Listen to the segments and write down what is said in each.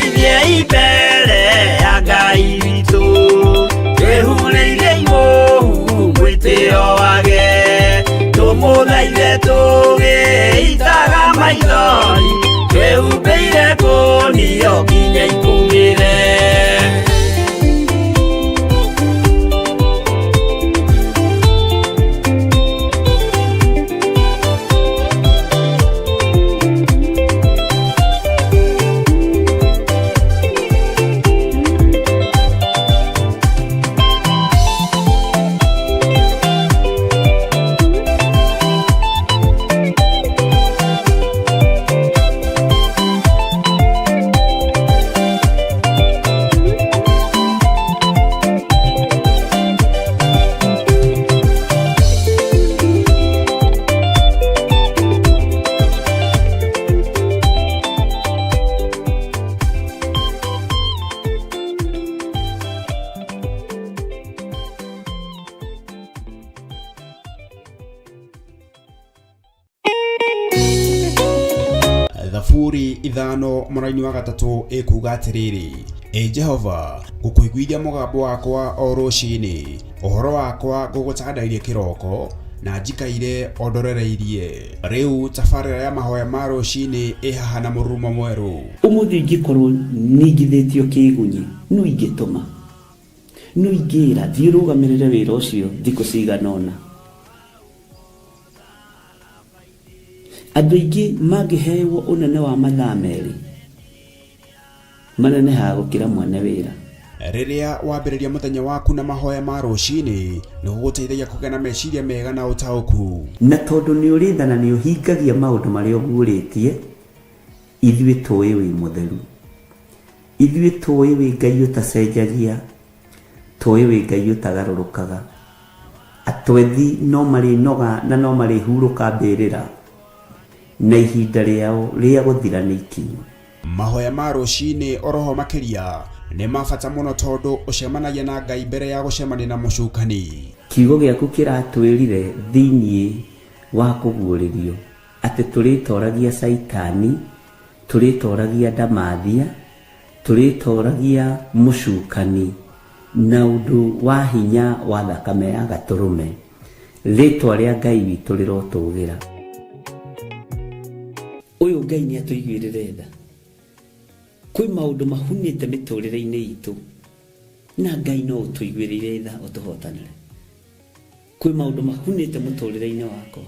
Twĩgũithie mbere ya Ngai witũ, twĩhurĩire igũhu mwĩtĩo wage, tũmũthaithe tũgĩitaga maithori, twĩhumbĩire ngũnio nginya ikũmĩre. Thaburi 5 mũraini wa 3 ĩkuga atĩrĩrĩ, Ĩ Jehova, ngũkũiguithia mũgambo wakwa o rũcinĩ, ũhoro wakwa ngũgũtandairie kĩroko, na njikaire o ndorereirie. Rĩu tabarĩra ya mahoya ma rũcinĩ ĩ haha na mũrurumo mwerũ. Ũmũthĩ ingĩkorwo ningithĩtio kĩgunyi, nũ ingĩtũma? Nũ ingĩra, thiĩ ũrũgamĩrĩre wĩra ũcio thikũ cigana ũna? Andũ aingĩ mangĩhewo ũnene wa mathaa 2, manenehaga gũkĩra mwene wĩra. Rĩrĩa wambĩrĩria mũthenya waku na mahoya ma rũcinĩ, nĩ gũgũteithagia kũgĩa na meciria mega na ũtaũku. Na tondũ nĩ ũrĩ tha na nĩ ũhingagia maũndũ marĩa ũguũrĩtie, ithuĩ tũĩ wĩ mũtheru. Ithuĩ tũĩ wĩ Ngai ũtacenjagia, tũĩ wĩ Ngai ũtagarũrũkaga. Atwethi no marĩnoga na no marĩhurũka mbĩrĩra, na ihinda rĩao rĩa gũthira nĩ ikinyu. Mahoya ma rũcinĩ oroho makĩria nĩ ma bata mũno tondũ ũcemanagia na Ngai mbere ya gũcemania na mũcukani. Kiugo gĩaku kĩratwĩrire thĩinĩ wa kũguũrĩrio atĩ tũrĩtoragia Caitani, tũrĩtoragia ndamathia, tũrĩtoragia mũcukani na ũndũ wa hinya wa thakame ya gatũrũme. Rĩtwa rĩa Ngai witũ rĩrotũgĩra. Ũyũ Ngai nĩ atũiguĩrĩre tha. Kwĩ maũndũ mahunĩte mĩtũrĩre-inĩ itũ na Ngai no ũtũiguĩrĩire tha ũtũhotanĩre. Kwĩ maũndũ mahunĩte mũtũrĩre-inĩ wakwa,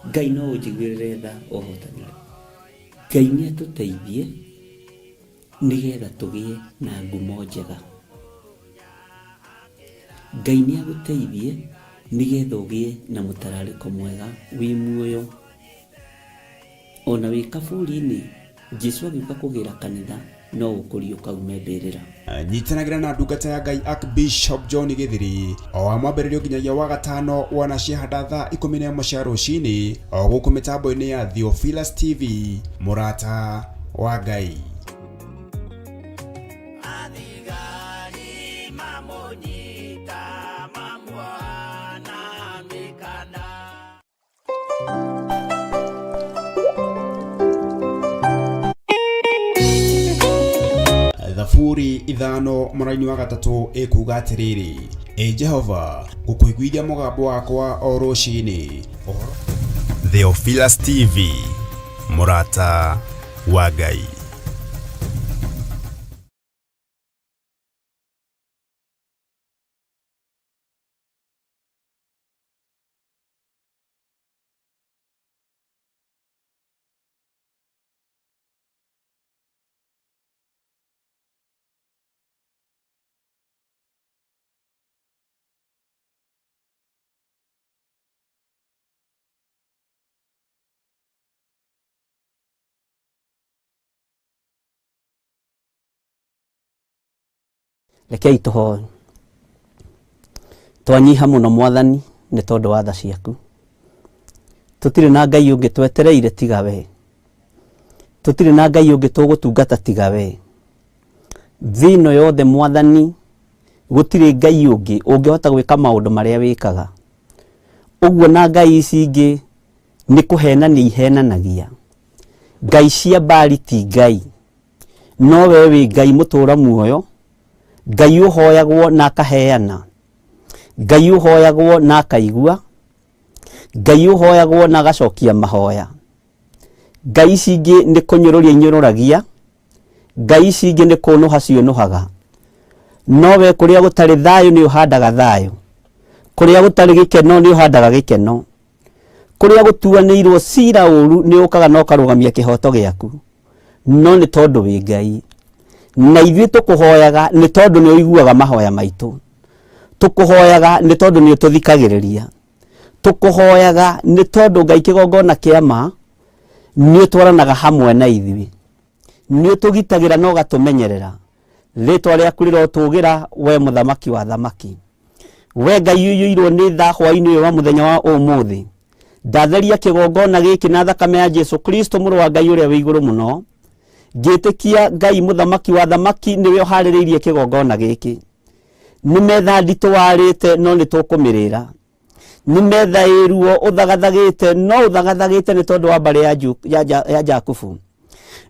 Ngai no ũnjiguĩrĩre tha ũhotanĩre. Ngai nĩ atũteithie nĩgetha tũgĩe na ngumo njega. Ngai nĩ agũteithie nĩgetha ũgĩe na mũtararĩko mwega wĩ muoyo. Ona wĩ kaburi-inĩ, Jesu agĩũka kũgĩra kanitha no ũkũriũka ume mbĩrĩra. Nyitanagĩra na ndungata ya Ngai Archbishop John Gĩthiri o wa mwambĩrĩrio nginyagia wa gatano wona ciahanda thaa 11 cia rũcinĩ o gũkũ mĩtambo-inĩ ya Theophilus TV, mũrata wa Ngai. Athigari mamũnyita mamuoha na mĩkanda. Thaburi 5 mũraini wa 3 ĩkuga atĩrĩrĩ, Ĩ Jehova, ngũkũiguithia mũgambo wakwa o rũcinĩ. Ũhoro Theophilus TV, mũrata wa Ngai. Rekei tũhoe. Twanyiha mũno Mwathani nĩ tondũ wa tha ciaku. Tũtirĩ na Ngai ũngĩ twetereire tiga we. Tũtirĩ na Ngai ũngĩ tũgũtungata tiga we. Thĩ ĩno yothe Mwathani gũtirĩ Ngai ũngĩ ũngĩhota gwĩka maũndũ marĩa wĩkaga. Ũguo na ngai ici ingĩ nĩ kũhenania ihenanagia. Ngai cia Baali ti Ngai. No we wĩ Ngai mũtũra muoyo, Ngai ũhoyagwo na akaheana, Ngai ũhoyagwo na akaigua, Ngai ũhoyagwo na agacokia mahoya. Ngai ici ingĩ nĩ kũnyũrũria inyũrũragia, Ngai ici ingĩ nĩ kũnũha ciũnũhaga. No we kũrĩa gũtarĩ thayũ nĩ ũhandaga thayũ, kũrĩa gũtarĩ gĩkeno nĩ ũhandaga gĩkeno, kũrĩa gũtuanĩirwo cira ũru nĩ ũkaga na ũkarũgamia kĩhoto gĩaku. No nĩ tondũ wĩ Ngai, na ithuĩ tũkũhoyaga nĩ tondũ nĩ ũiguaga mahoya maitũ. Tũkũhoyaga nĩ tondũ nĩ ũtũthikagĩrĩria. Tũkũhoyaga nĩ tondũ Ngai kĩgongona kĩa ma nĩ ũtwaranaga hamwe na ithuĩ. Nĩ ũtũgitagĩra na ũgatũmenyerera. Rĩtwa rĩaku rĩrotũgĩra we mũthamaki wa thamaki. We Ngai ũiyũirwo nĩ tha hwaĩ-inĩ ũyũ wa mũthenya wa ũmũthĩ. Ndatheria kĩgongona gĩkĩ na thakame ya Jesu Kristo mũrũ wa Ngai ũrĩa wĩ igũrũ mũno. Ngĩtĩkia Ngai mũthamaki wa thamaki nĩwe ũharĩrĩirie kĩgongona gĩkĩ. Nĩ metha nditũ warĩte no nĩ tũkũmĩrĩra. Nĩ metha ĩ ruo ũthagathagĩte no ũthagathagĩte nĩ tondũ wa mbarĩ ya Jakubu.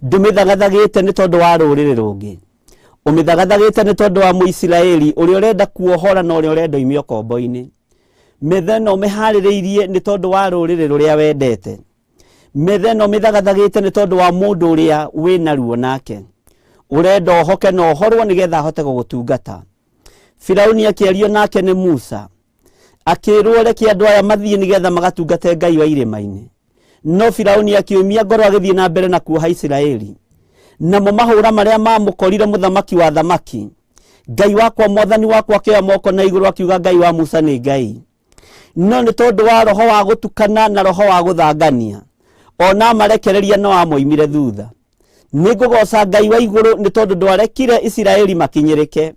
Ndũmĩthagathagĩte nĩ tondũ wa rũrĩrĩ rũngĩ. Ũmĩthagathagĩte nĩ tondũ wa Mũisiraeli ũrĩa ũrenda kuohora na ũrĩa ũrenda oime ũkombo-inĩ. Metha ĩno ũmĩharĩrĩirie nĩ tondũ wa rũrĩrĩ rũrĩa wendete. Metha ĩno ũmĩthagathagĩte nĩ tondũ wa mũndũ ũrĩa wĩna ruo nake. Ũrenda ohoke na ohorwo nĩgetha ahote gũgũtungata. Firauni akĩario nake nĩ Musa. Akĩrwo reke andũ aya mathiĩ nĩgetha magatungate Ngai wa irĩma-inĩ. No Firauni akĩũmia ngoro agĩthiĩ na mbere na kuoha Isiraeli. Namo mahũra marĩa mamũkorire mũthamaki wa thamaki. Ngai wakwa mwathani wakwa akĩoya moko na igũrũ akiuga Ngai wa Musa nĩ Ngai. No nĩ tondũ wa roho wa gũtukana na roho wa gũthangania. Ona amarekereria no amoimire thutha. Nĩ ngũgoca Ngai wa igũrũ nĩ tondũ ndwarekire Isiraeli makinyĩrĩke.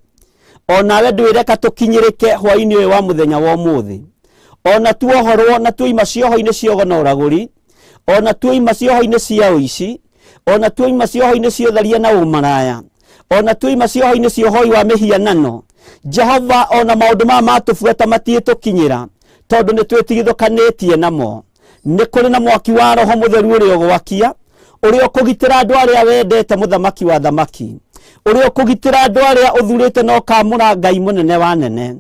Onawe ndwĩreka tũkinyĩrĩke hwaĩ-inĩ ũyũ wa mũthenya wa ũmũthĩ. Ona tuohorwo na tuoima cioho-inĩ cia ũgo na ũragũri, ona tuoima cioho-inĩ cia ũici, ona tuoima cioho-inĩ cia ũtharia na ũmaraya, ona tuoima cioho-inĩ cia ũhoi wa mĩhianano, Jehova ona maũndũ maya matũbuata matiĩtũkinyĩra tondũ nĩ twĩtigithũkanĩtie namo. Nĩ kũrĩ na mwaki wa Roho Mũtheru ũrĩa ũgwakia, ũrĩa ũkũgitĩra andũ arĩa wendete mũthamaki wa thamaki, ũrĩa ũkũgitĩra andũ arĩa ũthurĩte na ũkamũra Ngai mũnene wa nene.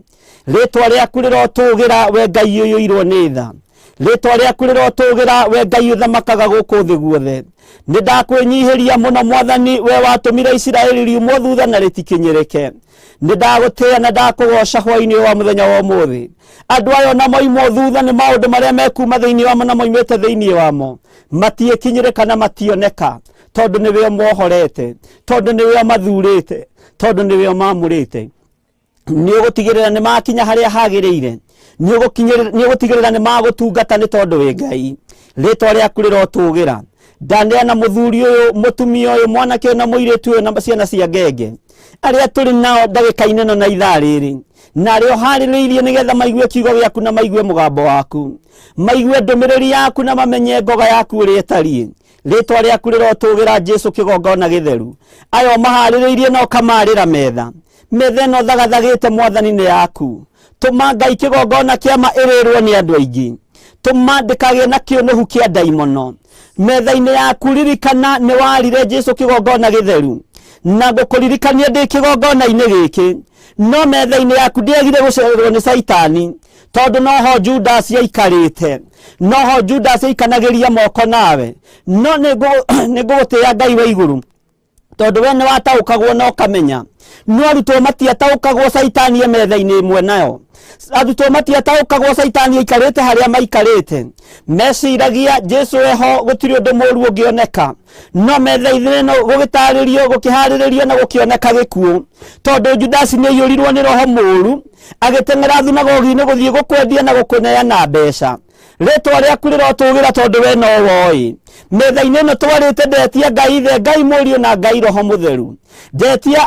Rĩtwa rĩaku rĩrotũgĩra we Ngai ũiyũirwo nĩ tha. Rĩtwa rĩaku rĩrotũgĩra we Ngai ũthamakaga gũkũ thĩ guothe. Nĩ ndakwĩnyihĩria mũno Mwathani, we watũmire Isiraeli riumwo thutha na rĩtikinyĩrĩke. Nĩ ndagũtĩĩa na ndakũgoca hwaĩ-inĩ ũyũ wa mũthenya wa ũmũthĩ. Andũ aya ona moimwo thutha nĩ maũndũ marĩa mekuma thĩinĩ wamo na moimĩte thĩinĩ wamo. Matiĩkinyĩrĩka na mationeka tondũ nĩwe ũmohorete, tondũ nĩwe ũmathurĩte, tondũ nĩwe ũmamũrĩte. Nĩ ũgũtigĩrĩra nĩ makinya harĩa hagĩrĩire. Nĩ ũgũtigĩrĩra nĩ magũtungata nĩ tondũ wĩ Ngai. Rĩtwa rĩaku rĩrotũgĩra. Ndaneana mũthuri ũyũ, mũtumia ũyũ, mwanake ũyũ na mũirĩtu ũyũ na ciana cia ngenge. Arĩa tũrĩ nao ndagĩka-inĩ ĩno na ithaa rĩrĩ. Na arĩa ũharĩrĩirie nĩgetha maigue kiugo gĩaku na maigue mũgambo waku. Maigue ndũmĩrĩri yaku na mamenye ngoga yaku ũrĩa ĩtariĩ. Rĩtwa rĩaku rĩrotũgĩra Jesu kĩgongona gĩtheru. Aya ũmaharĩrĩirie na ũkamarĩra metha. Metha ĩno thagathagĩte Mwathani nĩ yaku. Tũma Ngai kĩgongona kĩa ma ĩrĩrwo nĩ andũ aingĩ. Tũma ndĩkagĩe na kĩũnũhu kĩa ndaimono. Metha-inĩ yaku ririkana nĩ warire Jesu kĩgongona gĩtheru. Na ngũkũririkania ndĩ kĩgongona-inĩ gĩkĩ. No metha-inĩ yaku ndĩagire gũcererwo nĩ Caitani. Tondũ noho Judas aikarĩte. Noho Judas aikanagĩria moko nawe. No nĩ ngũgũtĩĩa Ngai wa igũrũ. Tondũ we nĩ wataũkagwo na ũkamenya. No arutwo matiataũkagwo Caitani e metha-inĩ ĩmwe nayo. Arutwo matiataũkagwo Caitani aikarĩte harĩa maikarĩte. Meciragia Jesu eho gũtirĩ ũndũ mũru ũngĩoneka. No metha-inĩ ĩno gũgĩtarĩrio, gũkĩharĩrĩrio na gũkĩoneka gĩkuũ. Tondũ Judasi nĩ aiyũrirwo nĩ roho mũru, agĩteng'era thunagogi-inĩ gũthiĩ gũkwendia na gũkũneana mbeca. Rĩtwa rĩaku rĩrotũgĩra tondũ we no woĩ. Metha-inĩ ĩno twarĩte ndetia Ngai Ithe, Ngai Mũriũ na Ngai Roho Mũtheru. Ndetia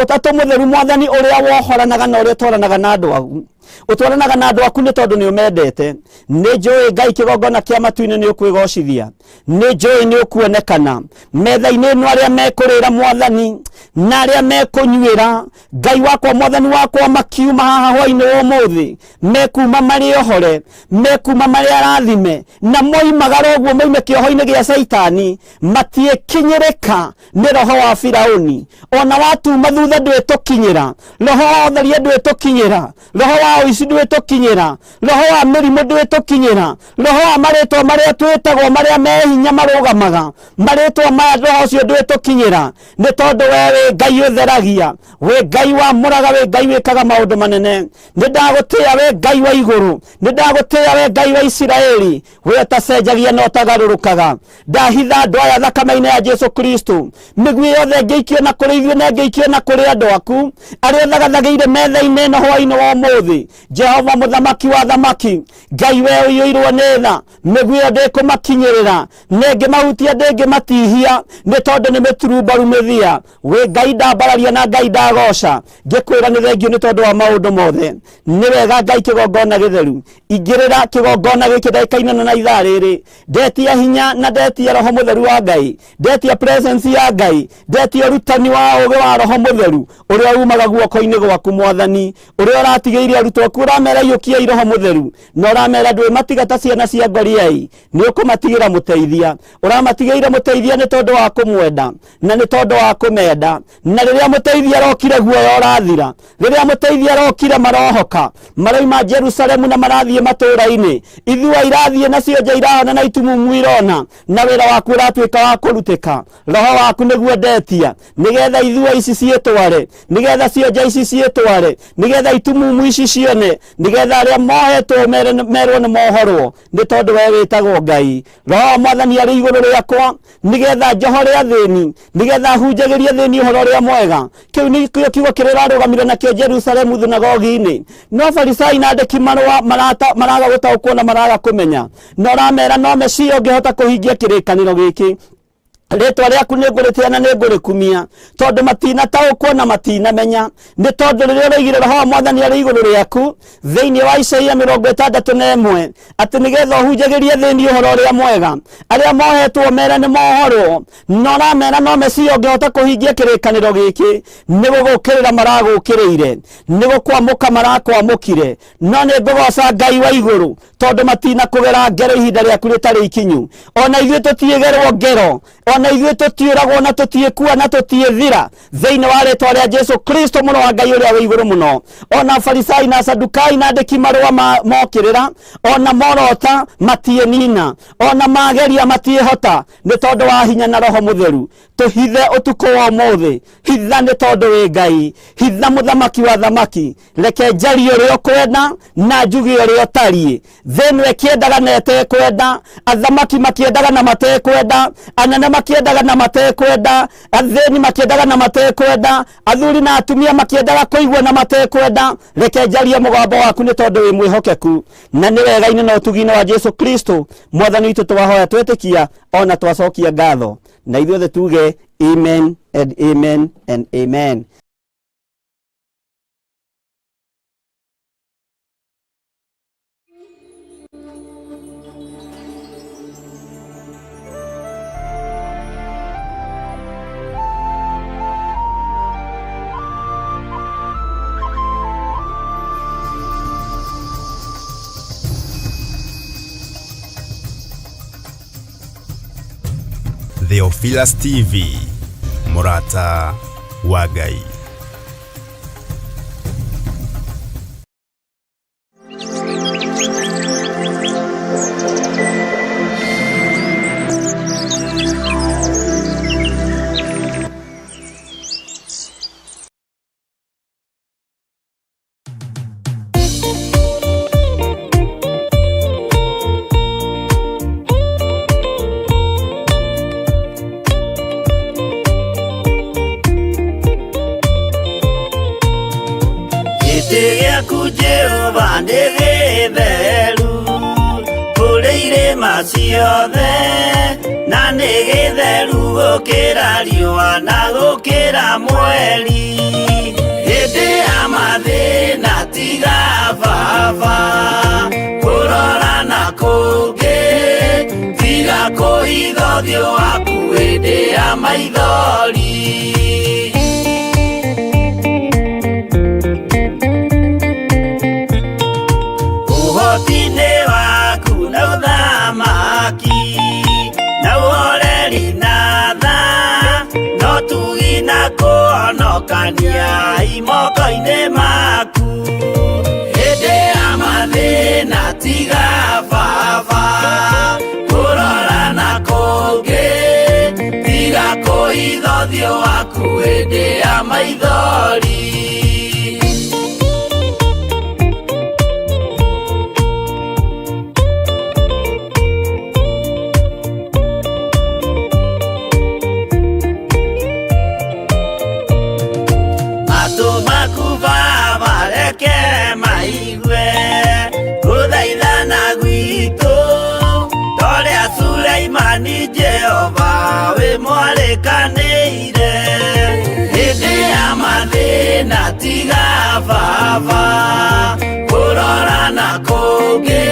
Ũtatũ Mũtheru Mwathani ũrĩa wohoranaga na ũrĩa ũtwaranaga na andũ aku. Ũtwaranaga na andũ aku nĩ tondũ nĩ ũmendete. Nĩ njũĩ Ngai kĩgongona kĩa matu-inĩ nĩ ũkwĩgocithia. Nĩ njũĩ nĩ ũkuonekana metha-inĩ ĩno, arĩa mekũrĩra Mwathani na arĩa mekũnyuĩra Ngai wakwa, Mwathani wakwa, makiuma haha hwainĩ wa ũmũthĩ mekuma marĩ ohore, mekuma marĩ arathime, na moimagara ũguo moime kĩoho-inĩ gĩa Caitani, matiĩkinyĩrĩka nĩ roho wa Firauni. Ona watuma thutha ndwĩtũkinyĩra, roho wa ũtharia ndwĩtũkinyĩra, roho wa ũici ndwĩtũkinyĩra, roho wa mĩrimũ ndwĩtũkinyĩra, roho wa marĩtwa marĩa twĩtagwo marĩa me hinya marũgamaga marĩtwa maya, roho ũcio ndwĩtũkinyĩra, nĩ tondũ we wĩ Ngai ũtheragia, wĩ Ngai wamũraga, wĩ Ngai wĩkaga maũndũ manene. Nĩ ndagũtĩĩa we Ngai wa igũrũ, nĩ ndagũtĩĩa we Ngai wa Isiraeli, we ũtacenjagia na ũtagarũrũkaga. Ndahitha andũ aya thakame-inĩ ya Jesu Kristo. Mĩguĩ yothe ĩngĩikio na kũrĩ ithuĩ na ĩngĩikio na kũrĩ andũ aku arĩa ũthagathagĩire metha-inĩ ĩno hwaĩ-inĩ wa ũmũthĩ, Jehova mũthamaki wa thamaki, Ngai we ũiyũirwo nĩ tha, mĩguĩ ĩyo ndĩkũmakinyĩrĩra, na ĩngĩmahutia ndĩngĩmatihia, nĩ tondũ nĩ mĩturumbaru mĩthia. Wĩ Ngai ndambararia na Ngai ndagoca, ngĩkwĩra nĩ thengio nĩ tondũ wa maũndũ mothe. Nĩ wega Ngai kĩgongona gĩtheru, ingĩrĩra kĩgongona gĩkĩ ndagĩka-inĩ ĩno na ithaa rĩrĩ, ndetia hinya na ndetia roho mũtheru wa Ngai, ndetia presence ya Ngai, ndetia ũrutani wa ũũgĩ wa roho mũtheru ũrĩa umaga guoko-inĩ gwaku Mwathani, ũrĩa ũratigĩire arutwo aku, ũramera iyũkiai roho mũtheru, na ũramera ndwĩmatiga ta ciana cia ngoriai, nĩ ũkũmatigĩra mũteithia. Ũramatigĩire mũteithia nĩ tondũ wa kũmwenda na nĩ tondũ wa kũmenda. Na rĩrĩa mũteithia arokire guoya ũrathira, rĩrĩa mũteithia arokire marohoka, maroima Jerusalemu na marathiĩ matũũra-inĩ, ithua irathiĩ na cionje irahona na itumumu irona, na wĩra waku ũratuĩka wa kũrutĩka. Roho waku nĩguo ndetia, nĩgetha ithua ici ciĩtware, nĩgetha cionje ici ciĩtware, nĩgetha itumumu ici cione, nĩgetha arĩa mohetwo merwo nĩ mohorwo, nĩ tondũ we wĩtagwo Ngai. Roho wa Mwathani arĩ igũrũ rĩakwa, nĩgetha njohore athĩni, nĩgetha hunjagĩrie athĩni ũhoro ũrĩa mwega. Kĩu nĩkĩo kiugo kĩrĩa ũrarũgamire nakĩo Jerusalemu thunagogi-inĩ. No Farisai na andĩki marũa maraga gũtaũkwo na maraga kũmenya, na ũramera no Mesia ũngĩhota kũhingia kĩrĩkanĩro gĩkĩ. Rĩtwa rĩaku nĩ ngũrĩtĩa na nĩ ngũrĩkumia, tondũ matinataũkwo na matinamenya, nĩ tondũ rĩrĩa ũroigire roho wa Mwathani arĩ igũrũ rĩaku thĩinĩ wa Isaia 61, atĩ nĩgetha ũhunjagĩrie thĩinĩ ũhoro ũrĩa mwega, arĩa mohetwo mere nĩ mohorwo, na ũramera no Mesia ũngĩhota kũhingia kĩrĩkanĩro gĩkĩ. Nĩ gũgũkĩrĩra maragũkĩrĩire, nĩ gũkwamũka marakwamũkire, no nĩ ngũgoca Ngai wa igũrũ, tondũ matinakũgera ngero ihinda rĩaku rĩtarĩ ikinyu. Ona ithuĩ tũtiĩgerwo ngero, ona ithuĩ tũtiũragwo na tũtiĩkua na tũtiĩthira, thĩinĩ wa rĩtwa rĩa Jesu Kristo mũrũ wa Ngai ũrĩa wĩ igũrũ mũno. Ona Farisai na Sadukai na andĩki marũa mokĩrĩra, ona morota matiĩnina, ona mageria matiĩhota, nĩ tondũ wa hinya na roho mũtheru. Tũhithe ũtukũ wa ũmũthĩ, hitha nĩ tondũ wĩ Ngai, hitha mũthamaki wa thamaki. Reke njarie ũrĩa ũkwenda na njuge ũrĩa ũtariĩ. Thĩ ĩno ĩkĩendaga na ĩtekwenda, athamaki makĩendaga na matekwenda, anene makĩendaga na matekwenda, athĩni makĩendaga na matekwenda, athuri na atumia makĩendaga kũigua na matekwenda. Reke njarie mũgambo waku nĩ tondũ wĩ mwĩhokeku, na nĩ wega-inĩ na ũtugi-inĩ wa Jesu Kristo Mwathani witũ twahoya twetĩkia ona twacokia ngatho, na ithuothe tuge amen and amen and amen. Theophilus TV, mũrata wa Ngai. Gĩtĩ gĩaku Jehova nĩ gĩtheru kũrĩ irĩma ciothe, na nĩ gĩtheru gũkĩra riũa na gũkĩra mweri. Hĩndĩ ya mathĩna tiga baba. ũthiũ waku hĩndĩ ya maithori. Ũhoti-inĩ waku na ũthamaki na ũhoreri na tha no tugi na kũhonokania imoko-inĩ maku. Hĩndĩ ya mathĩna tiga baba kũrora na kũngĩ, tiga kũhitha ũthiũ waku hĩndĩ ya maithori. Matũ maku baba reke maigue gũthaithana gwitũ, torĩa Suleimani Jehova wĩ mwarĩkanĩire. Hĩndĩ ya mathĩna tiga baba kũrora na kũngĩ,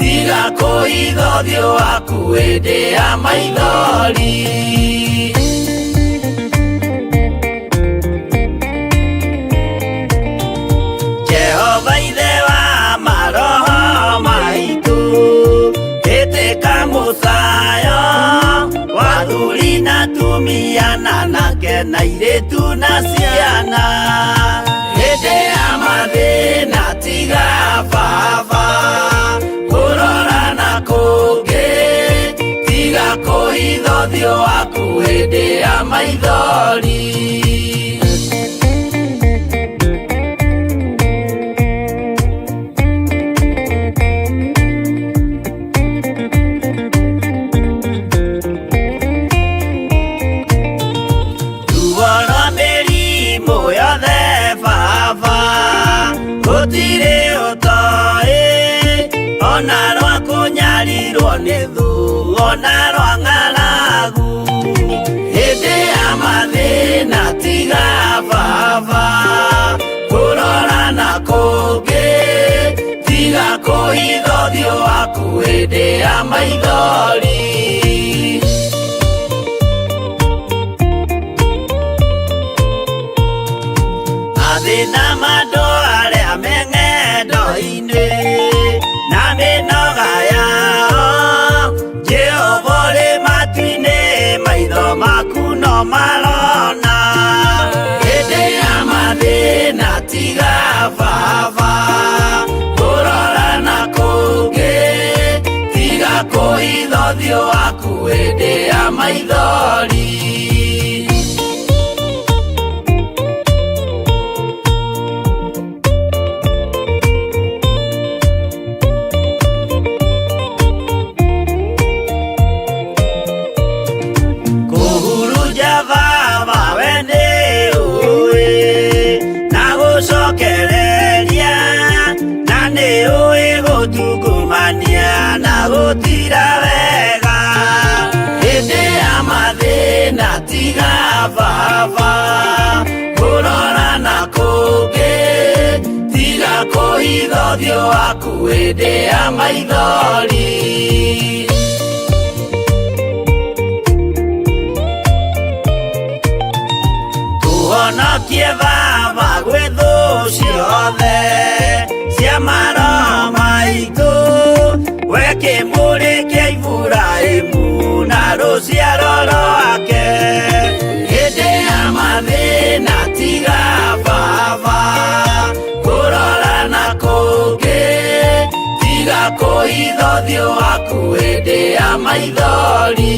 tiga kũhitha ũthiũ waku hĩndĩ ya maithori. Jehova ithe wa maroho maitũ, ĩtĩka mũcayo wa athuri na atumia na anake na airĩtu na ciana. Hĩndĩ ya mathĩna tiga baba kũrora na kũngĩ, tiga kũhitha ũthiũ waku hĩndĩ ya maithori. Ruo rwa mĩrimũ yothe baba gũtirĩ ũtoĩ, ona rwa kũnyarirwo nĩ thũ, ona rwa ng'aragu. Hĩndĩ ya mathĩna tiga baba kũrora na kũngĩ, tiga kũhitha ũthiũ waku hĩndĩ ya maithori. Mathĩna ma andũ arĩa me ng'endo-inĩ na mĩnoga yao, Jehova ũrĩ matu-inĩ, maitho maku no marona. Hĩndĩ ya mathĩna tiga baba kũrora na kũngĩ, tiga kũhitha ũthiũ waku hĩndĩ ya maithori. Kũhurunja baba we nĩ ũĩ na gũcokereria, na nĩ ũĩ gũtungumania na gũtira wega. Hĩndĩ ya mathĩna tiga baba kũrora na kũngĩ, tiga kũhitha ũthiũ waku hĩndĩ ya maithori. Tũhonokie baba gwĩ thũ ciothe cia maroho maitũ, we kĩmũrĩ kĩa Iburahĩmu na rũciaro rwake. Hĩndĩ ya mathĩna tiga baba kũrora na kũngĩ, tiga kũhitha ũthiũ waku hĩndĩ ya maithori.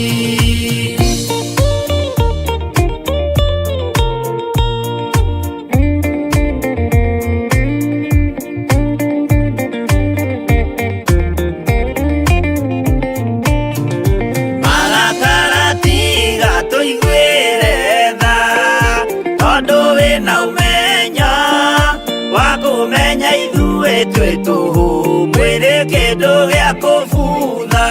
Marakara tiga tũiguĩre tha, tondũ wĩna ũmenyo wa kũmenya ithuĩ twĩ tũhũ, mwĩrĩ kĩndũ gĩa kũbutha.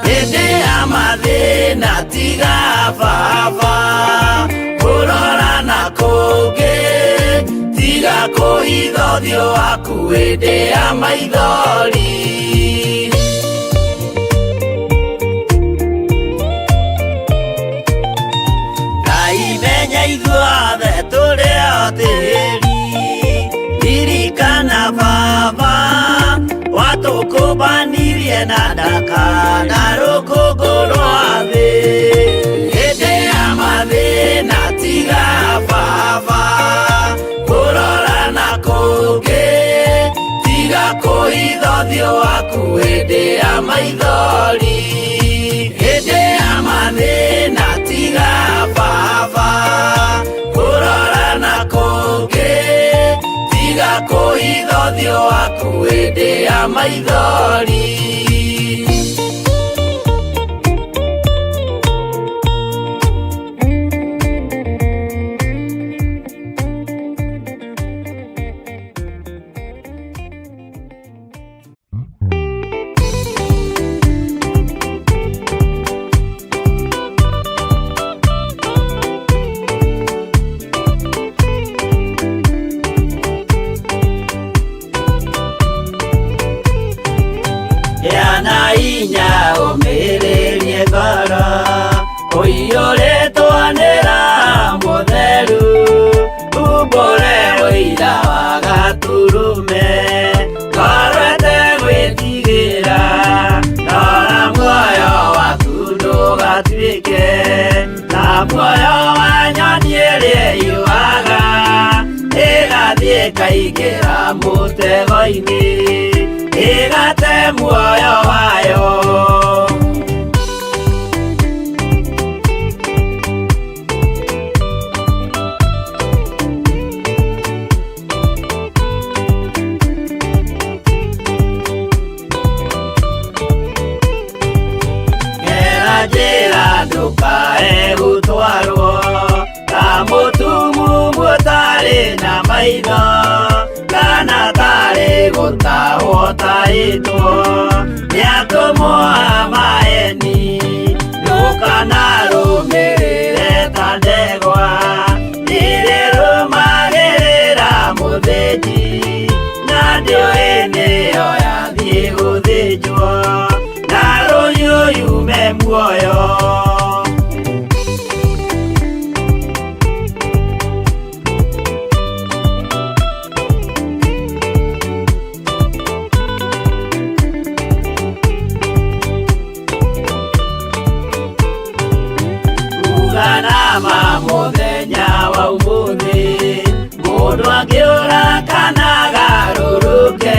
Hĩndĩ ya mathĩna tiga baba kũrora na kũngĩ, tiga kũhitha ũthiũ waku hĩndĩ ya maithori. Ithuothe tũrĩ o tĩri. Ririkana baba watũkũmbanirie na ndaka na rũkũngũ rwa thĩ. Hĩndĩ ya mathĩna tiga baba kũrora na kũngĩ, tiga kũhitha ũthiũ waku hĩndĩ ya maithori. Hĩndĩ ya mathĩna tiga baba kũrora na kũngĩ, tiga kũhitha ũthiũ waku hĩndĩ ya maithori. Gĩa na hinya ũmĩrĩrie ngoro, ũiyũrĩtwo nĩ Roho Mũtheru, umbũre ũira wa Gatũrũme, ngoro ĩtegwĩtigĩra, rora muoyo waku ndũgatuĩke ta muoyo wa nyoni ĩrĩa ĩyũaga, ĩgathiĩ ĩkaingĩra mũtego-inĩ, ĩgate muoyo wayo. Gera njĩra ndũkae gũtwarwo ta mũtumumu ũtarĩ na maitho, kana tarĩ gũtahwo tahĩtwo nĩ atũmwo a maeni. Ndũkanarũmĩrĩre ta ndegwa irĩrũmagĩrĩra mũthĩnji, na ndĩũĩ nĩyo yathiĩ gũthĩnjwo, na rũhiũ yume muoyo. Uga nama mũthenya wa ũmũthĩ, mũndũ angĩũra kana agarũrũke,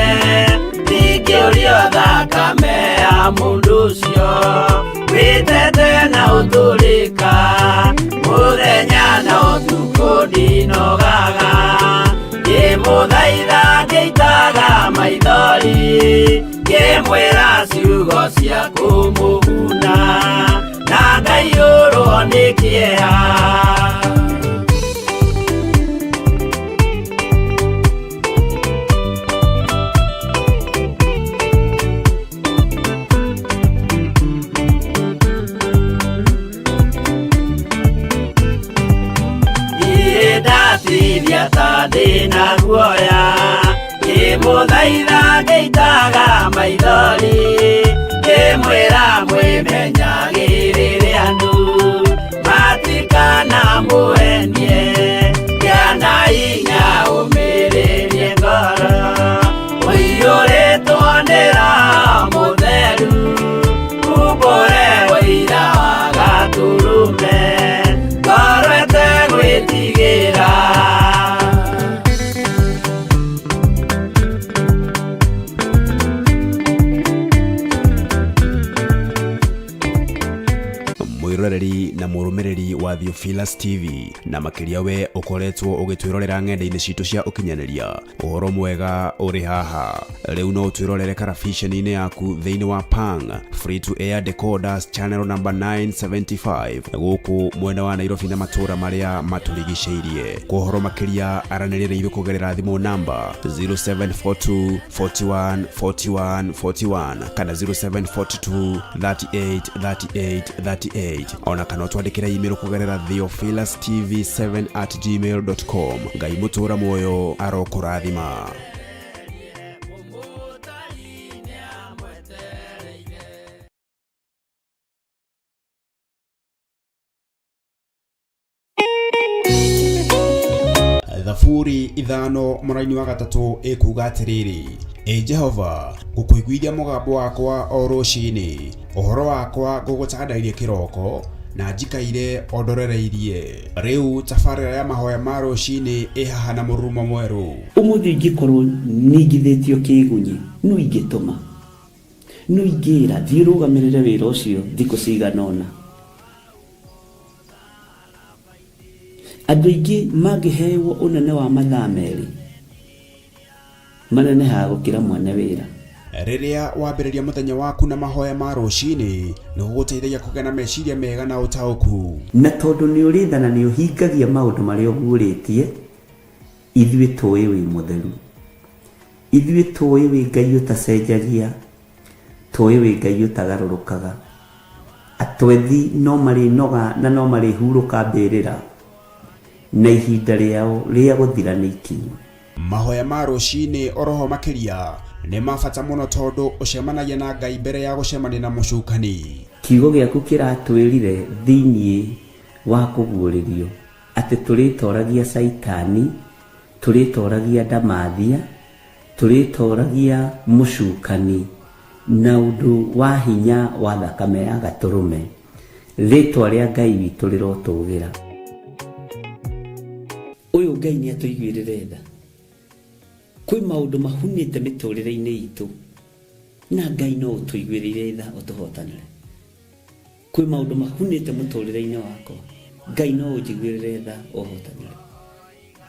ndingĩũrio thakame ya mũndũ ũcio wĩtete na ũtũrĩka, mũthenya na ũtukũ ndinogaga, ngĩmũthaitha ngĩitaga maithori, ngĩmwĩra ciugo cia kũmũguna, na ngaiyũrwo nĩ kĩeha. Niĩ ndatithia ta ndĩna guoya, ngĩmũthaitha ngĩitaga maithori, ngĩmwĩra mwĩmenyagĩrĩre andũ matikanamũhenie, gĩa na hinya ũmĩrĩrie ngoro, ũiyũrĩtwo nĩ Roho Mũtheru, umbũre ũira wa Gatũrũme, ngoro ĩtegwĩtigĩra. Mwiroreri na mũrũmĩrĩri wa Theophilus TV, na makĩria we ũkoretwo ũgĩtwĩrorera ng'enda-inĩ citũ cia ũkinyanĩria, ũhoro mwega ũrĩ haha. Rĩu no ũtwĩrorere karabiceni-inĩ yaku thĩinĩ wa Pang Free to Air Decoders channel number 975 gũkũ mwena wa Nairobi na matũũra marĩa matũrigicĩirie. Kwa ũhoro makĩria aranĩria na ithuĩ kũgerera thimũ namba 0742 41 41 41 kana 0742 38 38 38, ona kana ũtwandĩkĩre email kũgerera theophilustv7@gmail.com. Ngai mũtũũra muoyo arokũrathima. Thaburi 5 mũraini wa 3 ĩkuga atĩrĩrĩ, Ĩ Jehova, ngũkũiguithia mũgambo wakwa o rũcinĩ, ũhoro wakwa ngũgũtandairie kĩroko, na njikaire o ndorereirie. Rĩu tabarĩra ya mahoya ma rũcinĩ ĩ haha na mũrurumo mwerũ. Ũmũthĩ ingĩkorwo ningithĩtio kĩgunyi, no ingĩtũma, no ingĩra thiĩ ũrũgamĩrĩre wĩra ũcio thikũ cigana ũna. Andũ aingĩ mangĩhewo ũnene wa mathaa 2 manenehaga gũkĩra mwene wĩra. Rĩrĩa wambĩrĩria mũthenya waku na mahoya ma rũcinĩ, nĩ gũgũteithagia kũgĩa na meciria mega na ũtaũku. Na tondũ nĩ ũrĩ tha na nĩ ũhingagia maũndũ marĩa ũguũrĩtie, ithuĩ tũĩ wĩ mũtheru. Ithuĩ tũĩ wĩ Ngai ũtacenjagia, tũĩ wĩ Ngai ũtagarũrũkaga. Atwethi no marĩnoga na no marĩhurũka mbĩrĩra, na ihinda rĩao rĩa gũthira nĩ ikinyu. Mahoya ma rũcinĩ oroho makĩria nĩ ma bata mũno tondũ ũcemanagia na Ngai mbere ya gũcemania na mũcukani. Kiugo gĩaku kĩratwĩrire thĩinĩ wa kũguũrĩrio atĩ tũrĩtoragia Caitani, tũrĩtoragia ndamathia, tũrĩtoragia mũcukani na ũndũ wa hinya wa thakame ya gatũrũme. Rĩtwa rĩa Ngai witũ rĩrotũgĩra. Ũyũ Ngai nĩ atũiguĩrĩre tha. Kwĩ maũndũ mahunĩte mĩtũrĩre-inĩ itũ, na Ngai no ũtũiguĩrĩire tha ũtũhotanĩre. Kwĩ maũndũ mahunĩte mũtũrĩre-inĩ wakwa, Ngai no ũnjiguĩrĩre tha ũhotanĩre.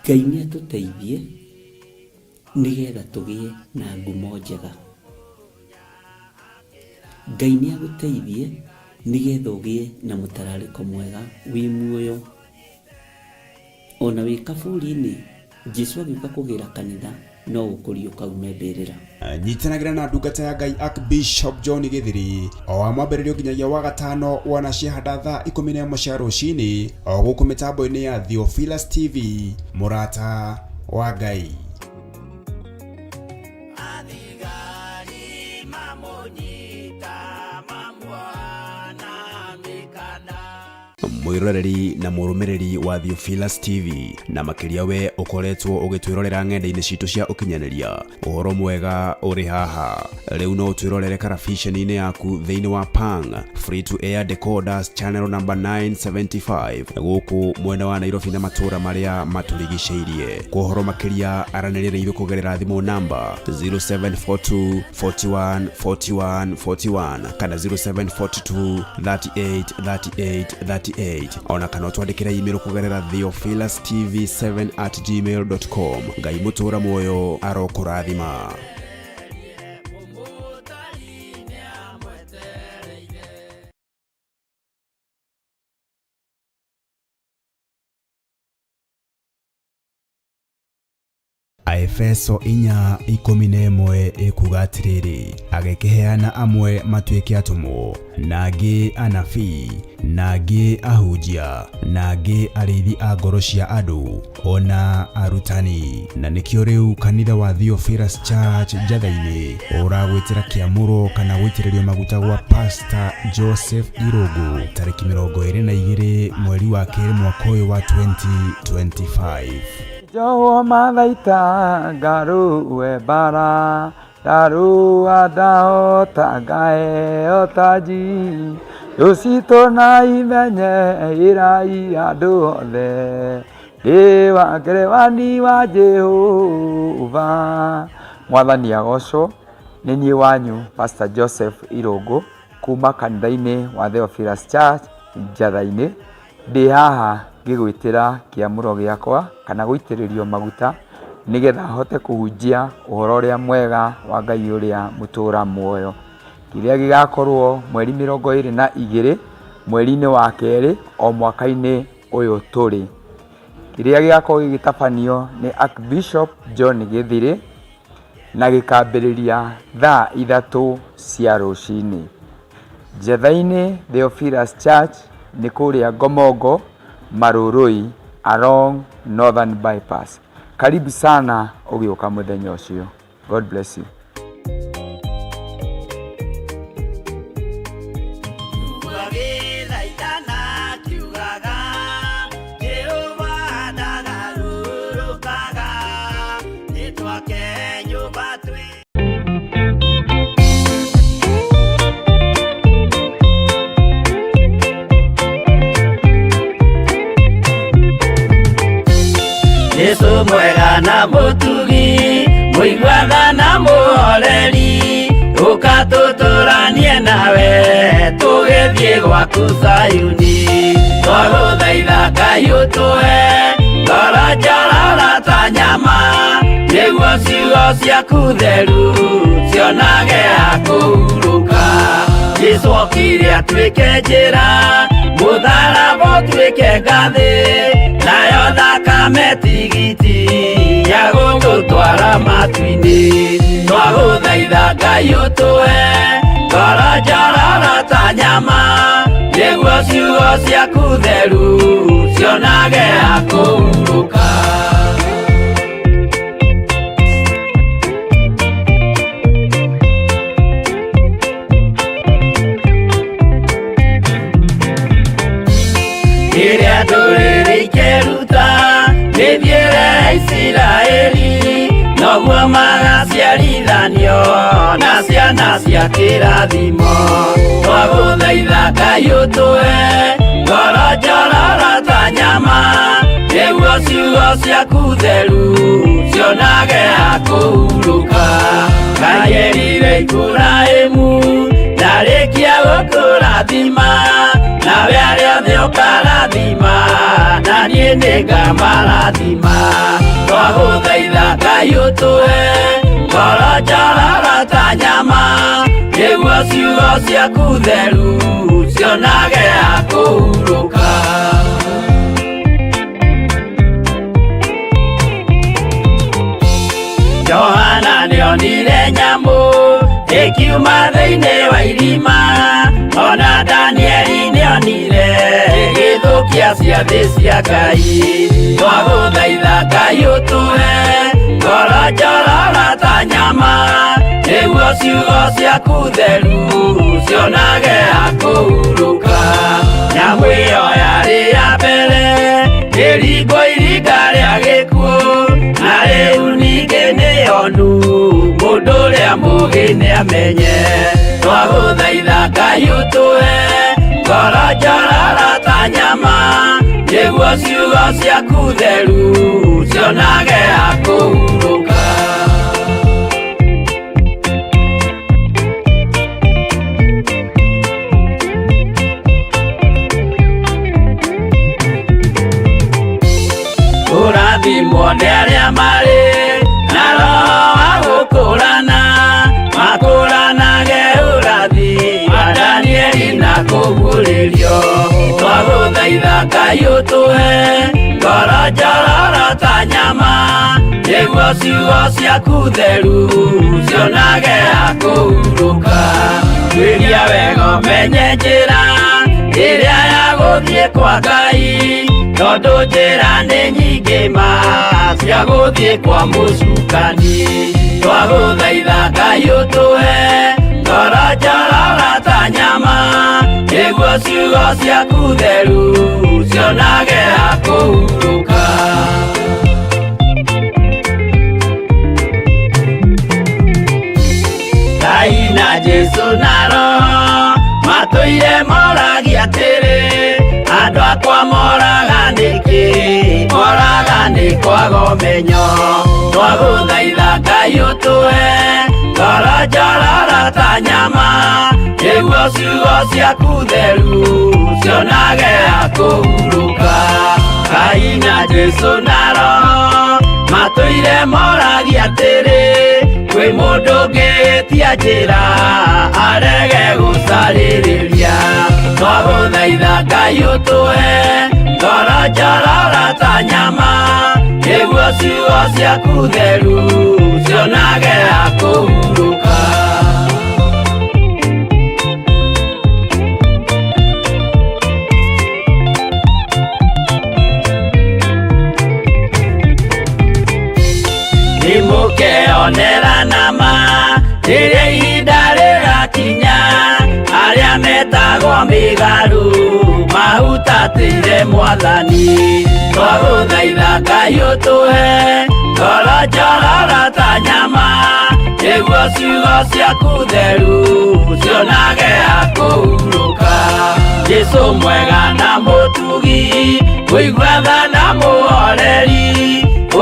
Ngai nĩ atũteithie nĩgetha tũgĩe na ngumo njega. Ngai nĩ agũteithie nĩgetha ũgĩe na mũtararĩko mwega wĩ muoyo. Ona wĩ kaburi-inĩ, Jesu agĩũka kũgĩra kanitha no ũkũriũka ume mbĩrĩra. Nyitanagĩra na ndungata ya Ngai Archbishop John Gĩthiri o wa mwambĩrĩrio nginyagia wa gatano wona ciahanda thaa 11 cia rũcinĩ o gũkũ mĩtambo-inĩ ya Theophilus TV, mũrata wa Ngai. Athigari mamũnyita mamuoha na mĩkanda. Mwĩroreri na mũrũmĩrĩri wa Theophilus TV, na makĩria we ũkoretwo ũgĩtwĩrorera ng'enda-inĩ citũ cia ũkinyanĩria, ũhoro mwega ũrĩ haha. Rĩu no ũtwĩrorere karabiceni-inĩ yaku thĩinĩ wa Pang Free to Air Decoders channel number 975 gũkũ mwena wa Nairobi na matũũra marĩa matũrigicĩirie. Kwa ũhoro makĩria aranĩria na ithuĩ kũgerera thimũ namba 0742 41 41 41 kana 0742 38 38 38, ona kana ũtwandĩkĩre email kũgerera theophilustv7@gmail.com. Ngai mũtũũra muoyo arokũrathima. Aefeso 4:11 ĩkuga atĩrĩrĩ, agĩkĩheana amwe matuĩke atũmwo, na angĩ anabii, na angĩ ahunjia, na angĩ arĩithi a ngoro cia andũ, ona arutani. Na nĩkĩo rĩu kanitha wa Theophilus Church Njatha-inĩ ũragwĩtĩra kĩamũro kana gũitĩrĩrio maguta gwa Pastor Joseph Irũngũ tarĩki 22 mweri wa 2 mwaka ũyũ wa 2025. Njohwo mathaita ngarũe mbara, ndarũa ndahota ngaheo taji, thũ citũ na imenye ĩrai andũ othe, ndĩ wa ngerewani wa Jehova. Mwathani agocwo. Nĩ niĩ wanyu Pastor Joseph Irũngũ kuma kanitha-inĩ wa Theophilus Church Njatha-inĩ. Ndĩ haha ngĩgwĩtĩra kĩamũro gĩakwa kana gũitĩrĩrio maguta nĩgetha hote kũhunjia ũhoro ũrĩa mwega wa Ngai ũrĩa mũtũra muoyo. Kĩrĩa gĩgakorwo mweri 22 mweri-inĩ wa 2 o mwaka-inĩ ũyũ tũrĩ. Kĩrĩa gĩgakorwo gĩgĩtabanio nĩ Archbishop John Gĩthirĩ na gĩkambĩrĩria thaa 3 cia rũcinĩ. Njatha-inĩ Theophilus Church nĩ kũrĩa Ngomongo Marurui along Northern Bypass. Karibu sana ũgĩũka mũthenya ũcio. God bless you. Agĩthaithana akiugaga, Jehova ndagarũrũkaga. Nyũmba twĩ. Jesu mwega na mũtugi, mũiguaga na mũhoreri, ũka tũtũranie nawe tũgĩthiĩ gwaku Zayuni. Twagũthaitha Ngai ũtũhe ngoro njororo ta nyama, nĩguo ciugo ciaku theru cionage ha kũhurũka. Jesu okire atuĩke njĩra, mũtharaba ũtuĩke ngathĩ, nayo thakame tigiti ya gũtũtwara matu-inĩ. Twagũthaitha Ngai ũtũhe ngoro njororo ta nyama, nĩguo ciugo ciaku theru cionage ha kũhurũka. Rĩrĩa ndũrĩrĩ ikeruta mĩthiĩre ya Isiraeli, noguo magaciarithanio na ciana cia kĩrathimo. Twagũthaitha Ngai ũtũhe ngoro njororo ta nyama, nĩguo ciugo ciaku theru cionage ha kũhurũka. Ngai erire Iburahĩmu ndarĩkia gũkũrathima, nawe arĩa othe ũkarathima, na niĩ nĩngamarathima. Twagũthaitha Ngai ũtũhe ngoro njororo ta nyama, nĩguo ciugo ciaku theru cionage ha kũhurũka. Johana nĩonire nyamũ ĩkiuma thĩinĩ wa irima, ona Danieli nĩonire ĩgĩthũkia ciathĩ cia Ngai. Twagũthaitha Ngai ũtũhe ngoro njororo ta nyama, nĩguo ciugo ciaku theru cionage ha kũhurũka. Nyamũ ĩyo yarĩ ya mbere ĩringwo iringa rĩa gĩkuũ, na rĩu ningĩ nĩyonu mũndũ ũrĩa mũũgĩ nĩamenye. Twagũthaitha Ngai ũtũhe ngoro njororo ta nyama, nĩguo ciugo ciaku theru cionage ha kũhurũka. Kũrathimwo nĩ arĩa marĩ na roho wa gũkũrana, makũranage ũrathi wa Danieli na kũguũrĩrio. Twagũthaitha Ngai ũtũhe ngoro njororo ta nyama, nĩguo ciugo ciaku theru cionage ha kũhurũka. Tuĩria wega ũmenye njĩra ĩrĩa ya gũthiĩ kwa Ngai, tondũ njĩra nĩ nyingĩ ma cia gũthiĩ kwa mũcukani. Twagũthaitha Ngai ũtũhe ngoro njororo ta nyama, nĩguo ciugo ciaku theru cionage ha kũhurũka. Ngai na Jesu na Roho matũire moragia atĩrĩ, andũ akwa moraga nĩkĩ? Moraga nĩ kwaga ũmenyo. Twagũthaitha Ngai ũtũhe ngoro njororo ta nyama, nĩguo ciugo ciaku theru cionage ha kũhurũka. Ngai na Jesu na Roho matũire moragia atĩrĩ, kwĩ mũndũ ũngĩtia njĩra arege gũcarĩrĩria. Twagũthaitha Ngai ũtũhe ngoro njororo ta nyama, nĩguo ciugo ciaku theru cionage ha kũhurũka. Nĩmũkeonera nama rĩrĩa ihinda rĩgakinya, arĩa metagwo mĩgarũ mahutatĩire Mwathani. Twagũthaitha Ngai ũtũhe ngoro njororo ta nyama, Ciugo ciaku theru cionage akũhurũka. Jesũ mwega na mũtugi, kũigua tha na mũhoreri,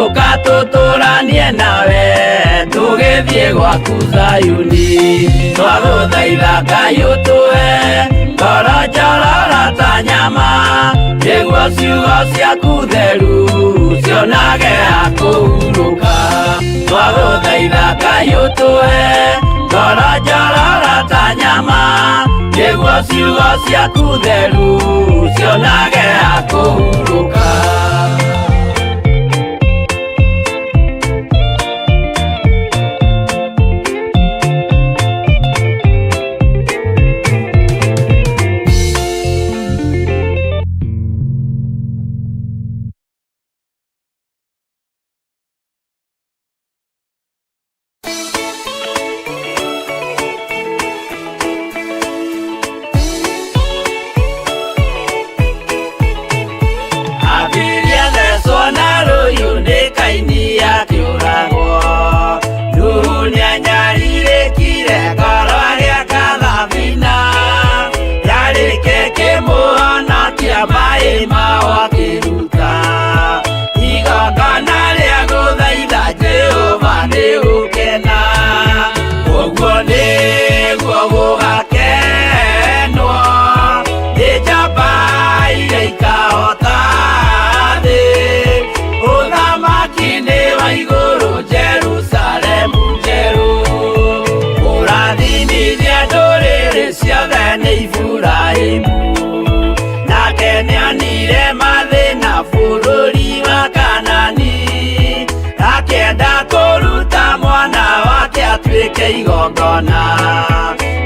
ũka tũtũranie nawe tũgĩthiĩ gwaku Zayuni. Twagũthaitha Ngai ũtũhe ngoro njororo ta nyama, nĩguo ciugo ciaku theru cionage akũhurũka. Twagũthaitha Ngai ũtũhe ngoro njororo ta nyama, nĩguo ciugo ciaku theru cionage akũhurũka. Abiria thecwo na rũhiũ nĩ Kaini akĩũragwo. Nuhu nĩanyarirĩkire ngoro agĩaka thabina, yarĩke kĩmũhonokia maĩ mao akĩruta. Igongona rĩa gũthaitha Jehova nĩ gũkena, ũguo nĩguo gũgakenwo nĩ njamba iria ikahota thĩ. Ũthamaki nĩ wa igũrũ Jerusalemu njerũ, kũrathimithia ndũrĩrĩ ciothe nĩ Iburahĩmu. Nake nĩonire mathĩna bũrũri wa Kanani, akĩenda kũruta mwana wake atuĩke igongona.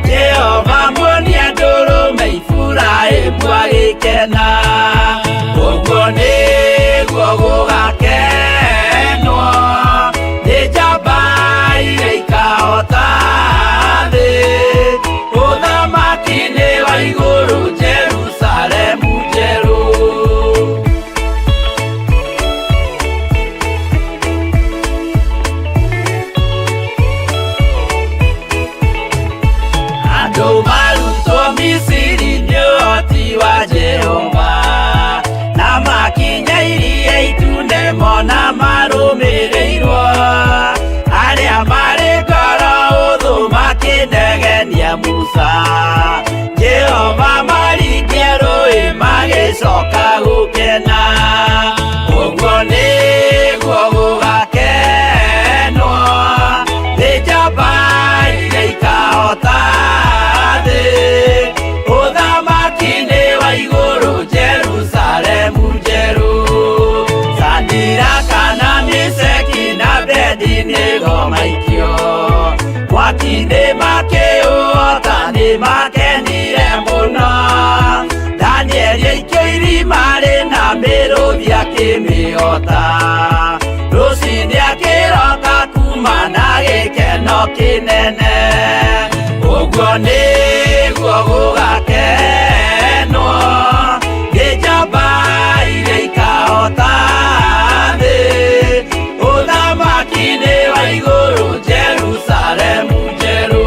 Jehova muonia ndũrũme Iburahĩmu agĩkena, ũguo nĩguo gũgakenwo nĩ njamba iria ikahota thĩ. Ũthamaki nĩ wa igũrũ Jerusalemu njerũ. Andũ marutwo Misiri nĩ ũhoti wa Jehova, na makinya iria itune mona marũmĩrĩirwo. Arĩa marĩ ngoro ũthũ makĩnegenia Musa, Jehova maringie rũĩ magĩcoka gũkena. Ũguo nĩguo gũgakenwo nĩ njamba iria ikahota thĩ. Ũthamaki nĩ wa igũrũ Jerusalemu njerũ. Sadiraka na Meshaki na Abednego maikio mwaki-inĩ makĩũhota nĩ makenire mũno. Danieli aikio irima rĩna mĩrũthi akĩmĩhota, rũcinĩ akĩroka kuma na gĩkeno kĩnene. Ũguo nĩguo gũgakenwo nĩ njamba iria ikahota thĩ. Ũthamaki nĩ wa igũrũ Jerusalemu njerũ.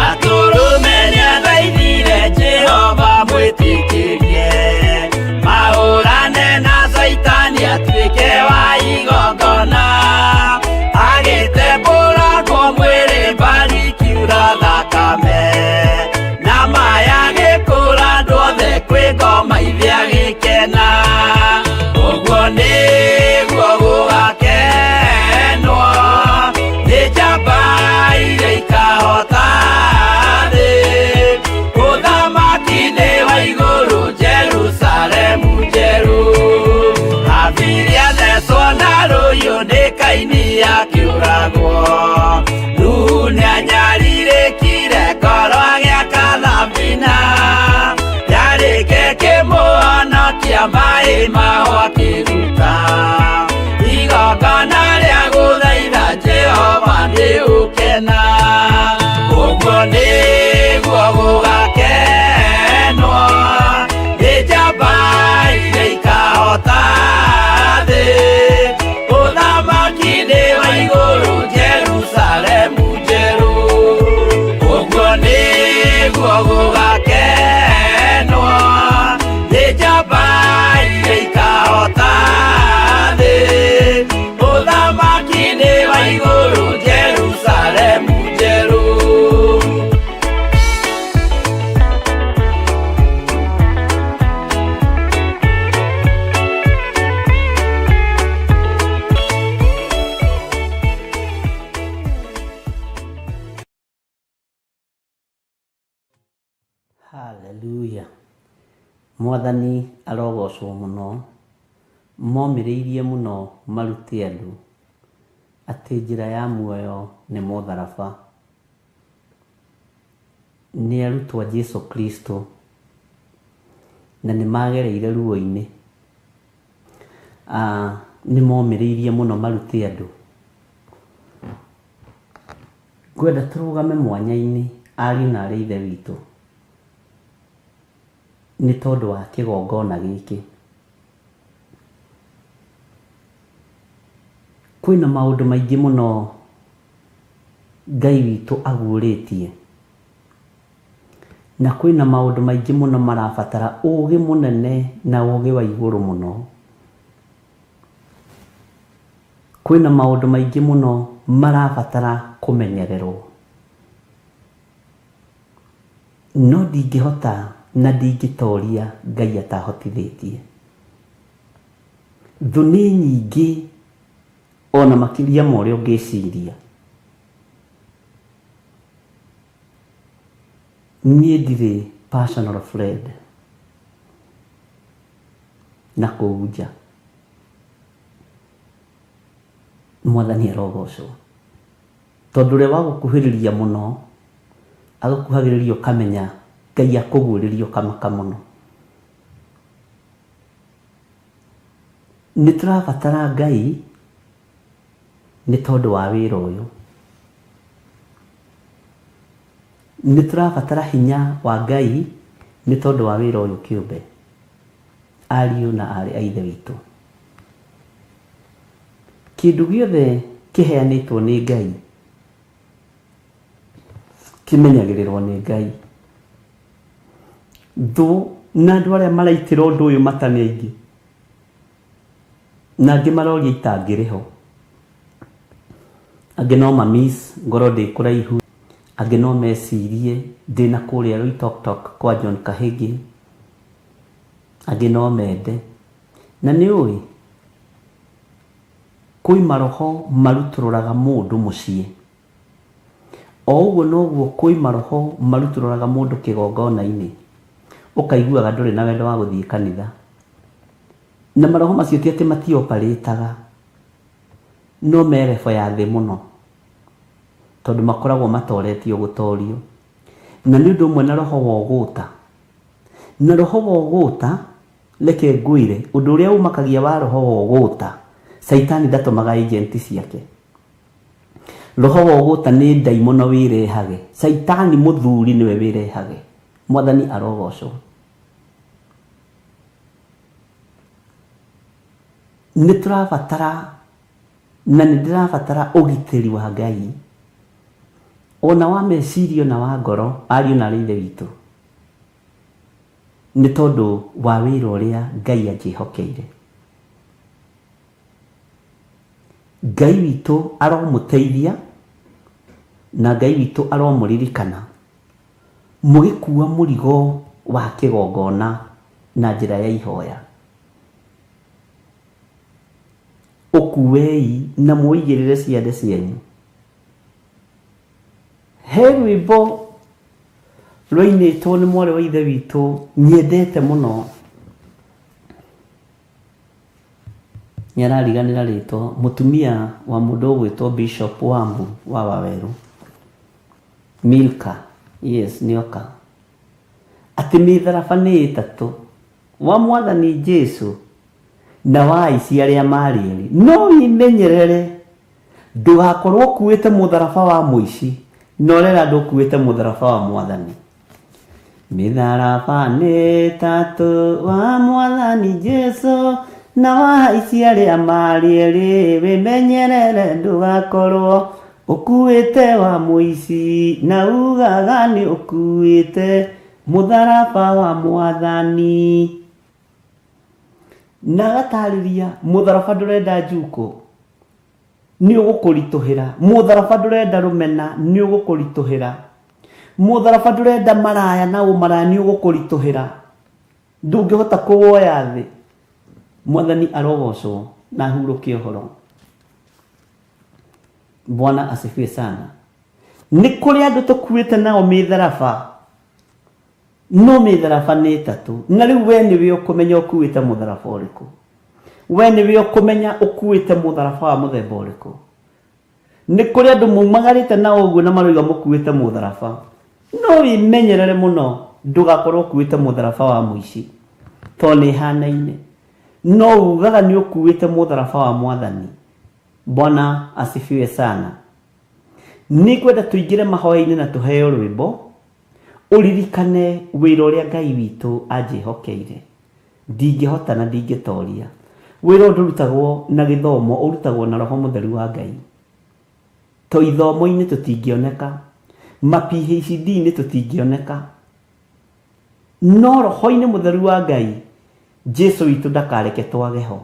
Atũrũme nĩathaithire Jehova mwĩtĩkĩrie, mahũrane na Caitani atuĩke wa igongona. Agĩtembũrangwo mwĩrĩ mbari ikiura thakame, na maya agĩkũra andũ othe kwĩ ngoma ithe agĩkena. Ũguo nĩguo gũgakenwo nĩ njamba iria ikahota thĩ. Ũthamaki nĩ wa igũrũ Jerusalemu njerũ. Abiria thecwo na rũhiũ nĩ Kaini akĩũragwo. Nuhu nĩanyarirĩkire ngoro agĩaka thabina, yarĩke kĩmũhonokia maĩ mao akĩruta. Igongona rĩa gũthaitha Jehova nĩ ũkena, ũguo nĩguo gũgakenwo Haleluya. Mwathani arogocwo mũno. Momĩrĩirie mũno marute andũ atĩ njĩra ya muoyo nĩ mũtharaba. Nĩ arutwo a Jesu Kristo na nĩ magereire ruo-inĩ. Nĩ momĩrĩirie mũno marute andũ. Ngwenda tũrũgame mwanya-inĩ ariũ na aarĩ a Ithe witũ nĩ tondũ wa kĩgongona gĩkĩ. Kwĩna maũndũ maingĩ mũno Ngai witũ aguũrĩtie, na kwĩna maũndũ maingĩ mũno marabatara ũgĩ mũnene na ũgĩ wa igũrũ mũno. Kwĩna maũndũ maingĩ mũno marabatara kũmenyererwo. No ndingĩhota na ndingĩtoria Ngai atahotithĩtie. Thũ nĩ nyingĩ ona makĩria ma ũrĩa ũngĩciria. Niĩ ndirĩ personal friend na kũu nja. Mwathani arogocwo. Tondũ ũrĩa wagũkuhĩrĩria mũno, agũkuhagĩrĩria ũkamenya Ngai akũguũrĩria ũkamaka mũno. Nĩ tũrabatara Ngai nĩ tondũ wa wĩra ũyũ. Nĩ tũrabatara hinya wa Ngai nĩ tondũ wa wĩra ũyũ kĩũmbe, ariũ na aarĩ a Ithe witũ. Kĩndũ gĩothe kĩheanĩtwo nĩ Ngai kĩmenyagĩrĩrwo nĩ Ngai. Thũ na andũ arĩa maraitĩra ũndũ ũyũ mata nĩ aingĩ, na angĩ maroria itangĩrĩ ho. Angĩ no ma miss ngorwo ndĩ kũraihu, angĩ no mecirie ndĩna kũrĩa Loitoktok kwa John Kahĩgĩ, angĩ no mende. Na nĩ ũĩ, kwĩ maroho marutũrũraga mũndũ mũciĩ. O ũguo noguo kwĩ maroho marutũrũraga mũndũ kĩgongona-inĩ, ũkaiguaga ndũrĩ na wendo wa gũthiĩ kanitha. Na maroho macio ti atĩ matioparĩtaga, no me level ya thĩ mũno, tondũ makoragwo matoretio gũtorio. Na nĩ ũndũ ũmwe na roho wa ũgũta. Na roho wa ũgũta, reke ngwĩre, ũndũ ũrĩa ũmakagia wa roho wa ũgũta, caitani ndatũmaga agent ciake. Roho wa ũgũta nĩ ndaimono wĩrehage, caitani mũthuri nĩwe wĩrehage. Mwathani arogocwo. Nĩ tũrabatara na nĩ ndĩrabatara ũgitĩri wa Ngai ona wa meciria ona wa ngoro, ariũ na aarĩ a Ithe witũ, nĩ tondũ wa wĩra ũrĩa Ngai anjĩhokeire. Ngai witũ aromũteithia na Ngai witũ aromũririkana mũgĩkua mũrigo wa kĩgongona na njĩra ya ihoya. Ũkuei na mũũigĩrĩre ciande cianyu. He rwĩmbo rwainĩtwo nĩ mwarĩ wa ithe witũ nyendete mũno. Nĩ arariganĩra rĩtwa, mũtumia wa mũndũ ũgwĩtwo Bishop Wambu wa Wawerũ. Milka, yes, nĩoka. Atĩ mĩtharaba nĩ ĩtatũ, wa Mwathani Jesu na wa aici arĩa marĩ erĩ. No wĩmenyerere ndũgakorwo ũkuĩte mũtharaba wa mũici na ũrera andũ ũkuĩte mũtharaba wa Mwathani. Mĩtharaba nĩ ĩtatũ wa Mwathani Jesu na wa aici arĩa marĩ erĩ, wĩmenyerere ndũgakorwo ũkuĩte wa mũici na ugaga nĩ ũkuĩte mũtharaba wa Mwathani. Na agatarĩria mũtharaba ndũrenda njukũ, nĩ ũgũkũritũhĩra. Mũtharaba ndũrenda rũmena, nĩ ũgũkũritũhĩra. Mũtharaba ndũrenda maraya na ũmaraya, nĩ ũgũkũritũhĩra. Ndũngĩhota kũwoya thĩ. Mwathani arogocwo na ahurũke ũhoro. Bwana asifiwe sana. Nĩ kũrĩ andũ tũkuĩte nao mĩtharaba. No mĩtharaba nĩ ĩtatũ, na rĩu we nĩwe ũkũmenya ũkuĩte mũtharaba ũrĩkũ. We nĩwe ũkũmenya ũkuĩte mũtharaba wa mũthemba ũrĩkũ. Nĩ kũrĩ andũ mumagarĩte na ũguo na maroiga mũkuĩte mũtharaba. No wĩmenyerere mũno ndũgakorwo ũkuĩte mũtharaba wa mũici, tondũ nĩ ĩhanaine. No ugaga nĩ ũkuĩte mũtharaba wa Mwathani. Bwana asifiwe sana. Nĩngwenda tũingĩre mahoya-inĩ na tũheo rwĩmbo, ũririkane wĩra ũrĩa Ngai witũ anjĩhokeire. Ndingĩhota na ndingĩtoria. Wĩra ũyũ ndũrutagwo na gĩthomo, ũrutagwo na Roho Mũtheru wa Ngai. To ithomo-inĩ tũtingĩoneka, ma PhD-inĩ tũtingĩoneka, no Roho-inĩ Mũtheru wa Ngai, Jesu witũ ndakareke twage ho.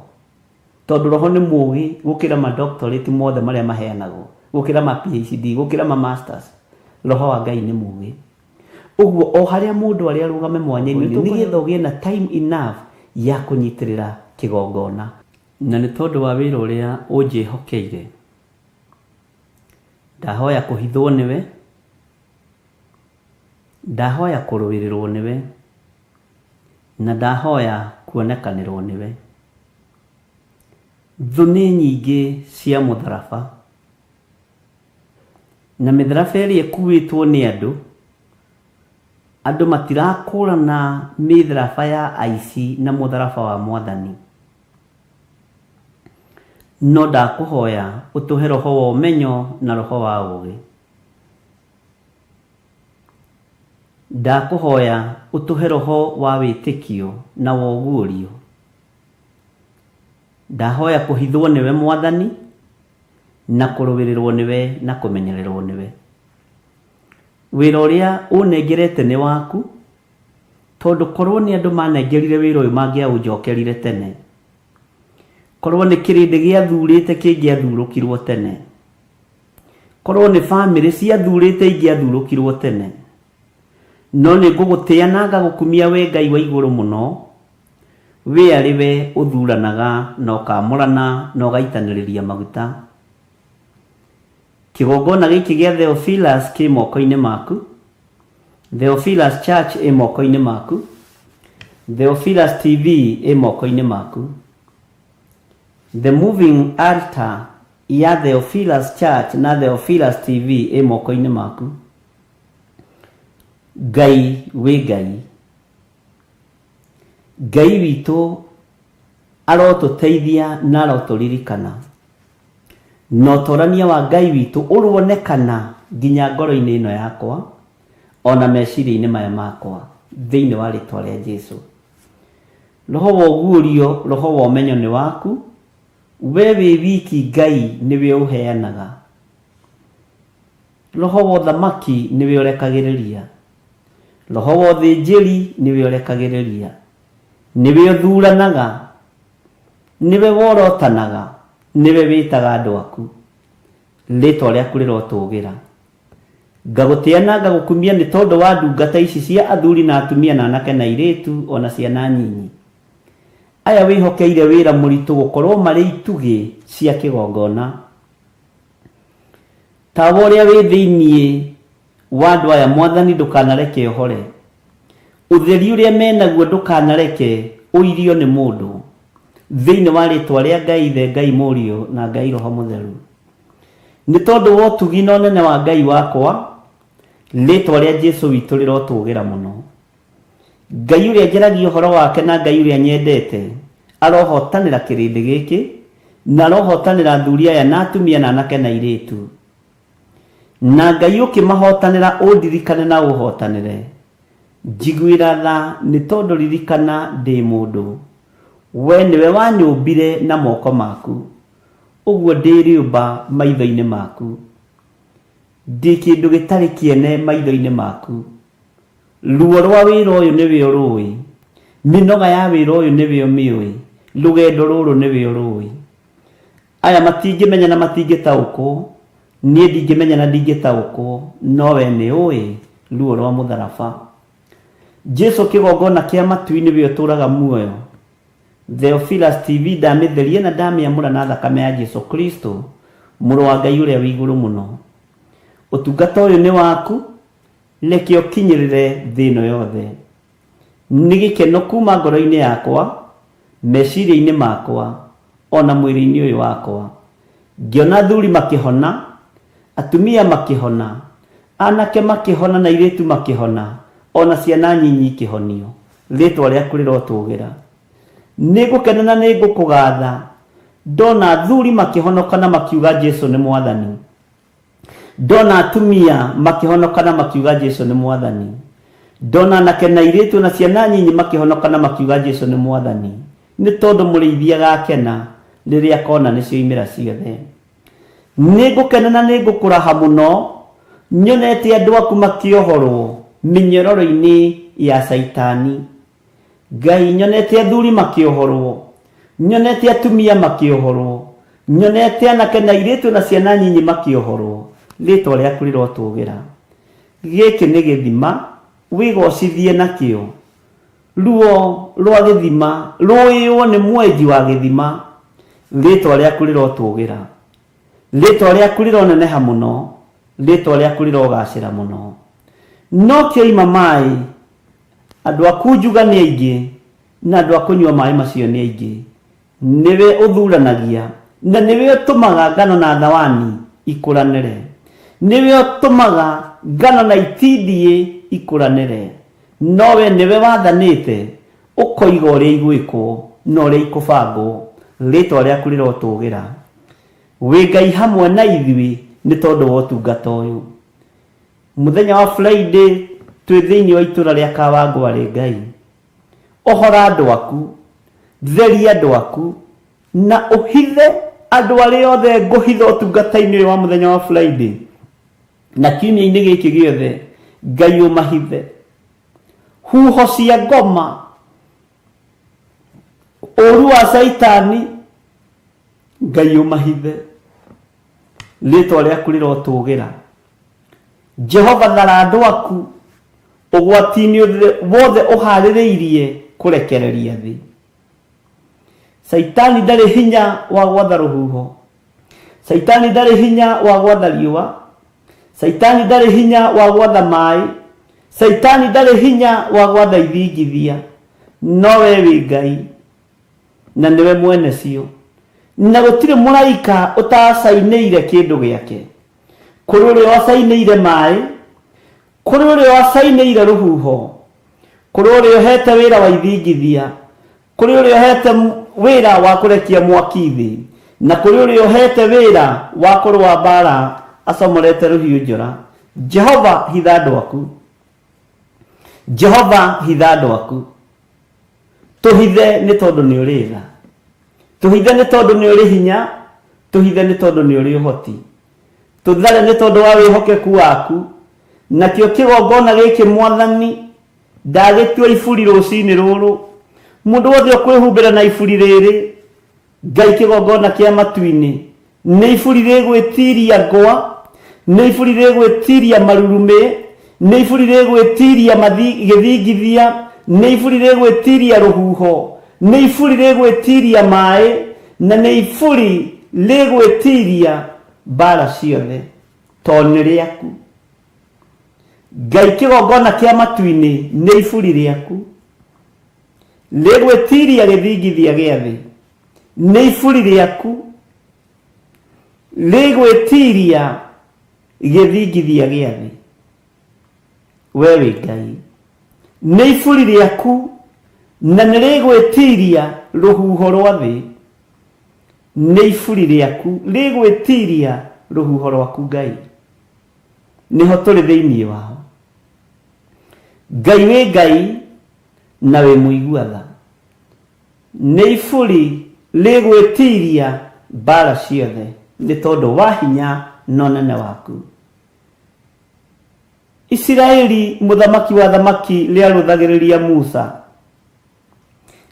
Tondũ Roho nĩ mũũgĩ gũkĩra ma doctorate mothe marĩa maheanagwo, gũkĩra ma PhD, gũkĩra ma masters. Roho wa Ngai nĩ mũũgĩ. Ũguo o harĩa mũndũ arĩ arũgame mwanya-inĩ nĩgetha ũgĩe na time enough ya kũnyitĩrĩra kĩgongona. Na nĩ tondũ wa wĩra ũrĩa ũnjĩhokeire, ndahoya kũhithwo nĩwe, ndahoya kũrũĩrĩrwo nĩwe, na ndahoya kuonekanĩrwo nĩwe. Thũ nĩ nyingĩ cia mũtharaba, Na mĩtharaba ĩrĩa ĩkuĩtwo nĩ andũ, andũ matirakũrana mĩtharaba ya aici na mũtharaba wa Mwathani. No ndakũhoya ũtũhe roho wa ũmenyo na roho wa ũũgĩ. Ndakũhoya ũtũhe roho wa wĩtĩkio na wa ũguũrio. Ndahoya kũhithwo nĩwe Mwathani, na kũrũĩrĩrwo nĩwe na kũmenyererwo nĩwe. Wĩra ũrĩa ũnengerete nĩ waku, tondũ korwo nĩ andũ manengerire wĩra ũyũ mangĩaũnjokerire tene. Korwo nĩ kĩrĩndĩ gĩathurĩte kĩngĩathurũkirwo tene. Korwo nĩ bamĩrĩ ciathurĩte ingĩathurũkirwo tene. No nĩ ngũgũtĩa na ngagũkumia we Ngai wa igũrũ mũno, We arĩ we ũthuranaga na ũkaamũrana na ũgaitanĩrĩria maguta. Kĩgongona gĩkĩ gĩa Theophilus kĩ moko-inĩ maku. Theophilus Church ĩ moko-inĩ maku. Theophilus TV ĩ moko-inĩ maku. The Moving Altar ya Theophilus Church na Theophilus TV ĩ moko-inĩ maku. Ngai wĩ Ngai. Ngai witũ arotũteithia na arotũririkana, na ũtorania wa Ngai witũ ũronekana nginya ngoro-inĩ ĩno yakwa, ona meciria-inĩ maya makwa, thĩinĩ wa rĩtwa rĩa Jesu. Roho wa ũguũrio, roho wa ũmenyo nĩ waku, we wĩ wiki Ngai nĩwe ũheanaga. Roho wa ũthamaki nĩwe ũrekagĩrĩria. Roho wa ũthĩnjĩri nĩwe ũrekagĩrĩria. Nĩwe ũthuranaga. Nĩwe worotanaga. Nĩwe wĩtaga andũ aku. Rĩtwa rĩaku rĩrotũgĩra. Ngagũtĩa na ngagũkumia nĩ tondũ wa ndungata ici cia athuri na atumia na anake na airĩtu o na ciana nyinyi. Aya wĩhokeire wĩra mũritũ gũkorwo marĩ itugĩ cia kĩgongona. Tawa ũrĩa wĩ thĩinĩ wa andũ aya Mwathani ndũkanareke ũhore. Ũtheri ũrĩa menaguo ndũkanareke ũirio nĩ mũndũ. Thĩinĩ wa rĩtwa rĩa Ngai Ithe, Ngai Mũriũ na Ngai Roho Mũtheru. Nĩ tondũ wa ũtugi na ũnene wa Ngai wakwa, rĩtwa rĩa Jesu witũ rĩrotũgĩra mũno. Ngai ũrĩa njaragia ũhoro wake na Ngai ũrĩa nyendete arohotanĩra kĩrĩndĩ gĩkĩ, na arohotanĩra athuri aya na atumia na anake na airĩtu. Na Ngai ũkĩmahotanĩra ũndirikane na ũhotanĩre. Njiguĩra tha nĩ tondũ ririkana ndĩ mũndũ. We nĩwe wanyũmbire na moko maku, ũguo ndĩ rĩũmba maitho-inĩ maku. Ndĩ kĩndũ gĩtarĩ kĩene maitho-inĩ maku. Ruo rwa wĩra ũyũ nĩwe ũrũĩ, mĩnoga ya wĩra ũyũ nĩwe ũmĩũĩ, rũgendo rũrũ nĩwe ũrũĩ. Aya matingĩmenya na matingĩtaũkwo, niĩ ndingĩmenya na ndingĩtaũkwo, no we nĩ ũĩ ruo rwa mũtharaba. Jesu kĩgongona kĩa matu-inĩ nĩwe ũtũraga muoyo. Theophilus TV ndamĩtheria na ndamĩamũra na thakame ya Jesu Kristo, mũrũ wa Ngai ũrĩa wĩ igũrũ mũno. Ũtungata ũyũ nĩ waku, Reke ũkinyĩrĩre thĩ ĩno yothe. Nĩ gĩkeno kuma ngoro-inĩ yakwa, meciria-inĩ makwa, ona mwĩrĩ-inĩ ũyũ wakwa. Ngĩona athuri makĩhona, atumia makĩhona, anake makĩhona na airĩtu makĩhona, ona ciana nyinyi ikĩhonio. Rĩtwa rĩaku rĩrotũgĩra. Nĩngũkena na nĩngũkũgatha ndona athuri makĩhonoka na makiuga Jesu nĩ Mwathani. Ndona atumia makĩhonoka na makiuga Jesu nĩ Mwathani. Ndona anake na airĩtu na ciana nyinyi makĩhonoka na makiuga Jesu nĩ Mwathani. Nĩ tondũ mũrĩithi agakena rĩrĩa akona nĩ cioimĩra ciothe. Nĩngũkena na nĩngũkũraha mũno nyonete andũ aku makĩohorwo mĩnyororo-inĩ ya Caitani. Ngai, nyonete athuri makĩohorwo, nyonete atumia makĩohorwo, nyonete anake na airĩtu na ciana nyinyi makĩohorwo. Rĩtwa rĩaku rĩrotũgĩra. Gĩkĩ nĩ gĩthima wĩgocithie nakĩo. Ruo rwa gĩthima rũĩywo nĩ mwenji wa gĩthima. Rĩtwa rĩaku rĩrotũgĩra. Rĩtwa rĩaku rĩroneneha mũno, rĩtwa rĩaku rĩrogacĩra mũno. No kĩoima maĩ Andũ a kunjuga nĩ aingĩ, na andũ a kũnyua maĩ macio nĩ aingĩ. Nĩwe ũthuranagia, na nĩwe ũtũmaga ngano na thawani ikũranĩre. Nĩwe ũtũmaga ngano na itindiĩ ikũranĩre. No we nĩwe wathanĩte, ũkoiga ũrĩa igwĩkwo na ũrĩa ikũbangwo. Rĩĩtwa rĩaku rĩrotũũgĩra. Wĩ Ngai hamwe na ithuĩ nĩ tondũ wa ũtungata ũyũ. Mũthenya wa Friday twĩ thĩinĩ wa itũra rĩa Kawangware Ngai ohora andũ aku, theria andũ aku na ũhithe andũ arĩa othe ngũhitha ũtungata-inĩ ũyũ wa mũthenya wa Friday na kiumia-inĩ gĩkĩ gĩothe Ngai ũmahithe huho cia ngoma ũru wa caitani Ngai ũmahithe rĩtwa rĩaku rĩrotũgĩra Jehova thara andũ aku ũgwati-inĩ wothe ũharĩrĩirie kũrekereria thĩ. Caitani ndarĩ hinya wa gwatha rũhuho. Caitani ndarĩ hinya wa gwatha riũa. Caitani ndarĩ hinya wa gwatha maĩ. Caitani ndarĩ hinya wa gwatha ithingithia. No we wĩ Ngai na nĩwe mwene cio. Na gũtirĩ mũraika ũtacainĩire kĩndũ gĩake. Kũrĩ ũrĩa wacainĩire maĩ, kũrĩ ũrĩa wacainĩire rũhuho, kũrĩ ũrĩa ũhete wĩra wa ithingithia, kũrĩ ũrĩa ũhete wĩra wa kũrekia mwaki thĩ, na kũrĩ ũrĩa ũhete wĩra wa kũrũa mbaara acomorete rũhiũ njora. Jehova, hitha andũ aku. Jehova, hitha andũ aku. Tũhithe nĩ tondũ nĩ ũrĩ tha. Tũhithe nĩ tondũ nĩ ũrĩ hinya. Tũhithe nĩ tondũ nĩ ũrĩ ũhoti. Tũthare nĩ tondũ wa wĩhokeku waku. Nakĩo kĩgongona gĩkĩ Mwathani, ndagĩtua iburi rũcinĩ rũrũ. Mũndũ wothe ũkwĩhumbĩra na iburi rĩrĩ, Ngai kĩgongona kĩa matu-inĩ, nĩ iburi rĩgwĩtiria ngwa, nĩ iburi rĩgwĩtiria marurumĩ, nĩ iburi rĩgwĩtiria gĩthingithia, nĩ iburi rĩgwĩtiria rũhuho, nĩ iburi rĩgwĩtiria maĩ, na nĩ iburi rĩgwĩtiria mbara ciothe, tondũ nĩ rĩaku. Ngai kĩgongona kĩa matu-inĩ nĩ iburi rĩaku. Rĩgwĩtiria gĩthingithia gĩa thĩ nĩ iburi rĩaku, rĩgwĩtiria gĩthingithia gĩa thĩ. We wĩ Ngai, nĩ iburi rĩaku na nĩ rĩgwĩtiria rũhuho rwa thĩ. Nĩ iburi rĩaku rĩgwĩtiria rũhuho rwaku Ngai, nĩho tũrĩ thĩinĩ wao. Ngai wĩ Ngai na wĩ mũigua tha. Nĩ iburi rĩgwĩtiria mbara ciothe nĩ tondũ wa hinya na ũnene waku. Isiraeli mũthamaki wa athamaki rĩarũthagĩrĩria Musa,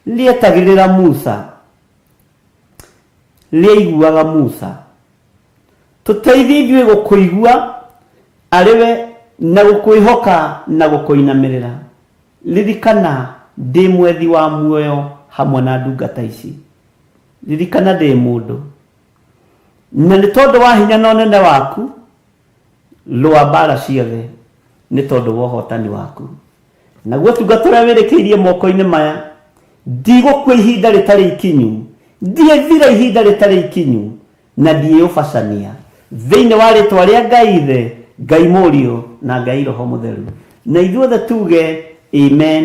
rĩetagĩrĩra Musa, rĩaiguaga Musa. Tũteithie ithuĩ gũkũigua arĩ we na gũkwĩhoka na gũkũinamĩrĩra. Ririkana ndĩ mwethi wa muoyo hamwe na ndungata ici. Ririkana ndĩ mũndũ. Na nĩ tondũ wa hinya na ũnene waku, rũa mbaara ciothe nĩ tondũ wa ũhotani waku. Naguo ũtungata ũrĩa wĩrĩkĩirie moko-inĩ maya, ndigũkua ihinda rĩtarĩ ikinyu, ndiĩthira ihinda rĩtarĩ ikinyu, na ndiĩũbacania thĩinĩ wa rĩtwa rĩa Ngai Ithe, Ngai Mũriũ na Ngai Roho Mũtheru. Na ithuothe tuge amen,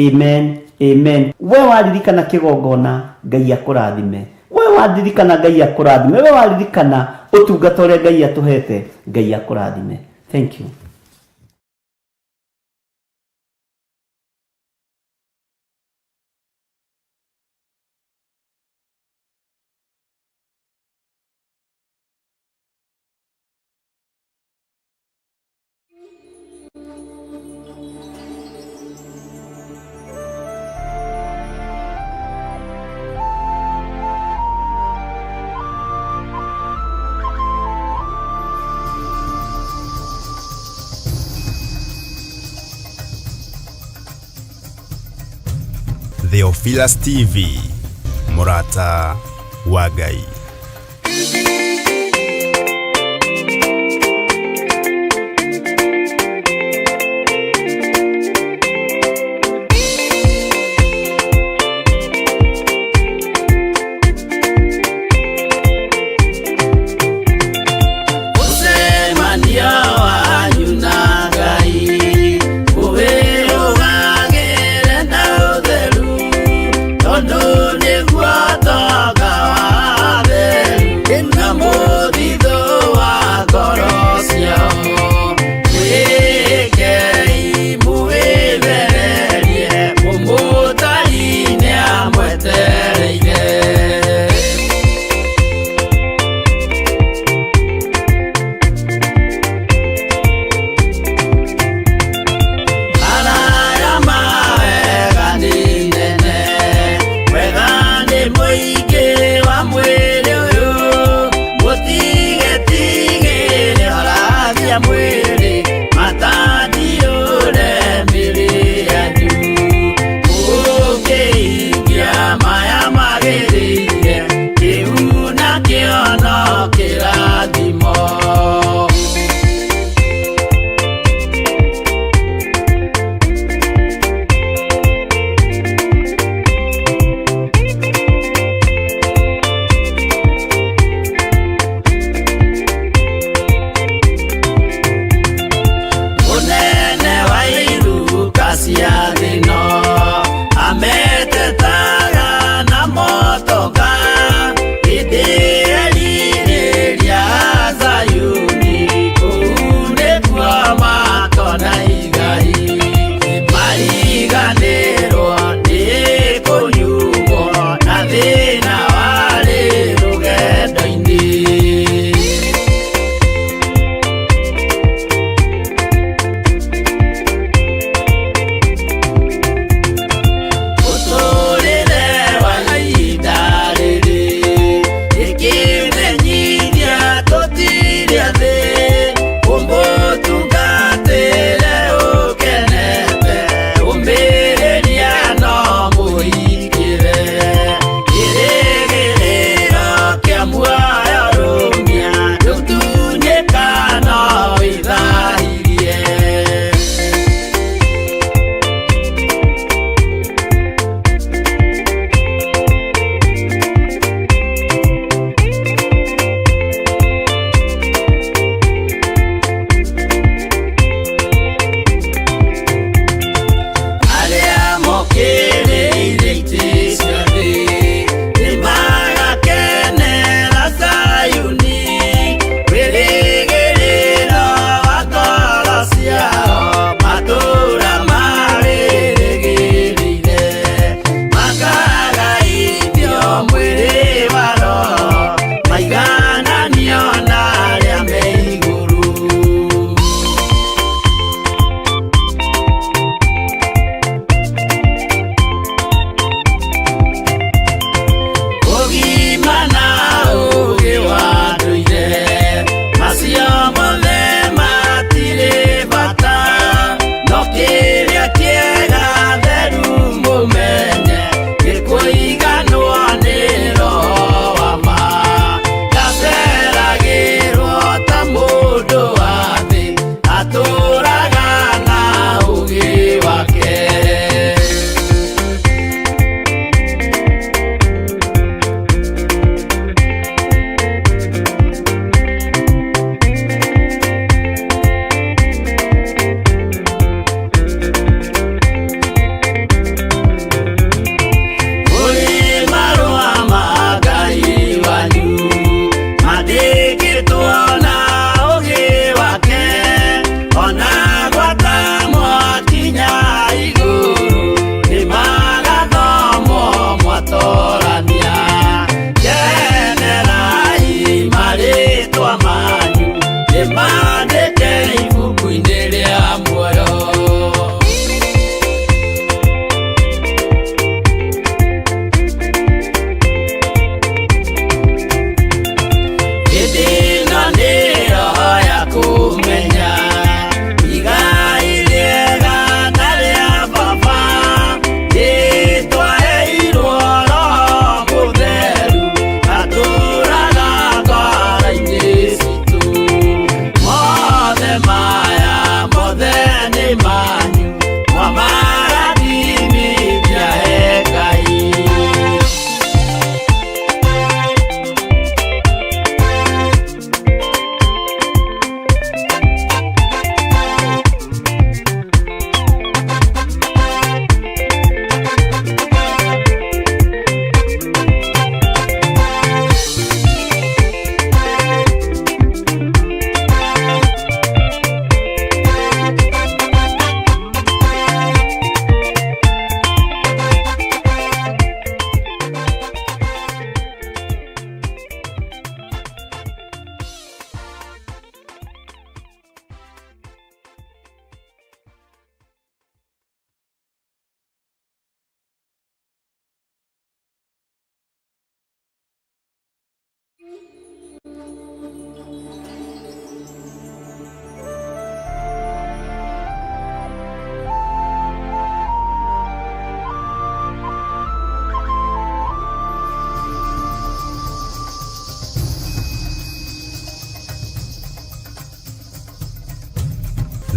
amen, amen. We waririkana kĩgongona, Ngai akũrathime. We wandirikana, Ngai akũrathime. We waririkana ũtungata ũrĩa Ngai atũhete, Ngai akũrathime. Thank you. Theophilus TV, mũrata wa Ngai. Mũcemanio wanyu na Ngai ũwĩrũgagĩre na ũtheru, tondũ nĩguo tonga wa atheru na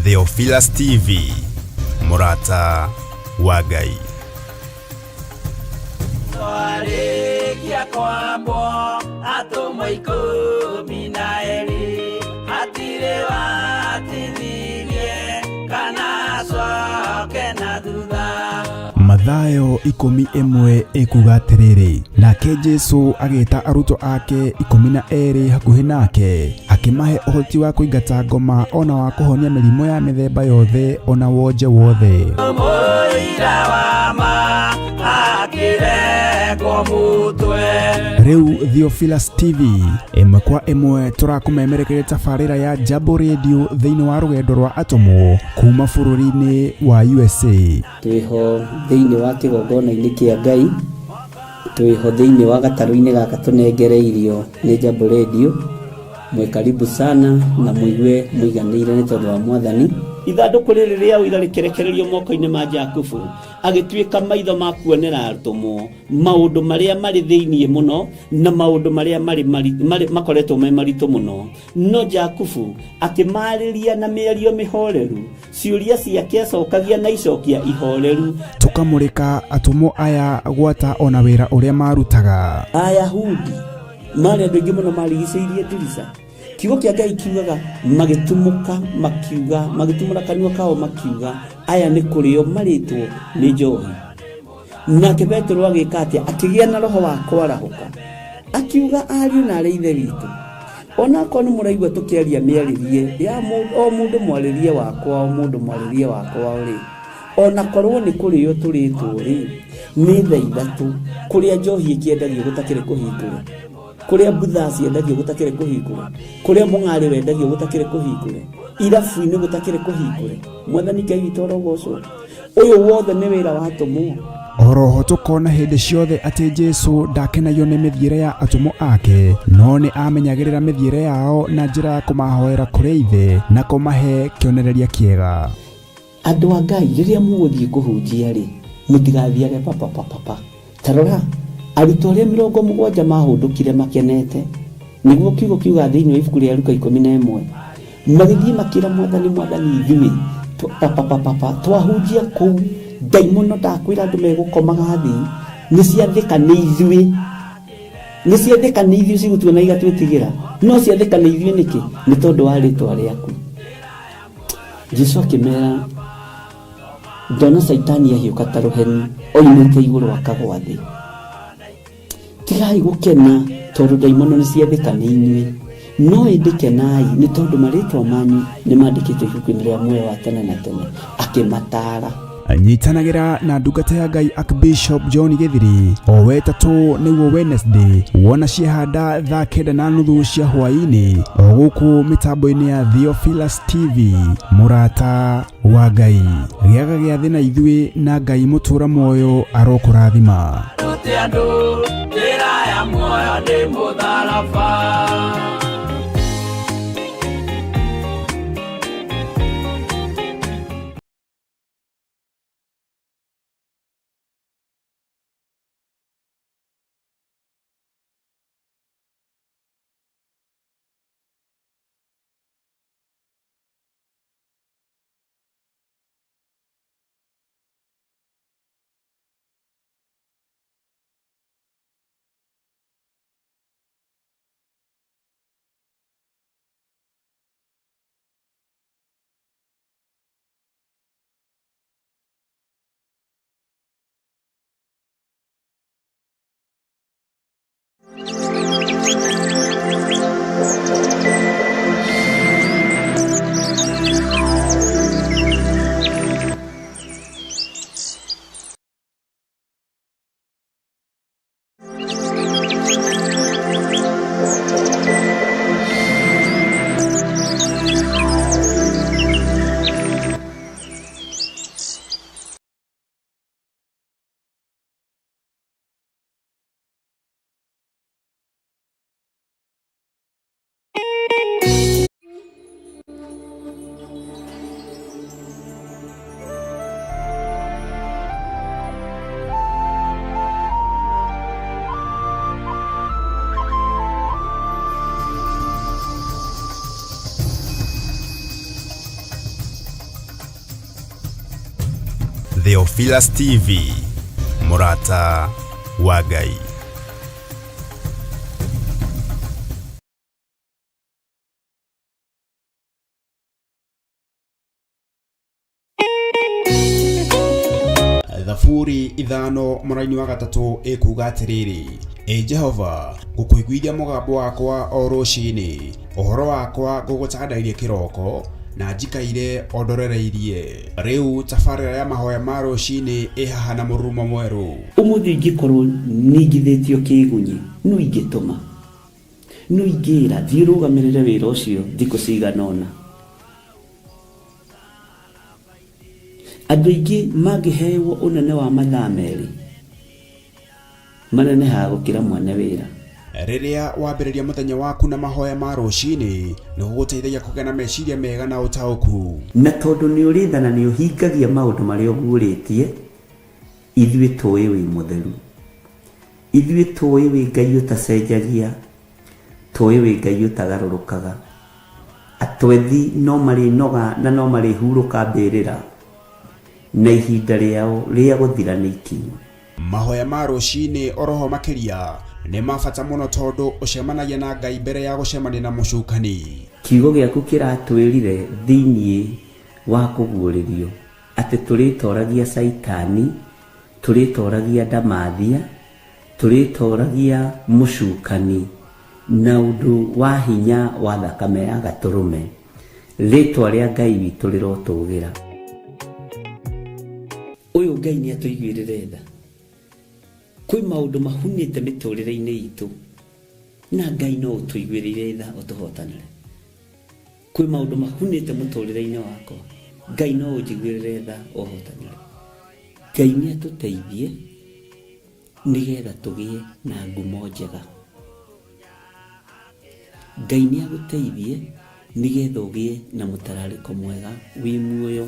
Theophilus TV, mũrata wa Ngai. Twarĩkia kwambwo atũmwo 12, hatirĩ watithirie kana acoke na thutha. Mathayo 11 ĩkuga atĩrĩrĩ, nake Jesu agĩta arutwo ake 12 hakuhĩ nake, akĩmahe ũhoti wa kũingata ngoma ona wa kũhonia mĩrimũ ya mĩthemba yothe ona wonje wothe. Mũira wa ma akĩrekwo mũtwe. Rĩu Theophilus TV ĩmwe kwa ĩmwe tũrakũmemerekeria tabarĩra ya Jambo Radio thĩinĩ wa rũgendo rwa atũmwo kuma bũrũri-inĩ wa USA. Twĩho thĩinĩ wa kĩgongona-inĩ kĩa Ngai, twĩho thĩinĩ wa gatarũ-inĩ gaka tũnengereirio nĩ Jambo Radio. Mwĩ karibu sana na mũigue mũiganĩire nĩ tondũ wa Mwathani. Ithandũkũ rĩrĩ rĩa ũira rĩkĩrekererio moko-inĩ ma Jakubu, agĩtuĩka maitho ma kuonera atũmwo maũndũ marĩa marĩ thĩinĩ mũno na maũndũ marĩa marĩ makoretwo me maritũ mũno. No Jakubu akĩmarĩria na mĩario mĩhoreru, ciũria ciake acokagia na icokia ihoreru. Tũkamũrĩka atũmwo aya gwata ona wĩra ũrĩa marutaga. Ayahudi marĩ andũ aingĩ mũno marigicĩirie ndirica. Kiugo kĩa Ngai kiugaga magĩtumũka makiuga, magĩtumũra kanua kao makiuga, aya nĩ kũrĩo marĩtwo nĩ njohi. Nake Petero agĩka atĩa? Akĩgĩa na roho wa kwarahũka, akiuga ariũ na arĩ ithe witũ, onakorwo nĩ mũraigua tũkĩaria mĩarĩrie ya o mũndũ mwarĩrie wakwa, o mũndũ mwarĩrie wakwa rĩ, onakorwo nĩ kũrĩo tũrĩtwo rĩ, nĩ thaa 3 kũrĩa njohi ĩkĩendagio gũtakĩrĩ kũhingũre, kũrĩa mbutha ciendagio gũtakĩrĩ kũhingũre, kũrĩa mũng'arĩ wendagio gũtakĩrĩ kũhingũre, irabu-inĩ gũtakĩrĩ kũhingũre. Mwathani Ngai witũ arogocwo. Ũyũ wothe nĩ wĩra wa atũmwo. Oroho tũkona hĩndĩ ciothe atĩ Jesu ndakenagio nĩ mĩthiĩre ya atũmwo ake, no nĩ amenyagĩrĩra mĩthiĩre yao na njĩra ya kũmahoera kũrĩ Ithe na kũmahe kĩonereria kĩega. Andũ a Ngai, rĩrĩa mũgũthiĩ kũhunjia rĩ, mũtigathiage papapapapa. Ta rora, arutwo arĩa 70 mahũndũkire makenete, nĩguo kiugo kiuga thĩinĩ wa ibuku rĩa Luka 11, magĩthiĩ makĩra Mwathani, Mwathani ithuĩ papapapapa twahunjia kũu, ndaimono ndakwĩra andũ megũkomaga thĩ, nĩ ciathĩka nĩ ithuĩ, nĩ ciathĩka nĩ ithuĩ cigũtuona igatwĩtigĩra, no ciathĩka nĩ ithuĩ nĩkĩ? Nĩ tondũ wa rĩtwa rĩaku. Jesu akĩmera, ndona Caitani ahiũka ta rũheni oimĩte igũrũ akagwa thĩ. Tigai gũkena tondũ ndaimono nĩ ciathĩka nĩ inyuĩ, no ĩndĩ kenai nĩ tondũ marĩtwa manyu nĩ mandĩkĩtwo ibuku-inĩ rĩa muoyo wa tene na tene. Akĩmataara. Nyitanagĩra na ndungata ya Ngai Archbishop John Gĩthiri o wetatũ nĩguo Wednesday, wona ciehanda thaa 9:30 cia hwaĩ-inĩ o gũkũ mĩtambo-inĩ ya Theophilus TV, mũrata wa Ngai. Gĩaga gĩathĩ na ithuĩ na Ngai mũtũra muoyo arokũrathima. Rute andũ njĩra ya muoyo nĩ mũtharaba. Theophilus TV, mũrata wa Ngai. Thaburi 5 mũraini wa 3 ĩkuga atĩrĩrĩ, Ĩ Jehova, ngũkũiguithia mũgambo wakwa o rũcinĩ, ũhoro wakwa ngũgũtandairie kĩroko, na njikaire o ndorereirie. Rĩu tabarĩra ya mahoya ma rũcinĩ ĩ haha na mũrurumo mwerũ. Ũmũthĩ ingĩkorwo ningithĩtio kĩgunyi, no ingĩtũma, no ingĩra thiĩ ũrũgamĩrĩre wĩra ũcio thikũ cigana ũna. Andũ aingĩ mangĩhewo ũnene wa mathaa 2 manenehaga gũkĩra mwene wĩra. Rĩrĩa wambĩrĩria mũthenya waku na mahoya ma rũcinĩ, nĩ gũgũteithagia kũgĩa na meciria mega na ũtaũku. Na tondũ nĩ ũrĩ tha na nĩ ũhingagia maũndũ marĩa ũguũrĩtie, ithuĩ tũĩ wĩ mũtheru. Ithuĩ tũĩ wĩ Ngai ũtacenjagia, tũĩ wĩ Ngai ũtagarũrũkaga. Atwethi no marĩnoga na no marĩhurũka mbĩrĩra, na ihinda rĩao rĩa gũthira nĩ ikinyu. Mahoya ma rũcinĩ oroho makĩria nĩ ma bata mũno tondũ ũcemanagia na Ngai mbere ya gũcemania na mũcukani. Kiugo gĩaku kĩratwĩrire thĩinĩ wa kũguũrĩrio atĩ tũrĩtoragia Caitani, tũrĩtoragia ndamathia, tũrĩtoragia mũcukani na ũndũ wa hinya wa thakame ya gatũrũme. Rĩtwa rĩa Ngai witũ rĩrotũgĩra. Ũyũ Ngai nĩ atũiguĩrĩre tha. Kwĩ maũndũ mahunĩte mĩtũrĩre-inĩ itũ, na Ngai no ũtũiguĩrĩire tha ũtũhotanĩre. Kwĩ maũndũ mahunĩte mũtũrĩre-inĩ wakwa, Ngai no ũnjiguĩrĩre tha ũhotanĩre. Ngai nĩ atũteithie nĩgetha tũgĩe na ngumo njega. Ngai nĩ agũteithie nĩgetha ũgĩe na mũtararĩko mwega wĩ muoyo.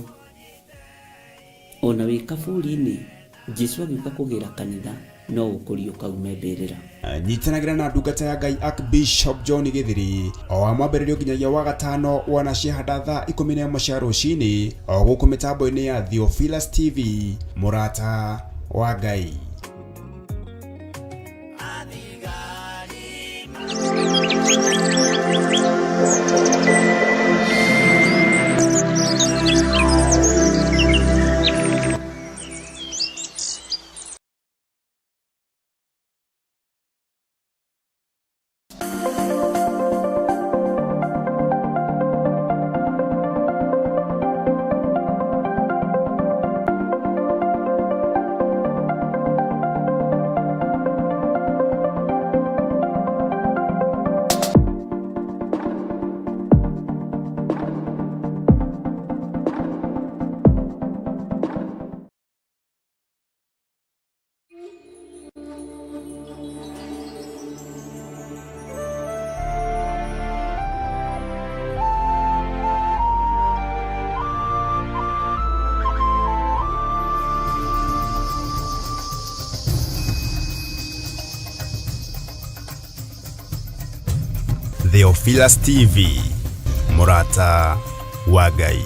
Ona wĩ kaburi-inĩ, Jesu agĩũka kũgĩra kanitha no ũkũriũka ume mbĩrĩra. Nyitanagĩra na ndungata ya Ngai Archbishop John Githiri o wa mwambĩrĩrio nginyagia wa gatano wana ciahanda thaa 11 cia rũcinĩ o gũkũ mĩtambo-inĩ ya Theophilus TV, mũrata wa Ngai. Theophilus TV, mũrata wa Ngai.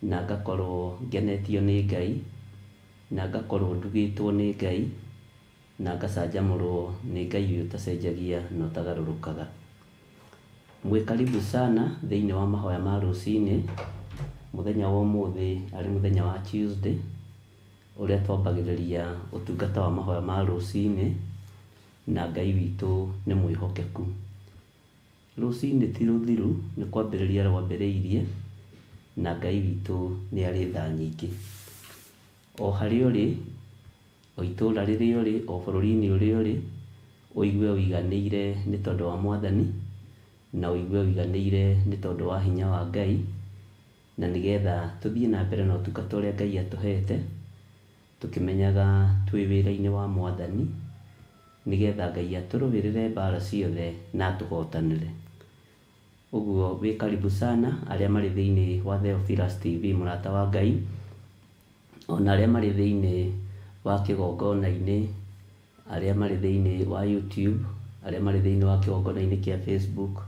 Na ngakorwo ngenetio nĩ Ngai, na ngakorwo ndugĩtwo nĩ Ngai, na ngacanjamũrwo nĩ Ngai ũyũ ũtacenjagia na ũtagarũrũkaga. Mwĩ karibu sana thĩinĩ wa mahoya ma rũcinĩ, mũthenya wa ũmũthĩ arĩ mũthenya wa Tuesday, ũrĩa twambagĩrĩria ũtungata wa mahoya ma rũcinĩ, na Ngai witũ nĩ mwĩhokeku. Rũcinĩ ti rũthiru, nĩ kwambĩrĩria rwambĩrĩirie, Na Ngai witũ nĩ arĩ tha nyingĩ. O harĩa ũrĩ, o itũũra rĩrĩa ũrĩ, o bũrũri-inĩ ũrĩa ũrĩ, ũigue ũiganĩire nĩ tondũ wa Mwathani, na ũigue ũiganĩire nĩ tondũ wa hinya wa Ngai, na nĩgetha tũthiĩ na mbere na ũtungata ũrĩa Ngai atũhete, tũkĩmenyaga twĩ wĩra-inĩ wa Mwathani, nĩgetha Ngai atũrũĩrĩre mbara ciothe na atũhotanĩre. Ũguo wĩ karibu sana arĩa marĩ thĩinĩ wa Theophilus TV mũrata wa Ngai, ona arĩa marĩ thĩinĩ wa kĩgongona-inĩ, arĩa marĩ thĩinĩ wa YouTube, arĩa marĩ thĩinĩ wa kĩgongona-inĩ kĩa Facebook,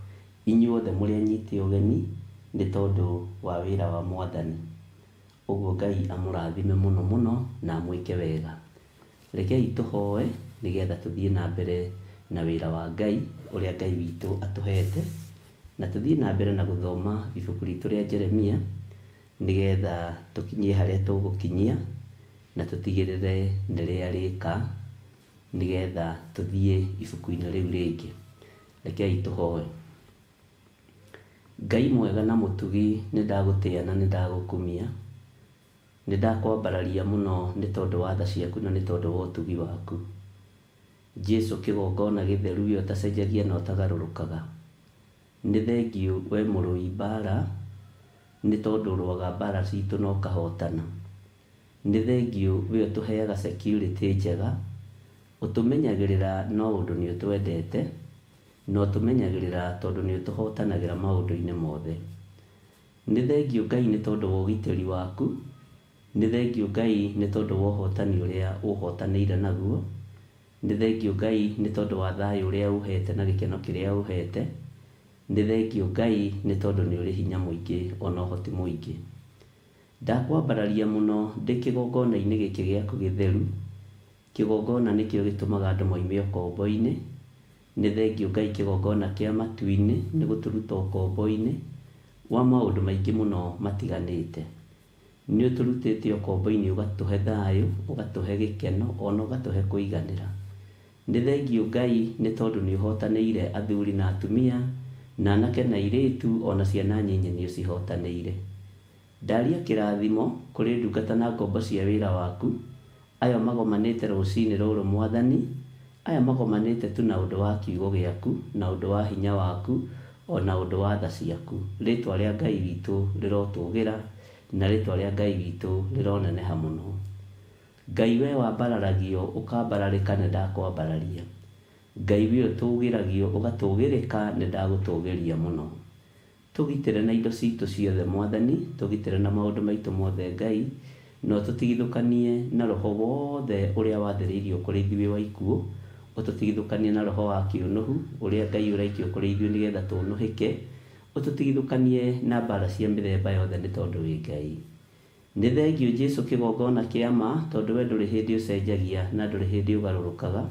inyuothe mũrĩ anyite ũgeni nĩ tondũ wa wĩra wa Mwathani. Ũguo Ngai amũrathime mũno mũno na amwĩke wega. Rekei tũhoe nĩgetha tũthiĩ na mbere na wĩra wa Ngai ũrĩa Ngai witũ atũhete, na tũthiĩ na mbere na gũthoma ibuku ritũ rĩa Jeremia nĩgetha tũkinyie harĩa tũgũkinyia na tũtigĩrĩre nĩ rĩarĩka nĩgetha tũthiĩ ibuku-inĩ rĩu rĩngĩ. Rekei tũhoe. Ngai mwega na mũtugi, nĩ ndagũtĩa na nĩ ndagũkumia. Nĩ ndakwambararia mũno nĩ tondũ wa tha ciaku na nĩ tondũ wa ũtugi waku. Jesu kĩgongona gĩtheru we ũtacenjagia na ũtagarũrũkaga. Nĩ thengiũ we mũrũi mbara nĩ tondũ ũrũaga mbara citũ na ũkahotana. Nĩ thengiũ we ũtũheaga security njega, ũtũmenyagĩrĩra no ũndũ nĩ ũtwendete, na ũtũmenyagĩrĩra tondũ nĩ ũtũhotanagĩra maũndũ-inĩ mothe. Nĩ thengiũ Ngai nĩ tondũ wa ũgitĩri waku, nĩ thengiũ Ngai nĩ tondũ wa ũhotani ũrĩa ũhotanĩire naguo, nĩ thengiũ Ngai nĩ tondũ wa thayũ ũrĩa ũhete na gĩkeno kĩrĩa ũhete, nĩ thengiũ Ngai nĩ tondũ nĩ ũrĩ hinya mũingĩ ona ũhoti mũingĩ. Ndakwambararia mũno ndĩ kĩgongona-inĩ gĩkĩ gĩaku gĩtheru, kĩgongona nĩkĩo gĩtũmaga andũ moime ũkombo-inĩ, nĩ thengiũ Ngai kĩgongona kĩa matu-inĩ nĩ gũtũruta ũkombo-inĩ wa maũndũ maingĩ mũno matiganĩte. Nĩ ũtũrutĩte ũkombo-inĩ ũgatũhe thayũ, ũgatũhe gĩkeno ona ũgatũhe kũiganĩra. Nĩ thengiũ Ngai nĩ tondũ nĩ ũhotanĩire athuri na atumia, na anake na airĩtu ona ciana nyinyi nĩ ũcihotanĩire. Ndaria kĩrathimo kũrĩ ndungata na ngombo cia wĩra waku, aya magomanĩte rũcinĩ rũrũ Mwathani, aya magomanĩte tu na ũndũ wa kiugo gĩaku, na ũndũ wa hinya waku, ona ũndũ wa tha ciaku. Rĩtwa rĩa Ngai witũ rĩrotũgĩra, na rĩtwa rĩa Ngai witũ rĩroneneha mũno. Ngai we wambararagio ũkambararĩka nĩ ndakwambararia. Ngai we ũtũgĩragio ũgatũgĩrĩka nĩ ndagũtũgĩria mũno. Tũgitĩre na indo citũ ciothe Mwathani, tũgitĩre na maũndũ maitũ mothe Ngai, na ũtũtigithũkanie na roho wothe ũrĩa wathĩrĩirio kũrĩ ithuĩ wa ikuũ, ũtũtigithũkanie na roho wa kĩũnũhu ũrĩa Ngai ũraikio kũrĩ ithuĩ nĩgetha tũũnũhĩke, ũtũtigithũkanie na mbara cia mĩthemba yothe nĩ tondũ wĩ Ngai. Nĩ thengiũ Jesu kĩgongona kĩa ma tondũ we ndũrĩ hĩndĩ ũcenjagia na ndũrĩ hĩndĩ ũgarũrũkaga.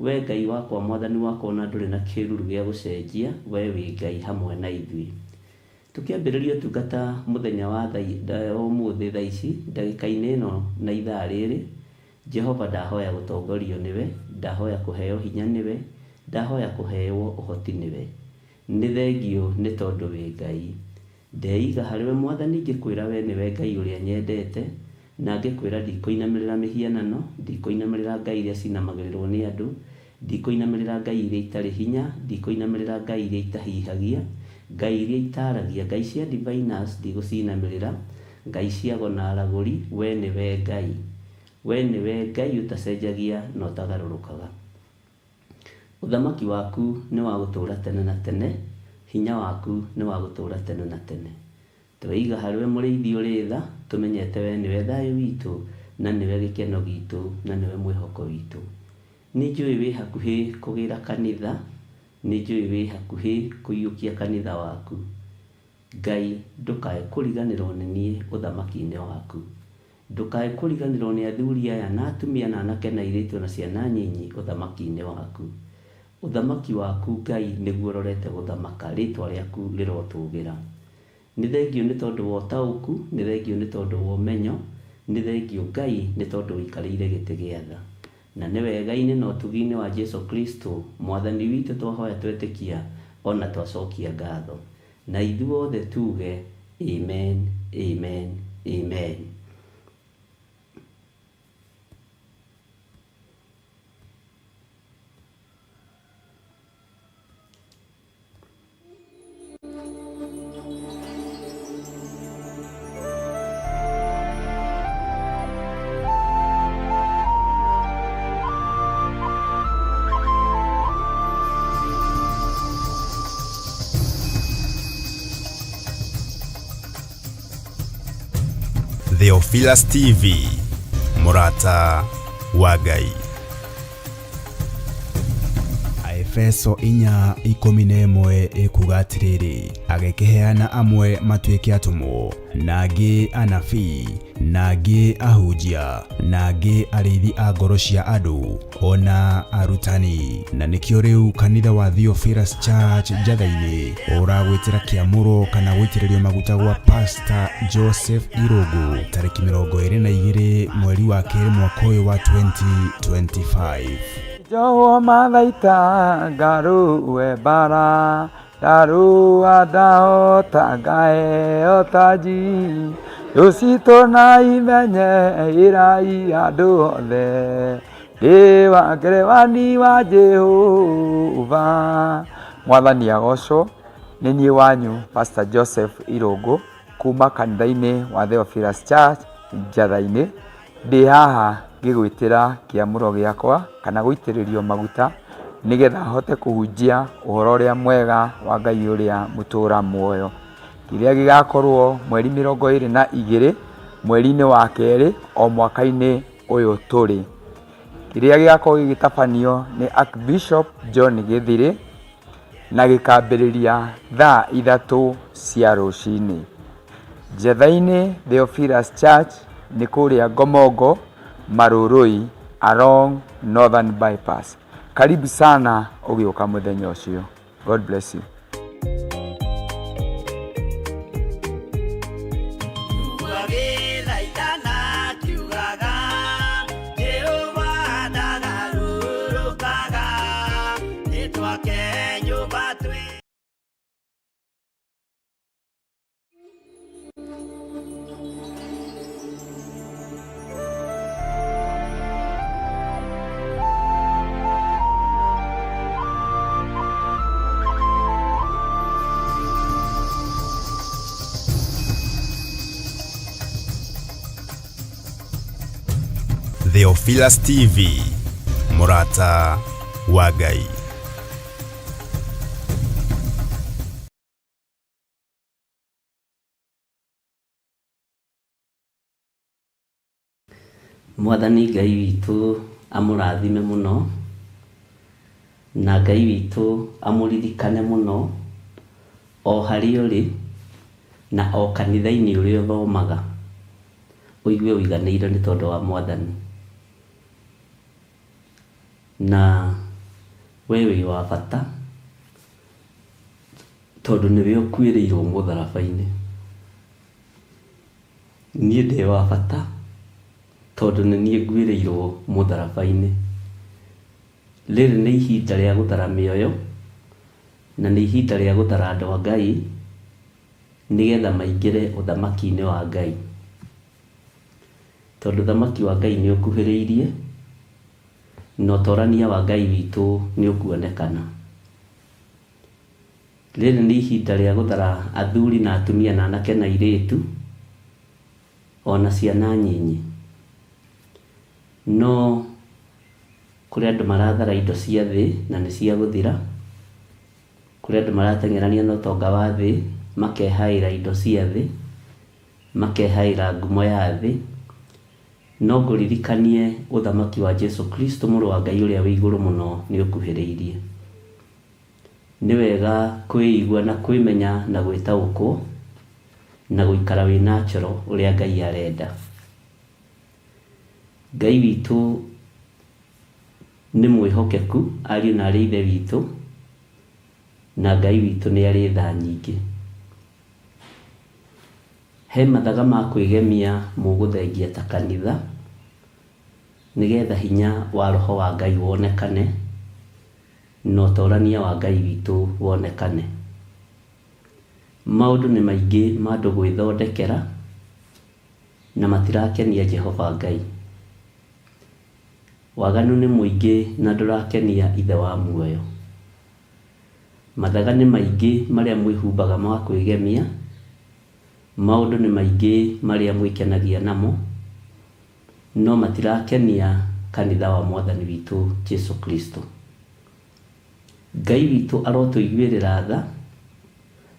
We Ngai wakwa Mwathani wakwa ona ndũrĩ na kĩruru gĩa gũcenjia, we wĩ Ngai hamwe na ithuĩ. Tũkĩambĩrĩria ũtungata mũthenya wa ũmũthĩ thaa ici, ndagĩka-inĩ ĩno na ithaa rĩrĩ, Jehova ndahoya gũtongorio nĩwe, ndahoya kũheo hinya nĩwe, ndahoya kũheo ũhoti nĩwe. Nĩ thengiũ nĩ tondũ wĩ Ngai. Ndeiga harĩwe Mwathani ngĩkwĩra we nĩwe Ngai ũrĩa nyendete, na ngĩkwĩra ndikũinamĩrĩra mĩhianano, ndikũinamĩrĩra ngai iria cinamagĩrĩrwo nĩ andũ, ndikũinamĩrĩra ngai iria itarĩ hinya, ndikũinamĩrĩra ngai iria itahihagia, ngai iria itaragia, ngai cia diviners ndigũcinamĩrĩra, ngai cia ago na aragũri, we nĩwe Ngai. We nĩwe Ngai ũtacenjagia na ũtagarũrũkaga. Ũthamaki waku nĩ wa gũtũũra tene na tene, hinya waku nĩ wa gũtũũra tene na tene. Tweiga harĩwe mũrĩithi ũrĩ tha, tũmenyete we nĩwe thayũ witũ, na nĩwe gĩkeno gitũ, na nĩwe mwĩhoko witũ. Nĩ njũĩ wĩ hakuhĩ kũgĩra kanitha, nĩ njũĩ wĩ hakuhĩ kũiyũkia kanitha waku. Ngai ndũkae kũriganĩrwo nĩ niĩ ũthamaki-inĩ waku. Ndũkae kũriganĩrwo nĩ athuri aya na atumia na anake na airĩtu na ciana nyinyi ũthamaki-inĩ waku. Ũthamaki waku Ngai nĩguo ũrorete gũthamaka, rĩtwa rĩaku rĩrotũgĩra. Nĩ thengiũ nĩ tondũ wa ũtaũku, nĩ thengiũ nĩ tondũ wa ũmenyo, nĩ thengiũ Ngai nĩ tondũ ũikarĩire gĩtĩ gĩa tha. Na nĩ wega-inĩ na ũtugi-inĩ wa Jesu Kristo, Mwathani witũ twahoya twetĩkia ona twacokia ngatho. Na ithuothe tuge amen, Amen, amen. Theophilus TV, mũrata wa Ngai. Aefeso 4:11 ĩkuga atĩrĩrĩ, agĩkĩheana amwe matuĩke atũmwo, na angĩ anabii, na angĩ ahunjia, na angĩ arĩithi a ngoro cia andũ, ona arutani. Na nĩkĩo rĩu kanitha wa Theophilus Church Njatha-inĩ ũragwĩtĩra kĩamũro kana gũitĩrĩrio maguta gwa Pastor Joseph Irũngũ tarĩki 22 mweri wa kerĩ mwaka ũyũ wa 2025. Njohwo mathaita ngarũe mbara ndarũa ndahota ngaheo taji rũcitũ na imenye ĩrai andũ othe ndĩ wa ngerewani wa Jehova. Mwathani agocwo. Nĩ niĩ wanyu Pastor Joseph Irũngũ kuma kanitha-inĩ wa Theophilus Church Njatha-inĩ. Ndĩ haha ngĩgwĩtĩra kĩamũro gĩakwa kana gũitĩrĩrio maguta nĩgetha hote kũhunjia ũhoro ũrĩa mwega wa Ngai ũrĩa mũtũra muoyo. Kĩrĩa gĩgakorwo mweri 22 mweri-inĩ wa kerĩ o mwaka-inĩ ũyũ tũrĩ. Kĩrĩa gĩgakorwo gĩgĩtabanio nĩ Archbishop John Gĩthirĩ na gĩkambĩrĩria thaa 3 cia rũcinĩ. Njatha-inĩ Theophilus Church nĩ kũrĩa Ngomongo Marurui along Northern Bypass. Karibu sana ũgĩũka mũthenya ũcio. God bless you. Theophilus TV, mũrata wa Ngai. Mwathani Ngai witũ amũrathime mũno, na Ngai witũ amũririkane mũno o harĩa ũrĩ na o kanitha-inĩ ũrĩa ũthomaga, ũigue ũiganĩire nĩ tondũ wa Mwathani. Na we wĩ wa bata tondũ nĩwe ũkuĩrĩirwo mũtharaba-inĩ. Niĩ ndĩ wa bata tondũ nĩ niĩ nguĩrĩirwo mũtharaba-inĩ. Rĩrĩ nĩ ihinda rĩa gũthara mĩoyo na nĩ ihinda rĩa gũthara andũ a Ngai nĩgetha maingĩre ũthamaki-inĩ wa Ngai. Tondũ ũthamaki wa Ngai nĩ ũkuhĩrĩirie na ũtorania wa Ngai witũ nĩ ũkuonekana. Rĩrĩ nĩ ihinda rĩa gũthara athuri na atumia na anake na airĩtu, o na ciana nyinyi. No kũrĩ andũ marathara indo cia thĩ na nĩ cia gũthira, kũrĩ andũ marateng'erania na ũtonga wa thĩ, makehaĩra indo cia thĩ, makehaĩra ngumo ya thĩ. No ngũririkanie ũthamaki wa Jesu Kristo mũrũ wa Ngai ũrĩa wĩ igũrũ mũno nĩ ũkuhĩrĩirie. Nĩ wega kwĩigua na kwĩmenya na gwĩtaũkwo na gũikara wĩ natural ũrĩa Ngai arenda. Ngai witũ nĩ mwĩhokeku ariũ na arĩ ithe witũ, na Ngai witũ nĩ arĩ tha nyingĩ. He mathaga ma kwĩgemia mũgũthengia ta kanitha, nĩgetha hinya wa roho wa Ngai wonekane na ũtorania wa Ngai witũ wonekane. Maũndũ nĩ maingĩ ma andũ gwĩthondekera, Na matirakenia Jehova Ngai. Waganu nĩ mũingĩ na ndũrakenia Ithe wa muoyo. Mathaga nĩ maingĩ marĩa mwĩhumbaga ma kwĩgemia, maũndũ nĩ maingĩ marĩa mwĩkenagia namo, no matirakenia kanitha wa Mwathani witũ Jesu Kristo. Ngai witũ arotũiguĩrĩra tha,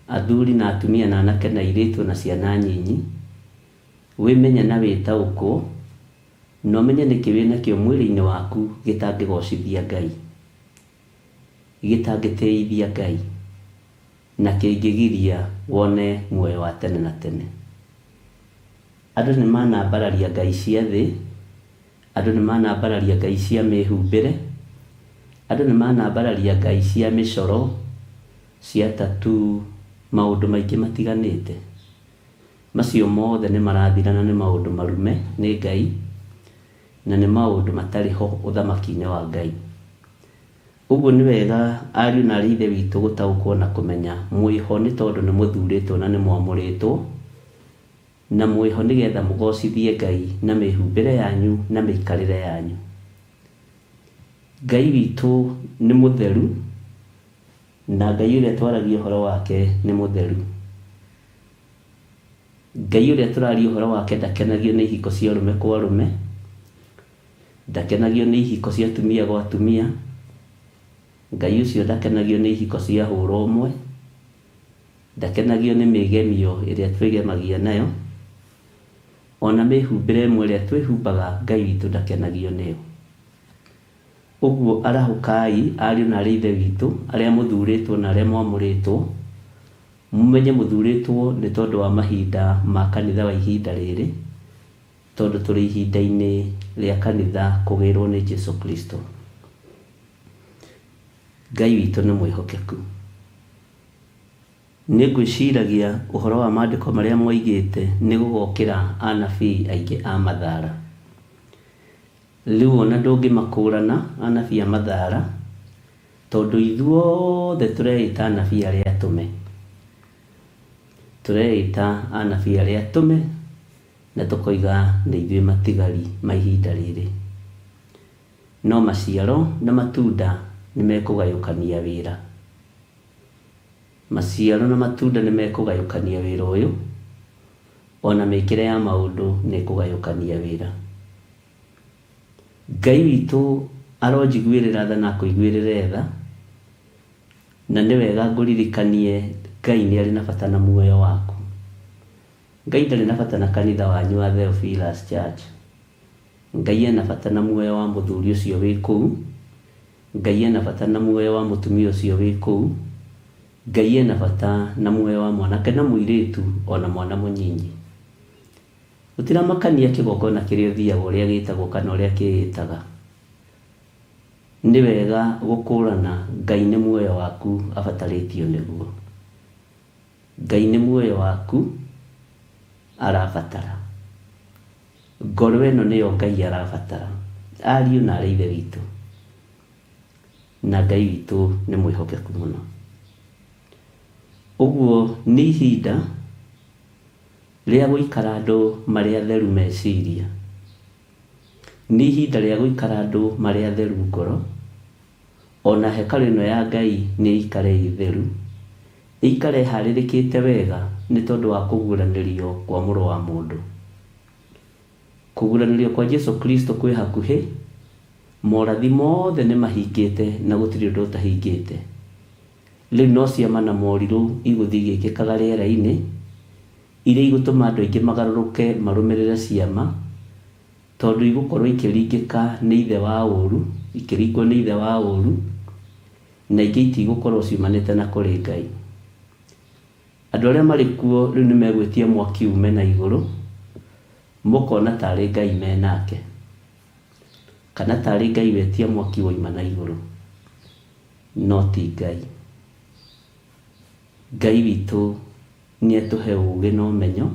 athuri na atumia na anake na airĩtu na ciana nyinyi, wĩmenye na wĩtaũkwo, na ũmenye nĩkĩ wĩnakĩo mwĩrĩ-inĩ waku gĩtangĩgocithia Ngai, gĩtangĩtĩithia Ngai, na kĩngĩgiria wone muoyo wa tene na tene. Andũ nĩ manambararia ngai cia thĩ, andũ nĩ manambararia ngai cia mĩhumbĩre, andũ nĩ manambararia ngai cia mĩcoro, cia tattoo, maũndũ maingĩ matiganĩte. Macio mothe nĩ marathira na nĩ maũndũ marume nĩ Ngai, na nĩ maũndũ matarĩ ho ũthamaki-inĩ wa Ngai. Ũguo nĩ wega ariũ na aarĩ a Ithe witũ gũtaũkwo na kũmenya mwĩho nĩ tondũ nĩ mũthurĩtwo na nĩ mwamũrĩtwo, na mwĩho nĩ getha mũgocithie Ngai na mĩhumbĩre yanyu na mĩikarĩre yanyu. Ngai witũ nĩ mũtheru, na Ngai ũrĩa twaragia ũhoro wake nĩ mũtheru. Ngai ũrĩa tũraria ũhoro wake ndakenagio nĩ ihiko cia arũme kwa arũme, ndakenagio nĩ ihiko cia atumia gwa atumia, Ngai ũcio ndakenagio nĩ ihiko cia hũra ũmwe, ndakenagio nĩ mĩgemio ĩrĩa twĩgemagia nayo, ona mĩhumbĩre ĩmwe ĩrĩa twĩhumbaga Ngai witũ ndakenagio nĩyo. Ũguo arahũkai, ariũ na aarĩ a Ithe witũ, arĩa mũthurĩtwo na arĩa mwamũrĩtwo, mũmenye mũthurĩtwo nĩ tondũ wa mahinda ma kanitha wa ihinda rĩrĩ, tondũ tũrĩ ihinda-inĩ rĩa kanitha kũgĩrwo nĩ Jesu Kristo. Ngai witũ nĩ mwĩhokeku. Nĩ ngwĩciragia ũhoro wa maandĩko marĩa moigĩte nĩ gũgokĩra anabii aingĩ a mathara. Rĩu ona ndũngĩmakũrana anabii a mathara, tondũ ithuothe tũreĩta anabii arĩa atũme. Tũreĩta anabii arĩa atũme na tũkoiga nĩ ithuĩ matigari ma ihinda rĩrĩ. No maciaro na matunda nĩ mekũgayũkania wĩra. Maciaro na matunda nĩ mekũgayũkania wĩra ũyũ, ona mĩkĩre ya maũndũ nĩ ĩkũgayũkania wĩra. Ngai witũ aronjiguĩrĩra tha na akũiguĩrĩre tha, na nĩ wega ngũririkanie Ngai nĩ arĩ na bata na muoyo waku. Ngai ndarĩ na bata na kanitha wanyu wa Theophilus Church. Ngai ena bata na muoyo wa mũthuri ũcio wĩ kũu. Ngai ena bata na muoyo wa mũtumia ũcio wĩ kũu. Ngai ena bata na muoyo wa mwanake na mũirĩtu ona mwana mũnyinyi. Gũtiramakania kĩgongona kĩrĩa ũthiaga ũrĩa gĩtagwo kana ũrĩa kĩĩtaga. Nĩ wega gũkũrana Ngai nĩ muoyo waku abatarĩtio nĩguo. Ngai nĩ muoyo waku arabatara. Ngoro ĩno nĩyo Ngai arabatara. Ariũ na aarĩ a Ithe witũ. Na Ngai witũ nĩ mwĩhokeku mũno. Ũguo nĩ ihinda rĩa gũikara andũ marĩ atheru meciria. Nĩ ihinda rĩa gũikara andũ marĩ atheru ngoro. Ona hekarũ ĩno ya Ngai nĩ ĩikare ĩ theru, ĩikare ĩharĩrĩkĩte wega nĩ tondũ wa kũguũranĩrio kwa Mũrũ wa Mũndũ. Kũguũranĩrio kwa Jesu Kristo kwĩ hakuhĩ, morathi mothe nĩ mahingĩte na gũtirĩ ũndũ ũtahingĩte. Rĩu no ciama na morirũ igũthiĩ igĩkĩkaga rĩera-inĩ, iria igũtũma andũ aingĩ magarũrũke marũmĩrĩre ciama, tondũ igũkorwo ikĩringĩka nĩ ithe wa ũũru, ikĩringwo nĩ ithe wa ũũru, na ingĩ itigũkorwo ciumanĩte na kũrĩ Ngai. Andũ arĩa marĩ kuo rĩu nĩ megwĩtia mwaki ume na igũrũ, mũkona tarĩ Ngai me nake, kana tarĩ Ngai wetia mwaki woima na igũrũ, no ti Ngai. Ngai witũ nĩ atũhe ũũgĩ na ũmenyo,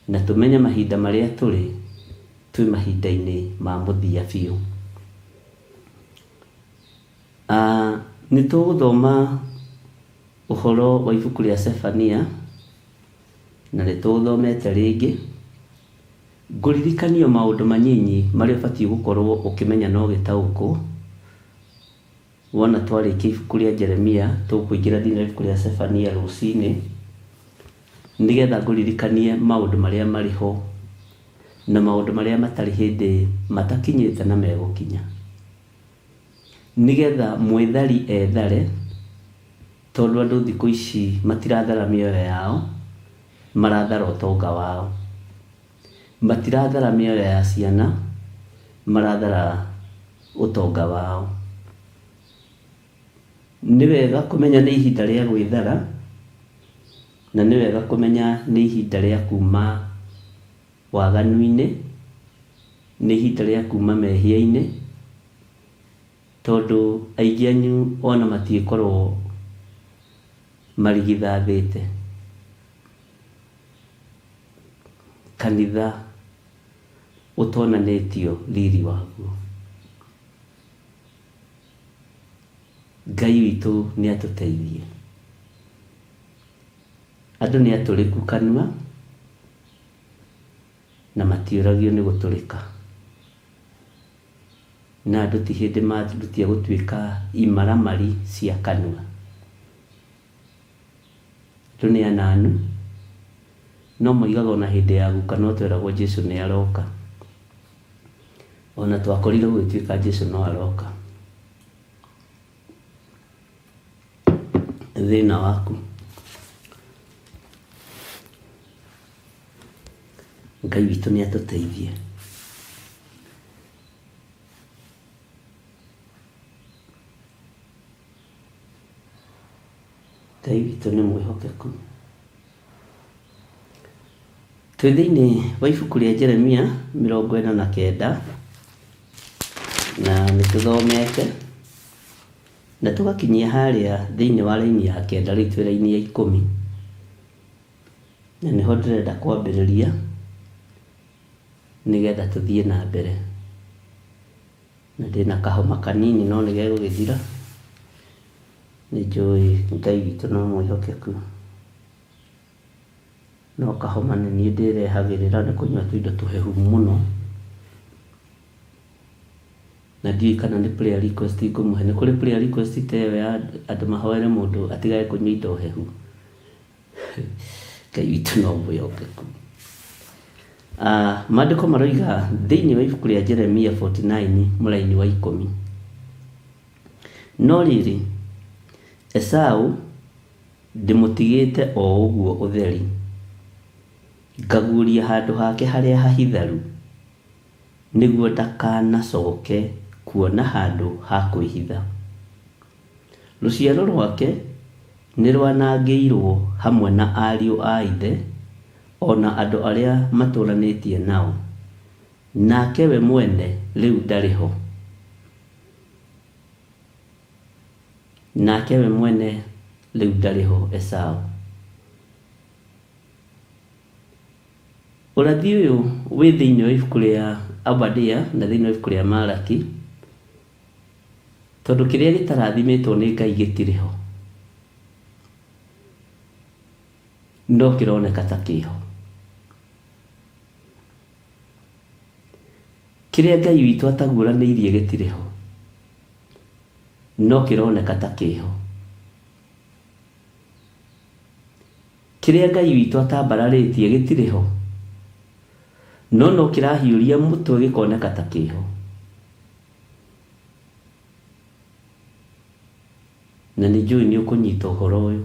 na tũmenye mahinda marĩa tũrĩ, twĩ mahinda-inĩ ma mũthia biũ. Nĩ tũgũthoma ũhoro wa ibuku rĩa Sefania, na nĩ tũũthomete rĩngĩ. Ngũririkanie o maũndũ manyinyi marĩa ũbatiĩ gũkorwo ũkĩmenya na ũgĩtaũkwo. Wona twarĩkia ibuku rĩa Jeremia, tũkũingĩra thĩinĩ wa ibuku rĩa Sefania rũcinĩ, nĩgetha ngũririkanie maũndũ marĩa marĩ ho na maũndũ marĩa matarĩ hĩndĩ matakinyĩte na megũkinya. Nĩgetha mwĩthari ethare, tondũ andũ thikũ ici matirathara mĩoyo yao, marathara ũtonga wao. Matirathara mĩoyo ya ciana, marathara ũtonga wao. Nĩ wega kũmenya nĩ ihinda rĩa gwĩthara, na nĩ wega kũmenya nĩ ihinda rĩa kuma waganu-inĩ, nĩ ihinda rĩa kuma mehia-inĩ, tondũ aingĩ anyu ona matiĩkorwo marigithathĩte. Kanitha ũtonanĩtio riri waguo. Ngai witũ nĩ atũteithie. Andũ nĩ atũrĩku kanua na matiũragio nĩ gũtũrĩka. Na andũ ti hĩndĩ marutia gũtuĩka imaramari cia kanua. Andũ nĩ ananu, no moigaga ona hĩndĩ ya guka no tweragwo Jesu nĩ aroka. Ona twakorire gũgĩtuĩka Jesu no aroka. Thĩna waku. Ngai witũ nĩ atũteithie. Ngai witũ nĩ mwĩhokeku. Twĩ thĩinĩ wa ibuku rĩa Jeremia 49 na nĩ tũthomete na tũgakinyia harĩa thĩinĩ wa raini ya kenda, rĩu twĩ raini ya ikũmi na nĩho ndĩrenda kwambĩrĩria nĩgetha tũthiĩ na mbere. Na ndĩna kahoma kanini no nĩ gegũgĩthira. Nĩ njũĩ Ngai witũ no mwĩhokeku. No kahoma nĩ niĩ ndĩrehagĩrĩra nĩ kũnyua tũindo tũhehu mũno. Na ndiũĩ kana nĩ prayer request ngũmũhe. Nĩ kũrĩ prayer request ta ĩyo ya andũ mahoere mũndũ atigage kũnyua indo hehu? Ngai witũ no mwĩhokeku. Ah, maandĩko maroiga thĩinĩ wa ibuku rĩa Jeremia 49 mũraini wa ikũmi. No rĩrĩ, Esau ndĩmũtigĩte o ũguo ũtheri, ngaguũria handũ hake harĩa hahitharu, nĩguo ndakanacoke kuona handũ ha kwĩhitha. Rũciaro rwake nĩrwanangĩirwo hamwe na ariũ a ithe o na andũ arĩa matũũranĩtie nao, nake we mwene rĩu ndarĩ ho. Nake we mwene rĩu ndarĩ ho Esau. Ũrathi ũyũ wĩ thĩinĩ wa ibuku rĩa Obadia na thĩinĩ wa ibuku rĩa Malaki. Tondũ kĩrĩa gĩtarathimĩtwo nĩ Ngai gĩtirĩ ho, no kĩroneka ta kĩho. Kĩrĩa Ngai witũ ataguũranĩirie gĩtirĩ ho, no kĩroneka ta kĩho. Kĩrĩa Ngai witũ atambararĩtie gĩtirĩ ho, no no kĩrahiũria mũtwe gĩkoneka ta kĩho. Na nĩ njũĩ nĩ ũkũnyita ũhoro ũyũ.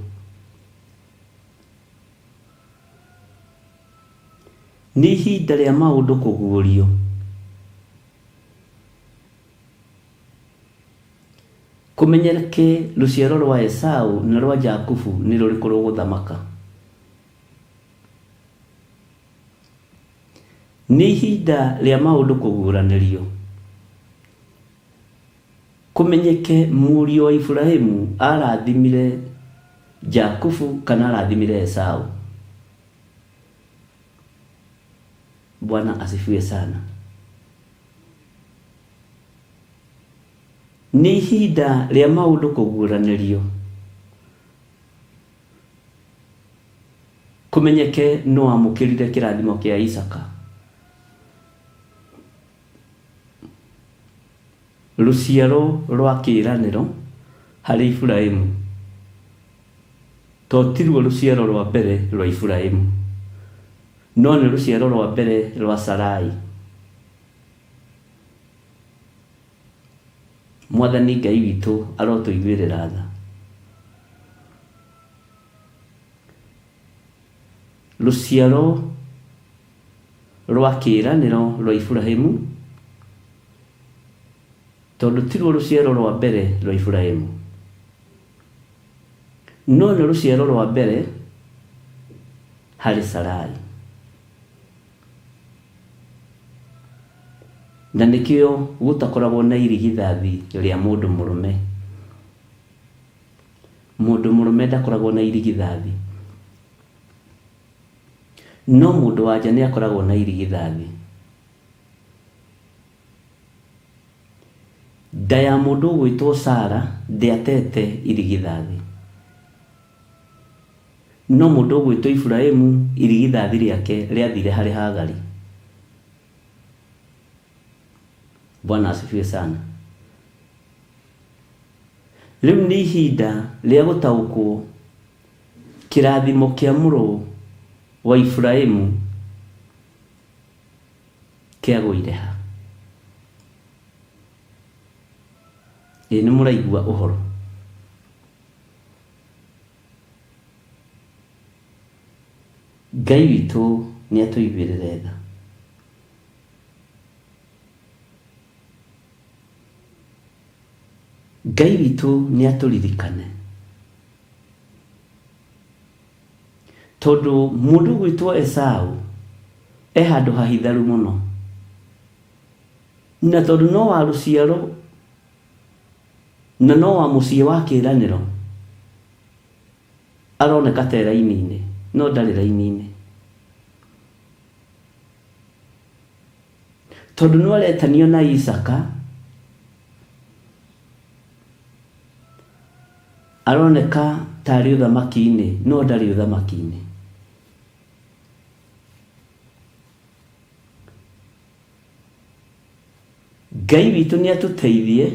Nĩ ihinda rĩa maũndũ kũguũrio. Kũmenyeke rũciaro rwa Esau na rwa Jakubu nĩ rũrĩkũ rũgũthamaka. Nĩ ihinda rĩa maũndũ kũguũranĩrio. Kũmenyeke mũriũ wa Iburahimu arathimire Jakubu kana arathimire Esau. Bwana asifiwe sana. Nĩ ihinda rĩa maũndũ kũguũranĩrio. Kũmenyeke nũ wamũkĩrire kĩrathimo kĩa Isaka. Rũciaro rwa kĩĩranĩro harĩ Iburahimu to tiruo rũciaro rwa mbere rwa Iburahimu, no nĩ rũciaro rwa mbere rwa Sarai. Mwathani Ngai witũ arotũiguĩrĩra tha. Rũciaro rwa kĩĩranĩro rwa Iburahimu, tondũ tiruo rũciaro rwa mbere rwa Iburahimu, no nĩ rũciaro rwa mbere harĩ Sarai. Na nĩkĩo gũtakoragwo na irigithathi rĩa mũndũ mũrũme. Mũndũ mũrũme ndakoragwo na irigithathi, no mũndũ wa nja nĩ akoragwo na irigithathi. Nda ya mũndũ ũgwĩtwo Sara ndĩatete irigithathi, no mũndũ ũgwĩtwo Iburahimu irigithathi rĩake rĩathire harĩ Hagari. Bwana asifiwe sana. Rĩu nĩ ihinda rĩa gũtaũkwo kĩrathimo kĩa mũrũ wa Iburahimu kĩagũire ha. Ĩ nĩ mũraigua ũhoro? Ngai witũ nĩ atũiguĩrĩre tha. Ngai witũ nĩ atũririkane. Tondũ mũndũ ũgwĩtwo Esau e handũ hahitharu mũno. Na tondũ no wa rũciaro na no wa mũciĩ wa kĩĩranĩro, aroneka ta e raini-inĩ, no ndarĩ raini-inĩ. Tondũ no aretanio na Isaka, aroneka ta arĩ ũthamaki-inĩ, no ndarĩ ũthamaki-inĩ. Ngai witũ nĩ atũteithie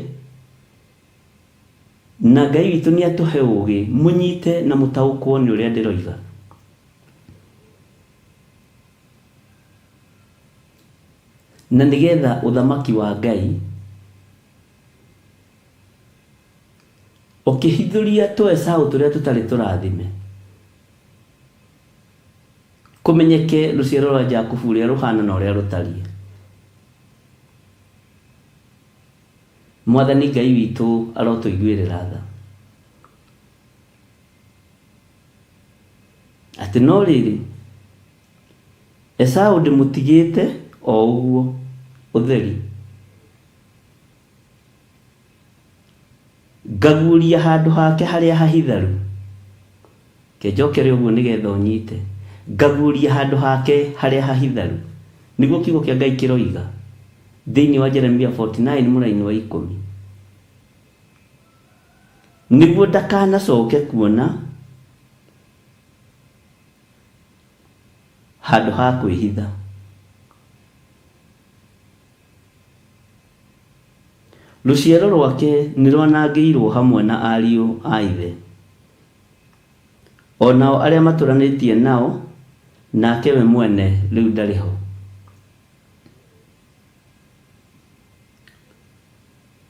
na Ngai witũ nĩ atũhe ũgĩ mũnyite na mũtaũkwo nĩ ũrĩa ndĩroiga. Na nĩgetha ũthamaki wa Ngai ũkĩhithũria tũecaũ tũrĩa tũtarĩ tũrathime, kũmenyeke rũciaro rwa Jakubu ũrĩa rũhana na ũrĩa rũtariĩ. Mwathani Ngai witũ arotũiguĩrĩra tha. Atĩ no rĩrĩ, Esau ndĩmũtigĩte o ũguo ũtheri, ngaguũria handũ hake harĩa hahitharu. Reke njokere ũguo nĩgetha ũnyite. Ngaguũria handũ hake harĩa hahitharu. Nĩguo kiugo kĩa Ngai kĩroiga thĩinĩ wa Jeremia 49 mũraini wa ikũmi. Nĩguo ndakanacoke kuona handũ ha kwĩhitha. Rũciaro rwake nĩ rwanangĩirwo hamwe na ariũ a ithe, o nao arĩa matũranĩtie nao, nake we mwene rĩu ndarĩ ho.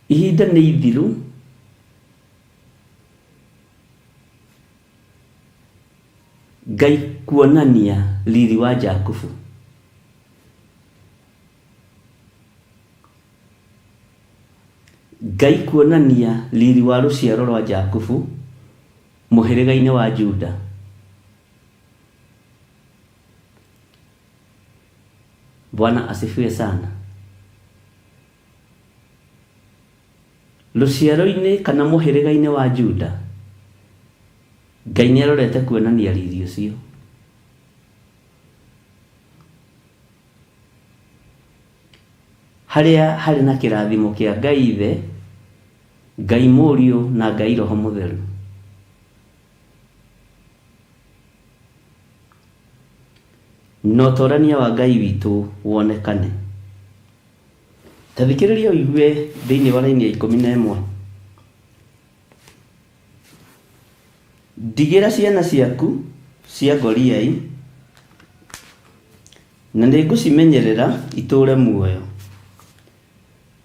Ihinda nĩ ithiru. Ngai kuonania riri wa Jakubu. Ngai kuonania riri wa rũciaro rwa Jakubu mũhĩrĩga-inĩ wa Juda. Bwana asifiwe sana. Rũciaro-inĩ kana mũhĩrĩga-inĩ wa Juda, Ngai nĩ arorete kuonania riri ũcio. Harĩa harĩ na kĩrathimo kĩa Ngai Ithe, Ngai Mũriũ na Ngai Roho Mũtheru. Na ũtorania wa Ngai witũ wonekane. Ta thikĩrĩria ũigue thĩinĩ wa raini ya 11. Ndigĩra ciana ciaku cia ngoriai, na nĩngũcimenyerera itũũre muoyo,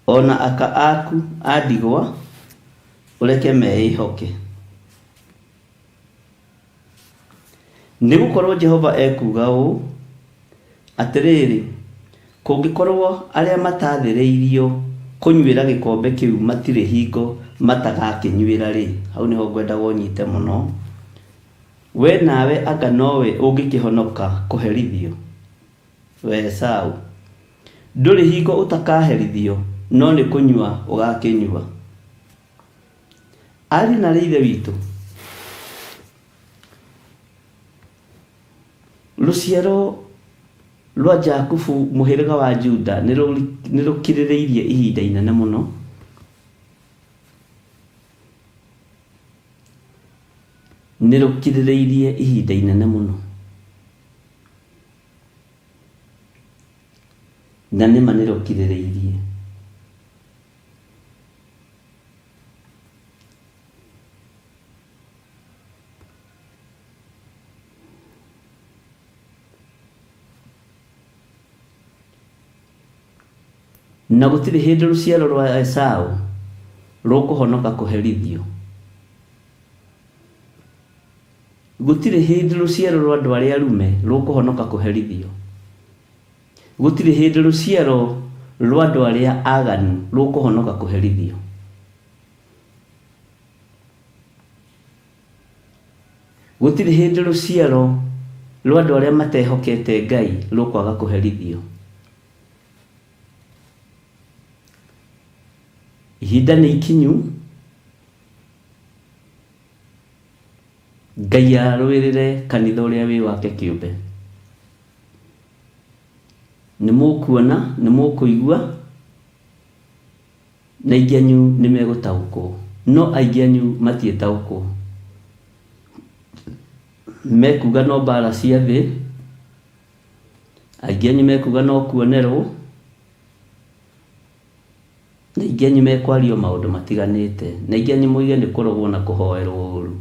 o na aka aku a ndigwa ũreke meĩhoke. Nĩ gũkorũo Jehova ekuuga ũũ, Atĩrĩrĩ, kũngĩkorũo arĩa mataathĩrĩirio kũnyuĩra gĩkombe kĩu matirĩ hingo matagakĩnyuĩra-rĩ, hau nĩho ngwendaga ũnyite mũno, wee nawe anga nowe ũngĩkĩhonoka kũherithio, wee Esau? Ndũrĩ hingo ũtakaherithio, no nĩ kũnyua ũgakĩnyua. Ariũ na aarĩ a Ithe witũ, rũciaro rwa Jakubu mũhĩrĩga wa Juda nĩ rũkirĩrĩirie ihinda inene mũno. Nĩ rũkirĩrĩirie ihinda inene mũno. Na nĩma nĩ rũkirĩrĩirie. Na gũtirĩ hĩndĩ rũciaro rwa Esau rũkũhonoka kũherithio. Gũtirĩ hĩndĩ rũciaro rwa andũ arĩa arume rũkũhonoka kũherithio. Gũtirĩ hĩndĩ rũciaro rwa andũ arĩa aganu rũkũhonoka kũherithio. Gũtirĩ hĩndĩ rũciaro rwa andũ arĩa matehokete Ngai rũkwaga kũherithio. Ihinda nĩ ikinyu Ngai arũĩrĩre kanitha ũrĩa wĩ wake kĩũmbe. Nĩ mũkuona, nĩ mũkũigua, na aingĩ anyu nĩ megũtaũkwo, no aingĩ anyu matiĩtaũkwo. Mekuga no mbara cia thĩ, aingĩ anyu mekuga no kuonerwo, na aingĩ anyu mekwaria o maũndũ matiganĩte, na aingĩ anyu moige nĩ kũrogwo na kũhoerwo ũru.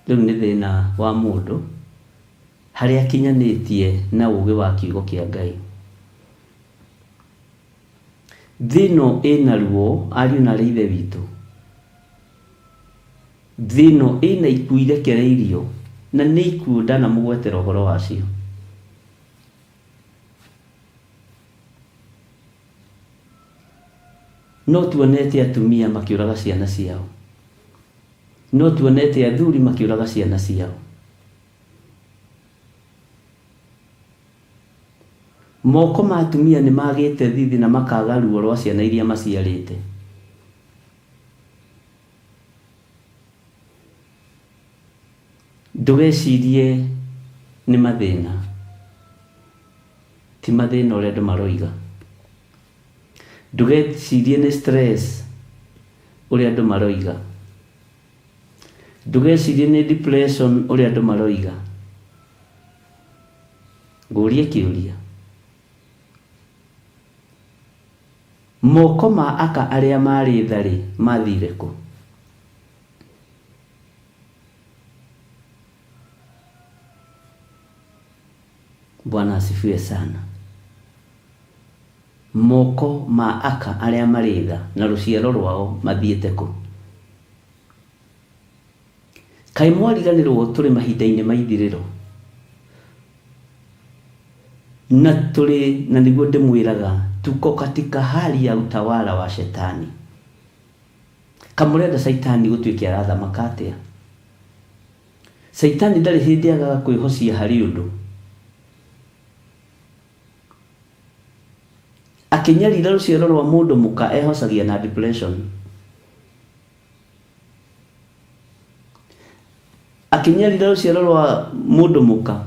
Rĩu nĩ thĩna wa mũndũ harĩa akinyanĩtie na ũgĩ wa kiugo kĩa Ngai. Thĩ ĩno ĩna ruo ariũ na aarĩ a Ithe witũ. Thĩ ĩno ĩna ikuũ irekereirio na nĩ ikuũ ndanamũgwetera ũhoro wacio. No tuonete atumia makĩũraga ciana ciao. No tuonete athuri makĩũraga ciana ciao. Moko ma atumia nĩ magĩte thithi na makaga ruo rwa ciana iria maciarĩte. Ndũgecirie nĩ mathĩna. Ti mathĩna ũrĩa andũ maroiga. Ndũgecirie nĩ stress ũrĩa andũ maroiga. Ndũgecirie nĩ depression ũrĩa andũ maroiga. Ngũrie kĩũria. Moko ma aka arĩa marĩ tha-rĩ, mathire kũ? Bwana asifiwe sana. Moko ma aka arĩa marĩ tha na rũciaro rwao mathiĩte kũ? Kaĩ mwariganĩrwo tũrĩ mahinda-inĩ ma ithirĩro? Na tũrĩ, na nĩguo ndĩmwĩraga, tuko katika hali ya utawala wa shetani. Kamũrenda Caitani gũtuĩke arathamaka atĩa? Caitani ndarĩ hĩndĩ agaga kwĩhocia harĩ ũndũ. Akĩnyarira rũciaro rwa mũndũ mũka ehocagia na depression. Akĩnyarira rũciaro rwa mũndũ mũka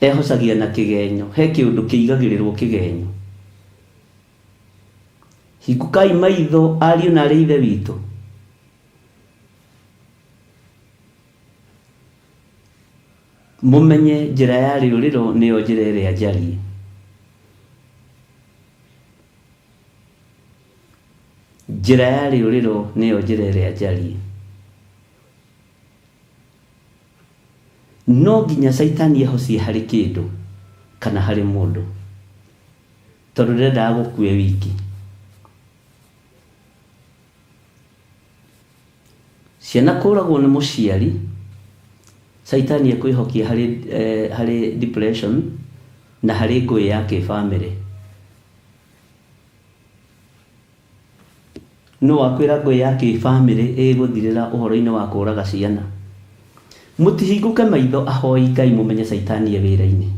ehocagia na kĩgenyo. He kĩũndũ kĩigagĩrĩrwo kĩgenyo. Hingũkai maitho ariũ na aarĩ a Ithe witũ. Mũmenye njĩra ya rĩũrĩro nĩyo njĩra ĩrĩa njariĩ. Njĩra ya rĩũrĩro nĩyo njĩra ĩrĩa njariĩ. No nginya caitani ehocie harĩ kĩndũ kana harĩ mũndũ, tondũ ndendaga gũkue wiki. Ciana kũragwo nĩ mũciari, caitani ekwĩhokia harĩ, eh, harĩ depression na harĩ ngũĩ ya kĩbamĩrĩ. Nũ wakwĩra ngũĩ ya kĩbamĩrĩ ĩgũthirĩra ũhoro-inĩ wa kũraga ciana? Mũtihingũke maitho ahoi Ngai mũmenye caitani e wĩra-inĩ.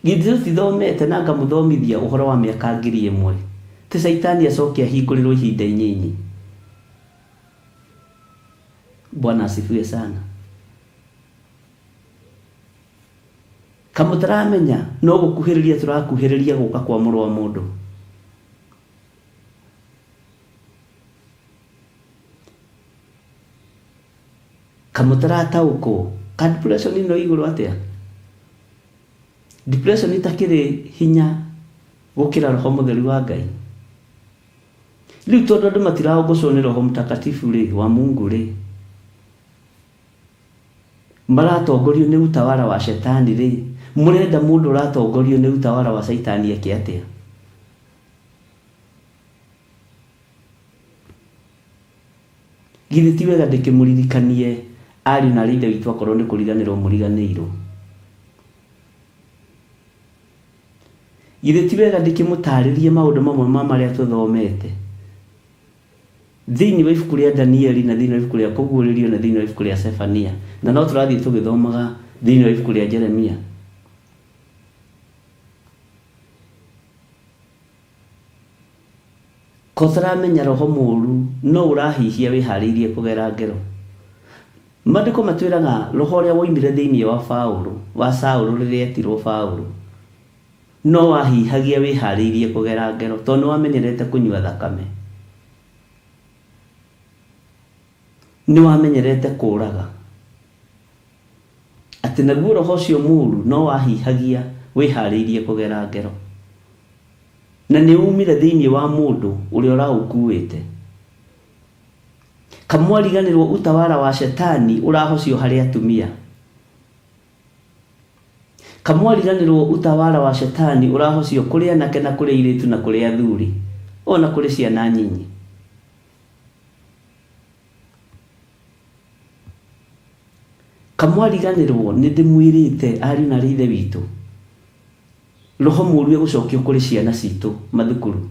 Githĩ tũtithomete na ngamũthomithia ũhoro wa mĩaka 1000? Ti caitani acoke ahingũrĩrwo ihinda inyinyi? Bwana asifiwe sana. Kamũtaramenya no gũkuhĩrĩria tũrakuhĩrĩria gũka kwa mũrũ wa mũndũ. Kamũtarataũkwo ka depression ĩno igũrũ atĩa? Depression itakĩrĩ hinya gũkĩra roho mũtheru wa Ngai. Rĩu tondũ andũ matiraongocwo nĩ roho mtakatifu rĩ wa Mungu rĩ, maratongorio nĩ utawala wa shetani rĩ, mũrenda mũndũ ũratongorio nĩ utawala wa shaitani eke atĩa? Githĩ ti wega ndĩkĩmũririkanie ariũ na aarĩ a Ithe witũ akorwo nĩ kũriganĩrwo mũriganĩirwo? Githĩ ti wega ndĩkĩmũtaarĩrie maũndũ mamwe ma marĩa tũthomete thĩinĩ wa ibuku rĩa Danieli na thĩinĩ wa ibuku rĩa Kũguũrĩrio na thĩinĩ wa ibuku rĩa Sefania na no tũrathiĩ tũgĩthomaga thĩinĩ wa ibuku rĩa Jeremia? Ko ũtaramenya roho mũru no ũrahihia wĩharĩirie kũgera ngero. Mandĩko matwĩraga roho ũrĩa woimire thĩinĩ wa Paũlũ, wa Saũlũ rĩrĩa etirwo Paũlũ, no wahihagia wĩharĩirie kũgera ngero tondũ nĩ wamenyerete kũnyua thakame. Nĩ wamenyerete kũraga. Atĩ naguo roho ũcio mũru no wahihagia wĩharĩirie kũgera ngero. Na nĩ uumire thĩinĩ wa mũndũ ũrĩa ũraũkuuĩte. Kamwariganĩrwo utawala wa shetani ũrahocio harĩ atumia. Kamwariganĩrwo utawala wa shetani ũrahocio kũrĩ anake na kũrĩ airĩtu na kũrĩ athuri, o na kũrĩ ciana nyinyi. Kamwariganĩrwo nĩ ndĩmwĩrĩte ariũ na aarĩ a Ithe witũ, roho mũru egũcokio kũrĩ ciana citũ mathukuru.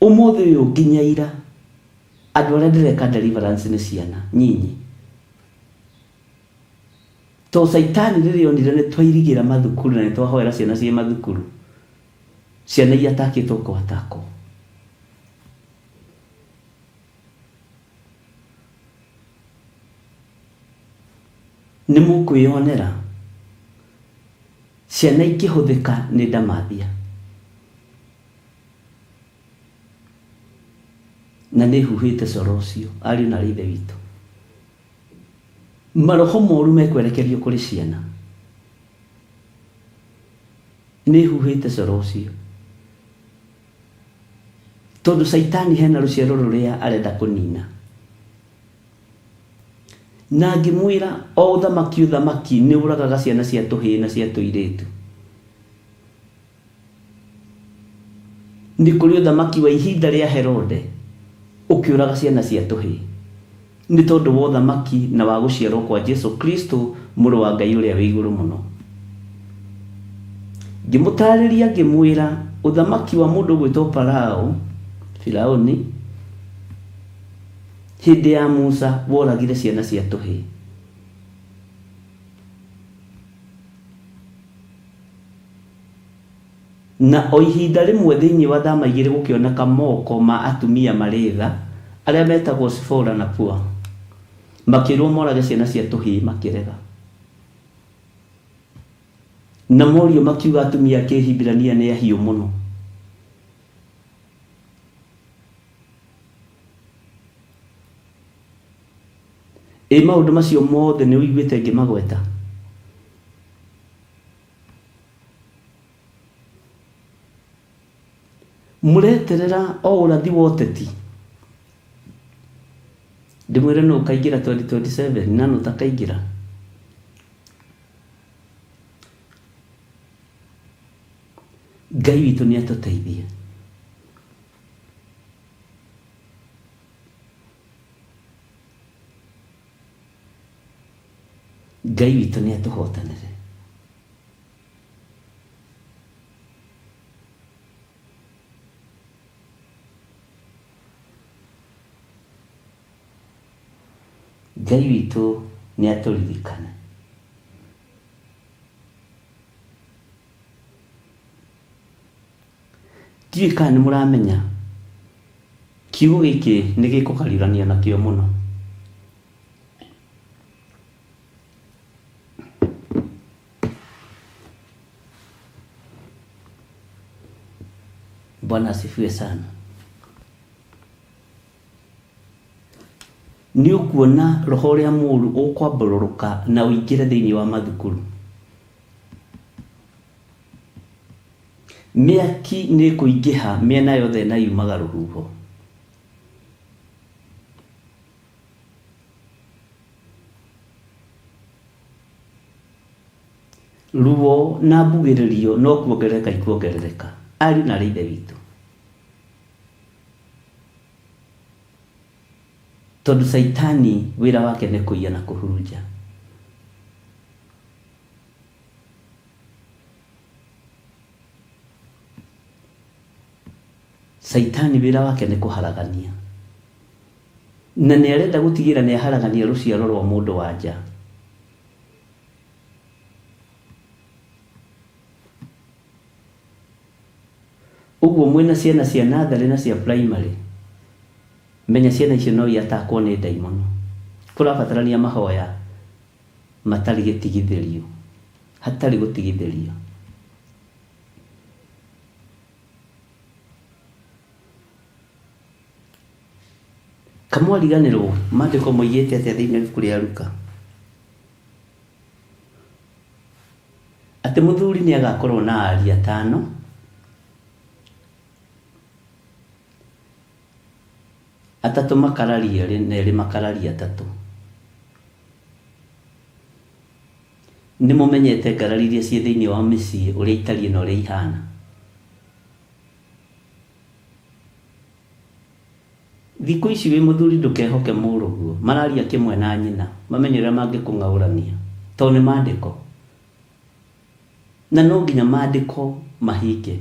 Ũmũthĩ ũyũ nginya ira, andũ arĩa ndĩreka deliverance nĩ ciana nyinyi. To caitani rĩrĩa onire nĩ twairigĩra mathukuru na nĩ twahoera ciana ciĩ mathukuru, ciana iatakĩtwo kwatakwo. Nĩ mũkwĩyonera ciana ikĩhũthĩka nĩ ndamathia. Na nĩ huhĩte coro ũcio, ariũ na aarĩ a Ithe witũ. Maroho moru mekwerekerio kũrĩ ciana. Nĩ huhĩte coro ũcio. Tondũ Caitani hena rũciaro rũrĩa arenda kũnina. Na ngĩmwĩra o ũthamaki ũthamaki nĩ ũragaga ciana cia tũhĩĩ na cia tũirĩtu. Nĩ kũrĩ ũthamaki wa ihinda rĩa Herode ũkĩũraga ciana cia tũhĩĩ. Nĩ tondũ wa ũthamaki na wa gũciarwo kwa Jesu Kristo mũrũ wa Ngai ũrĩa wĩ igũrũ mũno. Ngĩmũtaarĩria ngĩmwĩra ũthamaki wa mũndũ ũgwĩtwo Parao, Firauni, hĩndĩ ya Musa woragire ciana cia tũhĩĩ. Na o ihinda rĩmwe thĩinĩ wa thama igĩrĩ gũkĩoneka moko ma atumia marĩ tha, arĩa metagwo Sifora na Pua. Makĩĩrwo morage ciana cia tũhĩĩ makĩrega. Na morio makiuga atumia a Kĩhibirania nĩ ahiũ mũno. Ĩ maũndũ macio mothe nĩ ũiguĩte ngĩmagweta? Mũreterera o ũrathi wa ũteti ndĩmwĩre nũ ũkaingĩra 2027 na nũ ũtakaingĩra. Ngai witũ nĩ atũteithie. Ngai witũ nĩ atũhotanĩre. Ngai witũ nĩ atũririkane. Ndiũĩ kana nĩ mũramenya kiugo gĩkĩ nĩ gĩkũgariũranio nakĩo mũno. Bwana asifiwe sana. Nĩ ũkuona roho ũrĩa mũũru ũkwambũrũrũka na ũingĩre thĩinĩ wa mathukuru. Mĩaki nĩ ĩkũingĩha mĩena yothe na yumaga rũhuho. Ruo na mbugĩrĩrio no kuongerereka ikuongerereka. Ariũ na aarĩ a Ithe witũ. Tondũ Caitani wĩra wake nĩ kũiya na kũhurunja. Caitani wĩra wake nĩ kũharagania. Na nĩ arenda gũtigĩrĩra nĩ aharagania rũciaro rwa mũndũ wa nja. Ũguo mwĩna ciana cia natharĩ na cia primary, menya ciana icio no iatakwo nĩ ndaimono. Kũrabatarania mahoya matarĩ gĩtigithĩrio, hatarĩ gũtigithĩrio. Kamwariganĩrwo maandĩko moigĩte atĩa thĩinĩ wa ibuku rĩa Luka? Atĩ mũthuri nĩ agakorwo na ariũ atano, atatũ makararie erĩ na erĩ makararie atatũ. Nĩ mũmenyete ngarari iria ciĩ thĩinĩ wa mĩciĩ ũrĩa itariĩ na ũrĩa ihana? Thikũ ici wĩ mũthuri ndũkehoke mũrũguo, mararia kĩmwe na nyina, mamenye ũrĩa mangĩkũng'aũrania, tondũ nĩ mandĩko. Na no nginya mandĩko mahinge.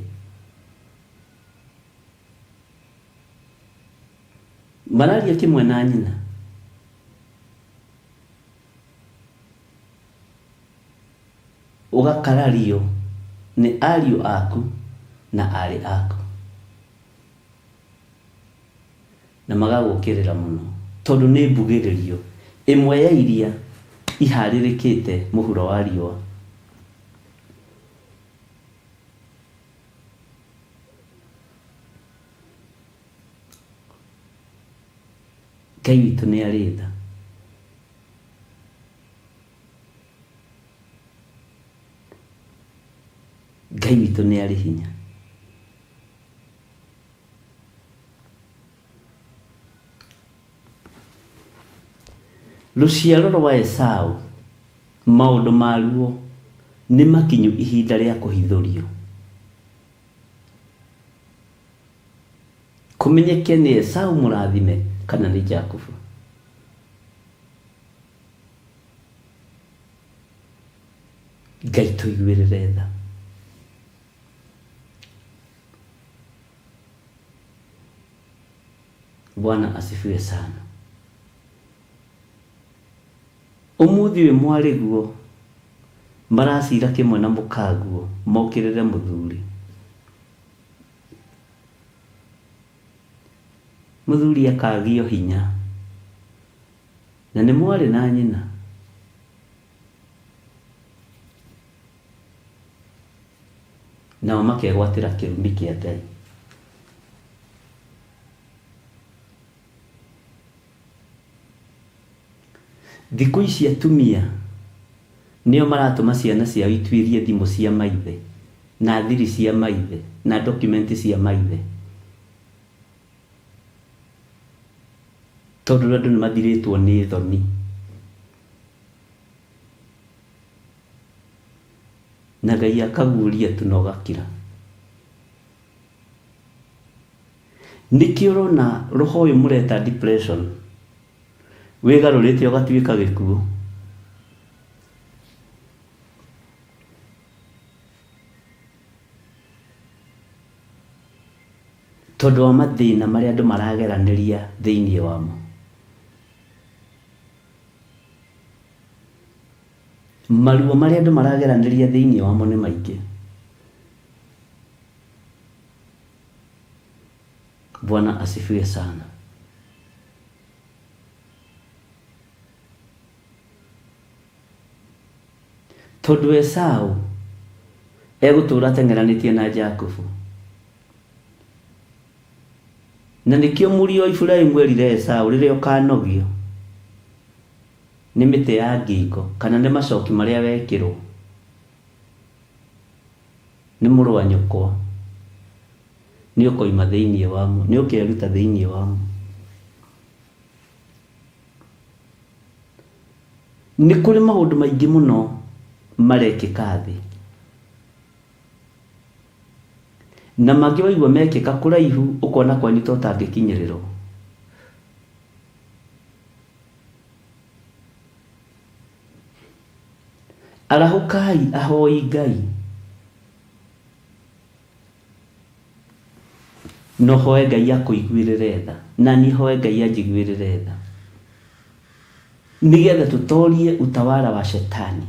Mararia kĩmwe na nyina. Ũgakarario nĩ ariũ aku na aarĩ aku. Na magagũũkĩrĩra mũno, tondũ nĩ mbugĩrĩrio ĩmwe ya iria iharĩrĩkĩte mũhuro wa riũa. Ngai witũ nĩ arĩ tha. Ngai witũ nĩ arĩ hinya. Rũciaro rwa Esau, maũndũ maruo nĩ makinyu ihinda rĩa kũhithũrio. Kũmenyeke nĩ Esau mũrathime kana nĩ Jakubu. Ngai tũiguĩrĩre tha. Bwana asifiwe sana. Ũmũthĩ ũyũ mwarĩguo maracira kĩmwe na mũkaguo mokĩrĩre mũthuri. Mũthuri akagio hinya na nĩ mwarĩ na nyina. Nao makegwatĩra kĩrumi kĩa Ngai. Thikũ ici atumia nĩo maratũma ciana ciao ituĩrie thimũ cia maithe na thiri cia maithe na document cia maithe. Tondũ andũ nĩ mathirĩtwo nĩ thoni. Na Ngai akaguũria tu na ũgakira. Nĩkĩo ũrona roho ũyũ mũreta depression wĩgarũrĩte ũgatuĩka gĩkuũ. Tondũ wa mathĩna marĩa andũ marageranĩria thĩinĩ wamo. Maruo marĩa andũ marageranĩria thĩinĩ wamo nĩ maingĩ. Bwana asifiwe sana. Tondũ Esau egũtũũra ateng'eranĩtie na Jakubu. Na nĩkĩo mũriũ wa Iburahimu erire Esau, rĩrĩa ũkanogio nĩ mĩtĩ ya ngingo kana nĩ macoki marĩa wekĩrwo nĩ mũrũ wa nyũkwa, nĩ ũkoima thĩinĩ wamo, nĩ ũkeruta thĩinĩ wamo. Nĩ kũrĩ maũndũ maingĩ mũno marekĩka thĩ. Na mangĩ waigua mekĩka kũraihu ũkona kwanyu ta ũtangĩkinyĩrĩrwo. Arahũkai ahoi Ngai. Na ũhoe Ngai akũiguĩrĩre tha. Na niĩ hoe Ngai anjiguĩrĩre tha. Nĩgetha tũtorie utawala wa shetani.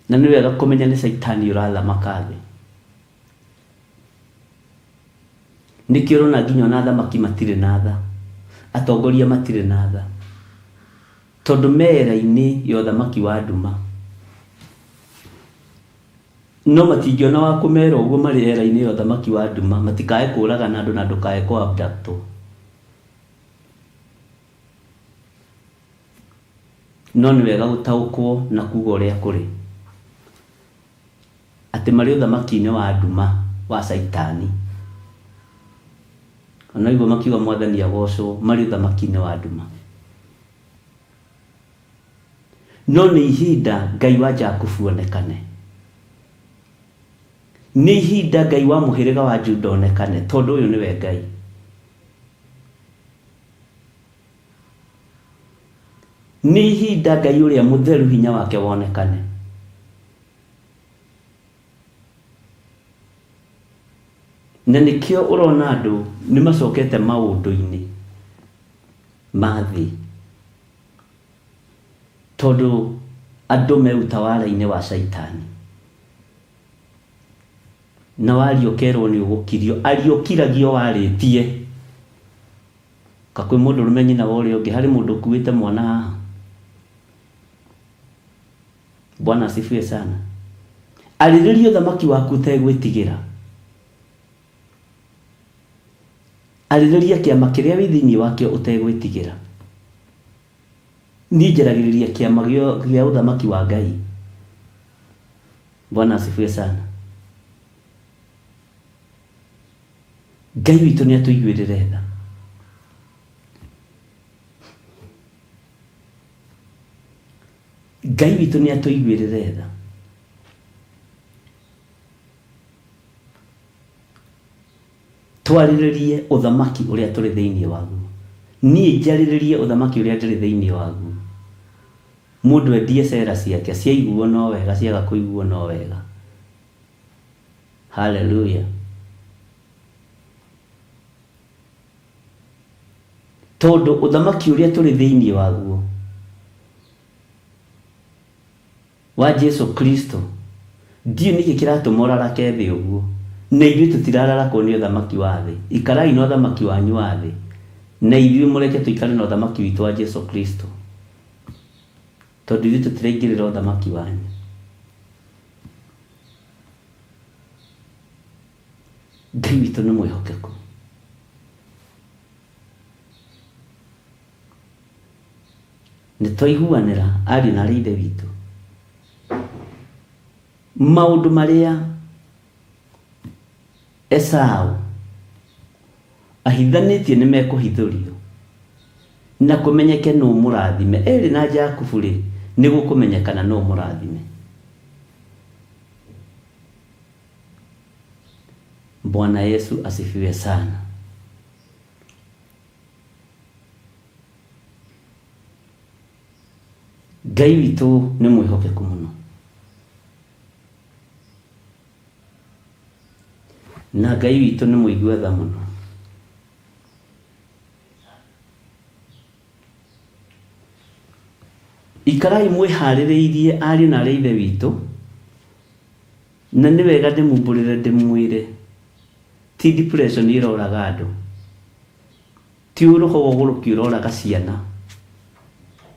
Na nĩ wega kũmenya nĩ Caitani ũrathamaka thĩ. Nĩkĩo ũrona nginya ona athamaki matirĩ na tha, atongoria matirĩ na tha, tondũ me era-inĩ ya ũthamaki wa nduma. No matingĩona wa kũmera ũguo marĩ era-inĩ ya ũthamaki wa nduma, matikae kũragana andũ na ndũkae kũ abduct wo. No nĩ wega gũtaũkwo na kuga ũrĩa kũrĩ, atĩ marĩ ũthamaki-inĩ wa nduma wa Caitani. Ona waigua makiuga Mwathani agocwo, marĩ ũthamaki-inĩ wa nduma. No nĩ ihinda Ngai wa Jakubu onekane. Nĩ ihinda Ngai wa mũhĩrĩga wa Juda onekane, tondũ ũyũ nĩwe Ngai. Nĩ ihinda Ngai ũrĩa mũtheru hinya wake wonekane. Na nĩkĩo ũrona andũ nĩ macokete maũndũ-inĩ ma thĩ. Tondũ andũ me utawala-inĩ wa caitani. Na waria ũkerwo nĩ ũgũkirio. Aria ũkiragio warĩtie. Ka kwĩ mũndũrũme nyina wa ũrĩa ũngĩ, harĩ mũndũ ũkuĩte mwana haha? Bwana asifiwe sana. Arĩrĩria ũthamaki waku ũtegwĩtigĩra. Arĩrĩria kĩama kĩrĩa wĩ thĩinĩ wakĩo ũtegwĩtigĩra. Niĩ njaragĩrĩria kĩama gĩa ũthamaki wa Ngai. Bwana asifiwe sana. Ngai witũ nĩ atũiguĩrĩre tha. Ngai witũ nĩ atũiguĩrĩre tha. Twarĩrĩrie ũthamaki ũrĩa tũrĩ thĩinĩ waguo. Niĩ njarĩrĩrie ũthamaki ũrĩa ndĩrĩ thĩinĩ waguo. Mũndũ endie cera ciake, ciaiguo no wega, ciaga kũiguo no wega. Hallelujah. Tondũ ũthamaki ũrĩa tũrĩ thĩinĩ waguo wa Jesu Kristo, ndiũĩ nĩkĩ kĩratũma ũrarake thĩ ũguo, na ithuĩ tũtirararakwo nĩ ũthamaki wa thĩ. Ikarai na ũthamaki wanyu wa thĩ, na ithuĩ mũreke tũikare na ũthamaki witũ wa Jesu Kristo, tondũ ithuĩ tũtiraingĩrĩra ũthamaki wanyu. Ngai witũ nĩ mwĩhokeku. Nĩ twaiguanĩra ariũ na aarĩ a Ithe witũ maũndũ marĩa Esau ahithanĩtie nĩ mekũhithũrio. Na kũmenyeke nũ mũrathime. Eli na Jakubu rĩ, nĩ gũkũmenyekana nũ mũrathime. Bwana Yesu asifiwe sana. Ngai witũ nĩ mwĩhokeku mũno. Na Ngai witũ nĩ mũigua tha mũno. Ikarai mwĩharĩrĩirie ariũ na aarĩ a Ithe witũ, na nĩ wega ndĩmumbũrĩre ndĩmwĩre, ti depression ĩroraga andũ, ti roho wa ũgũrũki ũroraga ciana,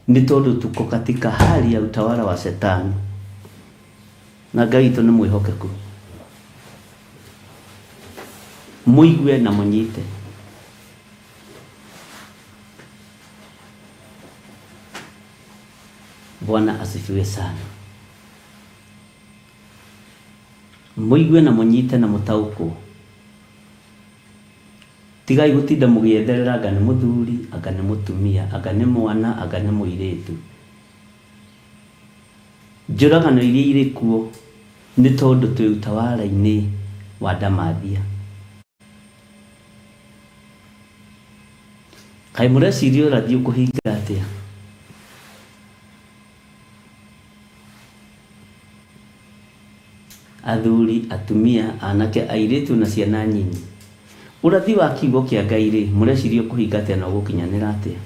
nĩ tondũ tuko katika hali ya utawala wa shetani, na Ngai witũ nĩ mwĩhokeku. Mũigue na mũnyite. Bwana asifiwe sana. Mũigue na mũnyite na mũtaũkwo. Tigai gũtinda mũgĩetherera anga nĩ mũthuri, anga nĩ mũtumia, anga nĩ mwana, anga nĩ mũirĩtu. Njũragano iria irĩ kuo nĩ tondũ twĩ utawala-inĩ wa ndamathia. Kaĩ mũreciria ũrathi ũkũhinga atĩa? Athuri, atumia, anake, airĩtu na ciana nyinyi. Ũrathi wa kiugo kĩa Ngai rĩ, mũreciria ũkũhinga atĩa na ũgũkinyanĩra atĩa?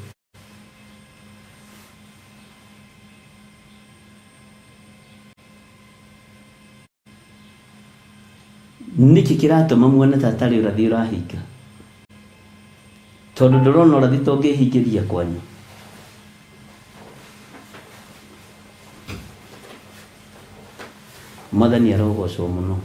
Nĩkĩ kĩratũma muone ta atarĩ ũrathi ũrahinga? Tondũ ndũrona ũrathi ta ũngĩhingĩria kwanyu. Mwathani arogocwo mũno.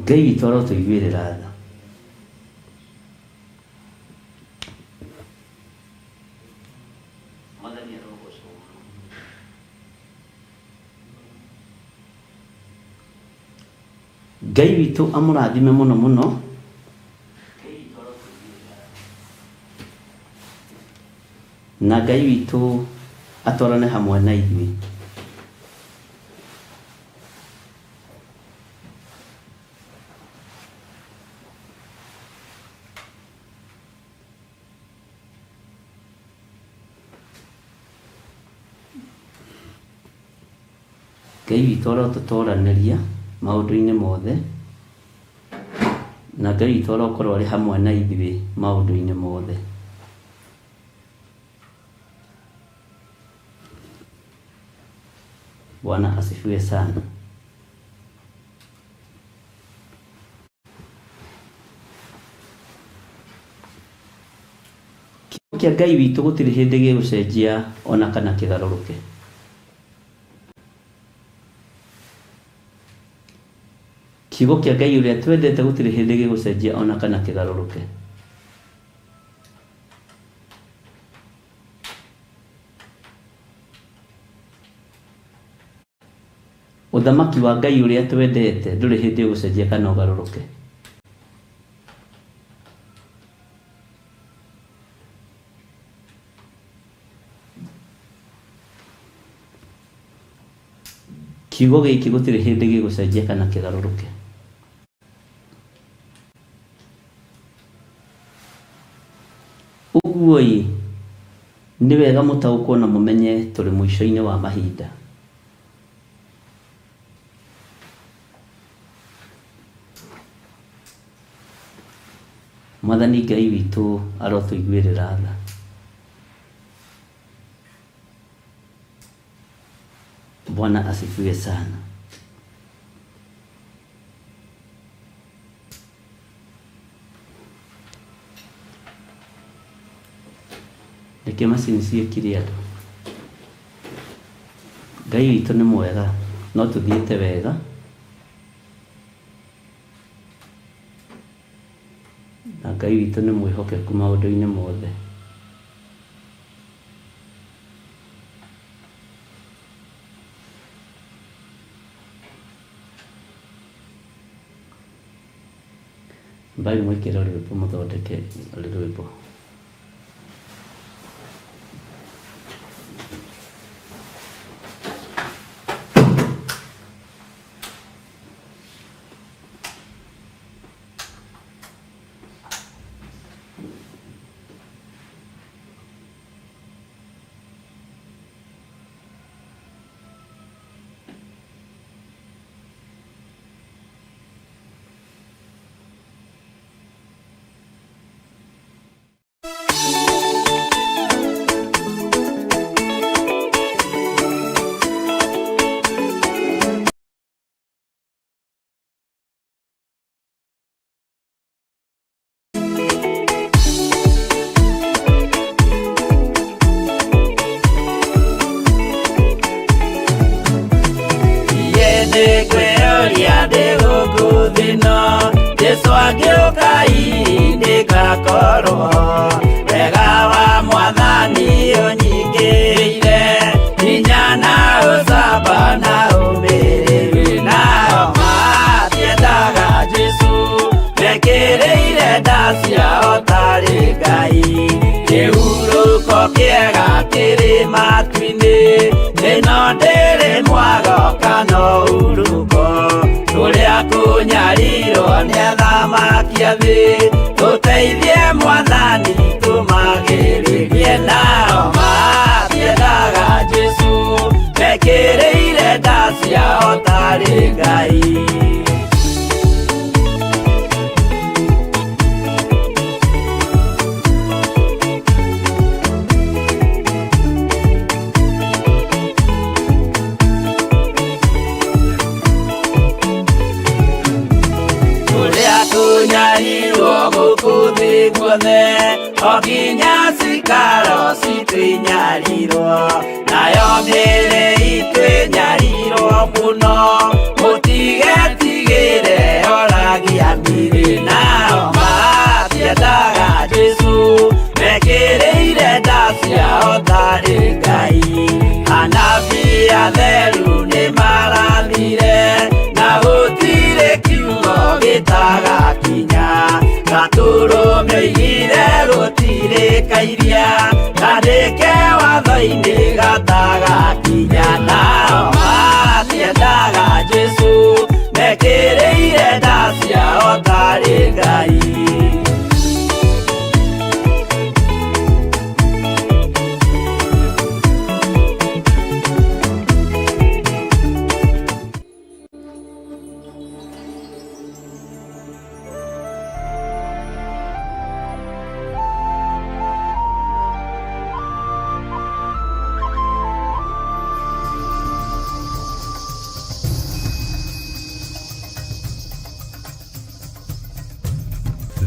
Ngai witũ arotũiguĩrĩra tha. Mwathani arogocwo mũno. Ngai witũ amũrathime mũno mũno. Na Ngai witũ atwarane hamwe na ithuĩ. Ngai witũ arotũtoranĩria maũndũ-inĩ mothe, na Ngai witũ arokorwo arĩ hamwe na ithuĩ maũndũ-inĩ mothe. Bwana asifiwe sana. Kiugo kĩa Ngai witũ gũtirĩ hĩndĩ gĩgũcenjia ona kana kĩgarũrũke. Kiugo kĩa Ngai ũrĩa twendete gũtirĩ hĩndĩ gĩgũcenjia ona kana kĩgarũrũke. Ũthamaki wa Ngai ũrĩa twendete ndũrĩ hĩndĩ ũgũcenjia kana ũgarũrũke. Kiugo gĩkĩ gũtirĩ hĩndĩ gĩgũcenjia kana kĩgarũrũke. Ũguo ĩ, nĩ wega mũtaũkwo na mũmenye tũrĩ mũico-inĩ wa mahinda. Mwathani Ngai witũ arotũiguĩrĩra tha. Bwana asifiwe sana. Reke macini ciĩkire andũ. Ngai witũ nĩ mwega, no tũthiĩte wega. Na Ngai witũ nĩ mwĩhokeku maũndũ-inĩ mothe. Mbai mwĩkĩre rwĩmbo mũthondeke rwĩmbo. Nĩngwĩyũria ndĩ gũkũ thĩ ĩno, Jesũ angĩũka hihi ndĩgakorwo wega wa Mwathani ũnyingĩrĩire, hinya na ũcamba na ũmĩrĩru. Nao matiendaga Jesũ, mekĩrĩire nda ciao tarĩ Ngai. Kĩhurũko kĩega kĩrĩ matu-inĩ, ĩno ndĩrĩ mwago kana ũhurũko. Kũrĩa kũnyarirwo nĩ athamaki a thĩ, tũteithie Mwathani tũmagĩrĩrie. Nao matiendaga Jesũ, mekĩrĩire nda ciao tarĩ Ngai. Kũrĩa kũnyarirwo gũkũ thĩ guothe, o nginya cikaro citũ inyarirwo, nayo mĩĩrĩ itũ ĩnyarirwo mũno, mũtigetigĩre oragia mĩĩrĩ. Nao matiendaga Jesũ, mekĩrĩire nda ciao tarĩ Ngai. Anabii atheru nĩmarathire, na gũtirĩ kiugo gĩtagakinya. Gatũrũme oigire gũtirĩ kairia, kandĩke watho-inĩ gatagakinya. Nao matiendaga Jesũ, mekĩrĩire nda ciao tarĩ Ngai.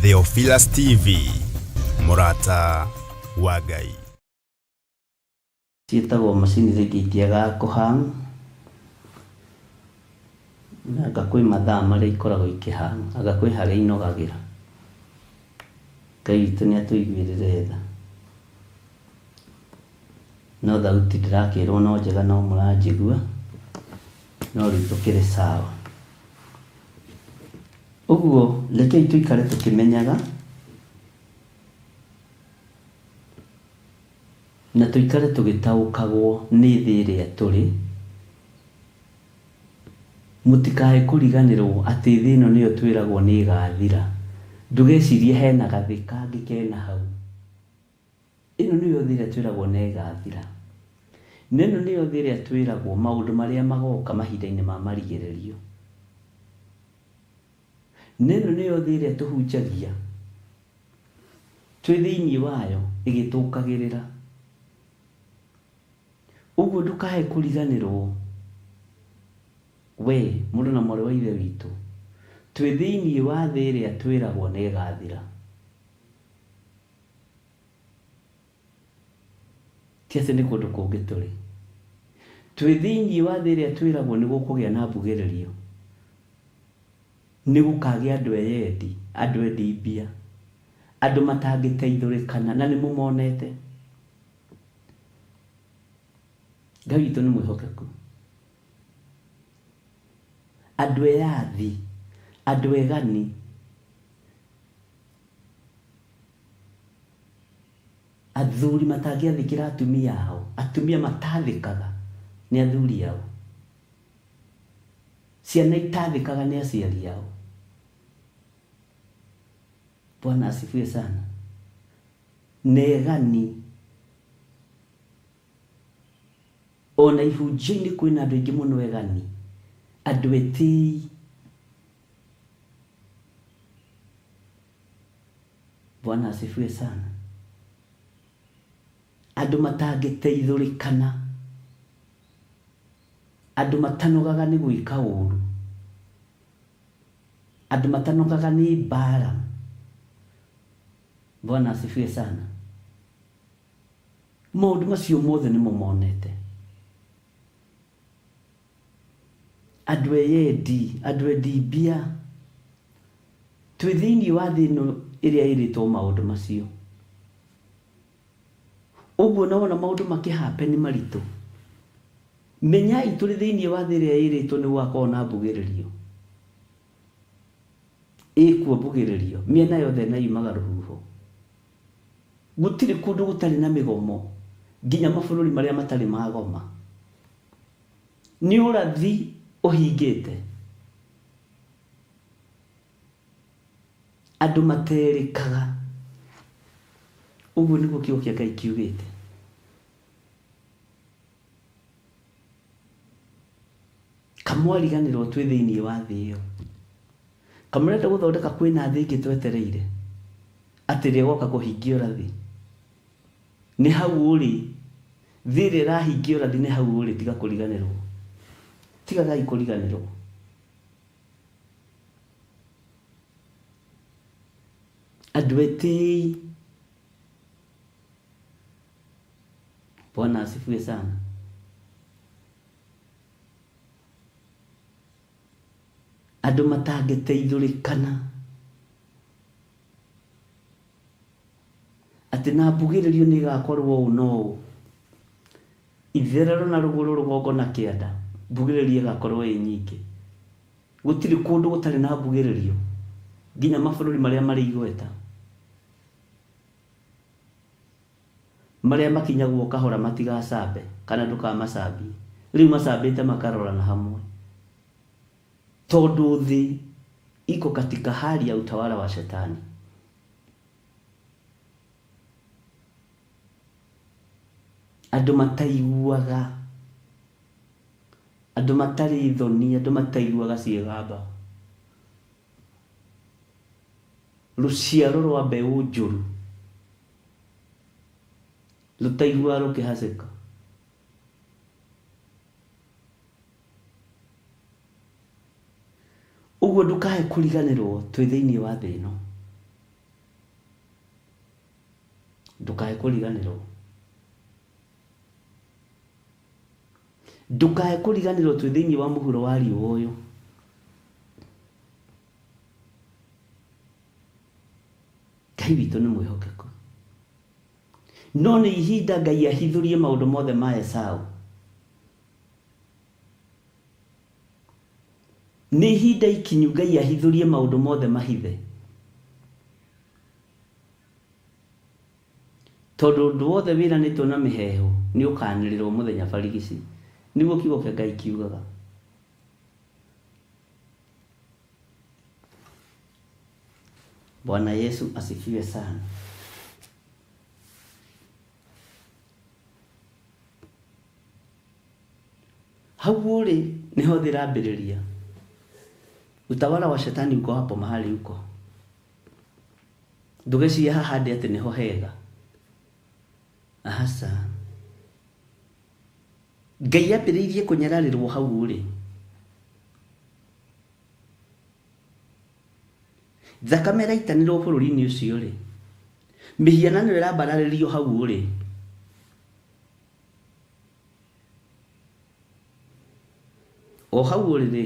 Theophilus TV, mũrata wa Ngai. Ciĩtagwo macini rĩngĩ itiagaga kũhang, na anga kwĩ mathaa marĩa ikoragwo ikĩhang, anga kwĩ harĩa inogagĩra. Ngai witũ nĩ atũiguĩrĩre tha. No thauti ndĩrakĩrwo no njega no mũranjigua, no rĩu tũkĩrĩ sawa. Ũguo rekei tũikare tũkĩmenyaga na tũikare tũgĩtaũkagwo nĩ thĩ ĩrĩa tũrĩ. Mũtikae kũriganĩrwo atĩ thĩ ĩno nĩyo twĩragwo nĩ ĩgathira. Ndũgecirie hena gathĩ kangĩ kena hau. Ĩno nĩyo thĩ ĩrĩa twĩragwo nĩ ĩgathira. Na ĩno nĩyo thĩ ĩrĩa twĩragwo maũndũ marĩa magoka mahinda-inĩ ma marigĩrĩrio. Na ĩno nĩyo thĩ ĩrĩa tũhunjagia twĩ thĩinĩ wayo ĩgĩtũkagĩrĩra. Ũguo ndũkae kũriganĩrwo we mũrũ na mwarĩ wa Ithe witũ, twĩ thĩinĩ wa thĩ ĩrĩa twĩragwo nĩ ĩgathira. Ti atĩ nĩ kũndũ kũngĩ tũrĩ. Twĩ thĩinĩ wa thĩ ĩrĩa twĩragwo nĩ gũkũgĩa na mbugĩrĩrio. Nĩ gũkagĩa andũ eyendi, andũ endi mbia, andũ matangĩteithũrĩkana, na nĩ mũmonete. Ngai witũ nĩ mwĩhokeku. Andũ eyathi, andũ egani, Athuri matangĩathĩkĩra atumia ao, atumia matathĩkaga nĩ athuri ao, ciana itathĩkaga nĩ aciari ao. Bwana asifiwe sana. Negani ona ihunjio-inĩ kwĩna andũ aingĩ mũno egani, andũ etĩi. Bwana asifiwe sana. Andũ matangĩteithũrĩkana, andũ matanogaga nĩ gwĩka ũru, andũ matanogaga nĩ mbara. Bwana asifiwe sana. Maũndũ macio mothe nĩmo monete. Andũ eyendi, andũ endi mbia, twĩ thĩinĩ wa thĩ ĩno ĩrĩa ĩrĩtwo maũndũ macio. Ũguo na wona maũndũ makĩhappen maritũ, menyai tũrĩ thĩinĩ wa thĩ ĩrĩa ĩrĩtwo nĩ gũgakorwo na mbugĩrĩrio. Ĩkuo mbugĩrĩrio, mĩena yothe na yumaga rũhuho. Gũtirĩ kũndũ gũtarĩ na mĩgomo, nginya mabũrũri marĩa matarĩ magoma. Nĩ ũrathi ũhingĩte. Andũ materĩkaga. Ũguo nĩguo kiugo kĩa Ngai kiugĩte. Kamwariganĩrwo twĩ thĩinĩ wa thĩ ĩyo. Kamũrenda gũthondeka kwĩna thĩ ĩngĩ twetereire atĩ ĩrĩa ĩgoka kũhingia ũrathi. Nĩ hau ũrĩ. Thĩ ĩrĩa ĩrahingia ũrathi nĩ hau ũrĩ, tiga kũriganĩrwo. Tigagai kũriganĩrwo. Andũ etĩi. Bwana asifiwe sana. Andũ matangĩteithũrĩkana. Atĩ na mbugĩrĩrio nĩ ĩgakorwo ũũ na ũũ. Itherero na rũgũrũ, rũgongo na kĩanda, mbugĩrĩrio ĩgakorwo ĩ nyingĩ. Gũtirĩ kũndũ gũtarĩ na mbugĩrĩrio, nginya mabũrũri marĩa marĩ igweta, marĩa makinyagwo kahora matigacambe kana ndũkamacambie. Rĩu macambĩte makarorana hamwe. Tondũ thĩ iko katika hali ya utawala wa shetani. Andũ mataiguaga, andũ matarĩ thoni, andũ mataiguaga ciĩgamba. Rũciaro rwa mbeũ njũru rũtaiguaga rũkĩhacĩka. Ũguo ndũkae kũriganĩrwo twĩ thĩinĩ wa thĩ ĩno. Ndũkae kũriganĩrwo. Ndũkae kũriganĩrwo twĩ thĩinĩ wa mũhuro wa riũa ũyũ. Ngai witũ nĩ mwĩhokeku. No nĩ ihinda Ngai ahithũrie maũndũ mothe ma Esau. Nĩ ihinda ikinyu Ngai ahithũrie maũndũ mothe mahithe. Tondũ ũndũ wothe wĩranĩtwo na mĩheehũ nĩ ũkaanĩrĩrwo mũthenya barigici. Nĩguo kiugo kĩa Ngai kiugaga. Bwana Yesu asifiwe sana. Hau ũrĩ nĩho thĩ ĩrambĩrĩria. Utawala wa shetani uko hapo mahali uko. Ndũgecirie haha ndĩ atĩ nĩho hega. Aca. Ngai ambĩrĩirie kũnyararĩrwo hau ũrĩ. Thakame ĩraitanĩrwo bũrũri-inĩ ũcio rĩ, mĩhianano ĩrambararĩrio hau ũrĩ. O hau ũrĩ rĩ,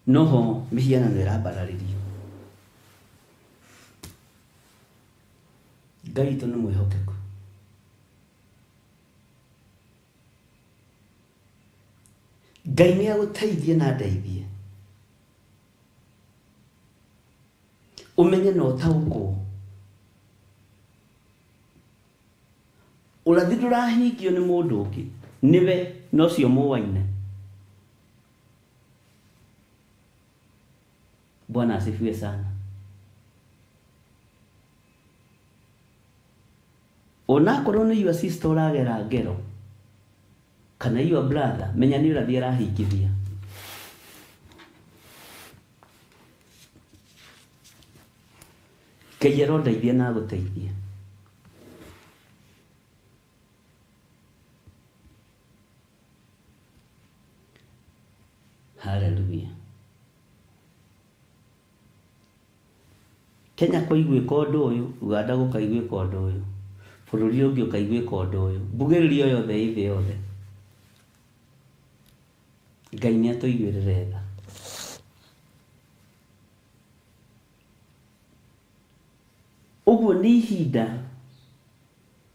noho mĩhianano ĩrambararĩrio. Ngai witũ nĩ mwĩhokeku. Ngai nĩ agũteithie na andeithie. Ũmenye na ũtaũkwo. Ũrathi ndũrahingio nĩ mũndũ ũngĩ, nĩwe na ũcio mũwaine. Bwana asifiwe sana. Onakorwo nĩ your sister ũragera ngero kana your brother, menya nĩ ũrathi arahingithia. Ngai arondeithia na agũteithia. Haleluya. Kenya kũiguĩka ũndũ ũyũ, Uganda gũkaiguĩka ũndũ ũyũ, bũrũri ũngĩ ũkaiguĩka ũndũ ũyũ, mbugĩrĩrio yothe ĩ thĩ yothe. Ngai nĩ atũiguĩrĩre tha. Ũguo nĩ ihinda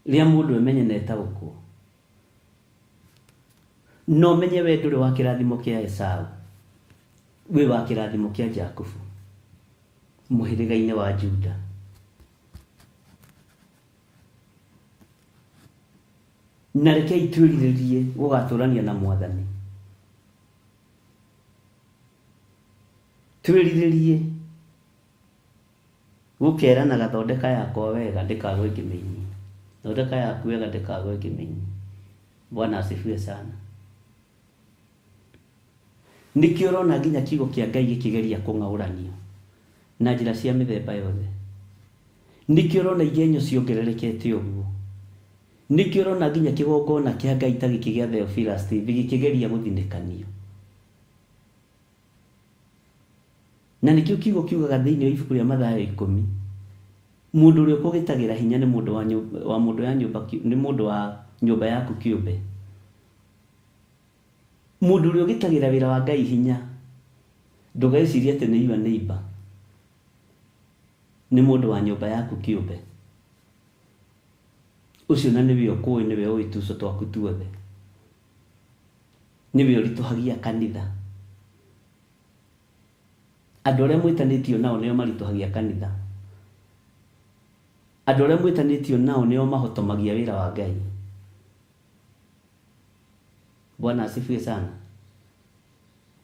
rĩa mũndũ emenye na etaũkwo. Na ũmenye we ndũrĩ wa kĩrathimo kĩa Esau, wĩ wa kĩrathimo kĩa Jakubu, mũhĩrĩga-inĩ wa Juda. Na rekei twĩrirĩrie gũgatũrania na Mwathani. Twĩrirĩrie gũkeranaga thondeka yakwa wega ndĩkagwe ngĩmĩinie. Thondeka yaku wega ndĩkagwe ngĩmĩinie. Bwana asifiwe sana. Nĩkĩo ũrona nginya kiugo kĩa Ngai gĩkĩgeria kũng'aũranio na njĩra cia mĩthemba yothe. Nĩkĩo ũrona igenyo ciongererekete ũguo. Nĩkĩo ũrona nginya kĩgongona kĩa Ngai ta gĩkĩ gĩa Theophilus TV gĩkĩgeria gũthinĩkanio. Na nĩkĩo kiugo kiugaga thĩinĩ wa ibuku rĩa Mathayo ikũmi, mũndũ ũrĩa ũkũgĩtagĩra hinya nĩ mũndũ wa nyũmba, wa mũndũ ya nyũmba, nĩ mũndũ wa nyũmba yaku kĩũmbe. Mũndũ ũrĩa ũgĩtagĩra wĩra wa Ngai hinya, ndũgecirie atĩ nĩ your neighbor, nĩ mũndũ wa nyũmba yaku kĩũmbe. Ũcio na nĩwe ũkũĩ, nĩwe ũĩ tuco twaku tuothe. Nĩwe ũritũhagia kanitha. Andũ arĩa mwĩtanĩtio nao nĩo maritũhagia kanitha. Andũ arĩa mwĩtanĩtio nao nĩo mahotomagia wĩra wa Ngai. Bwana asifiwe sana.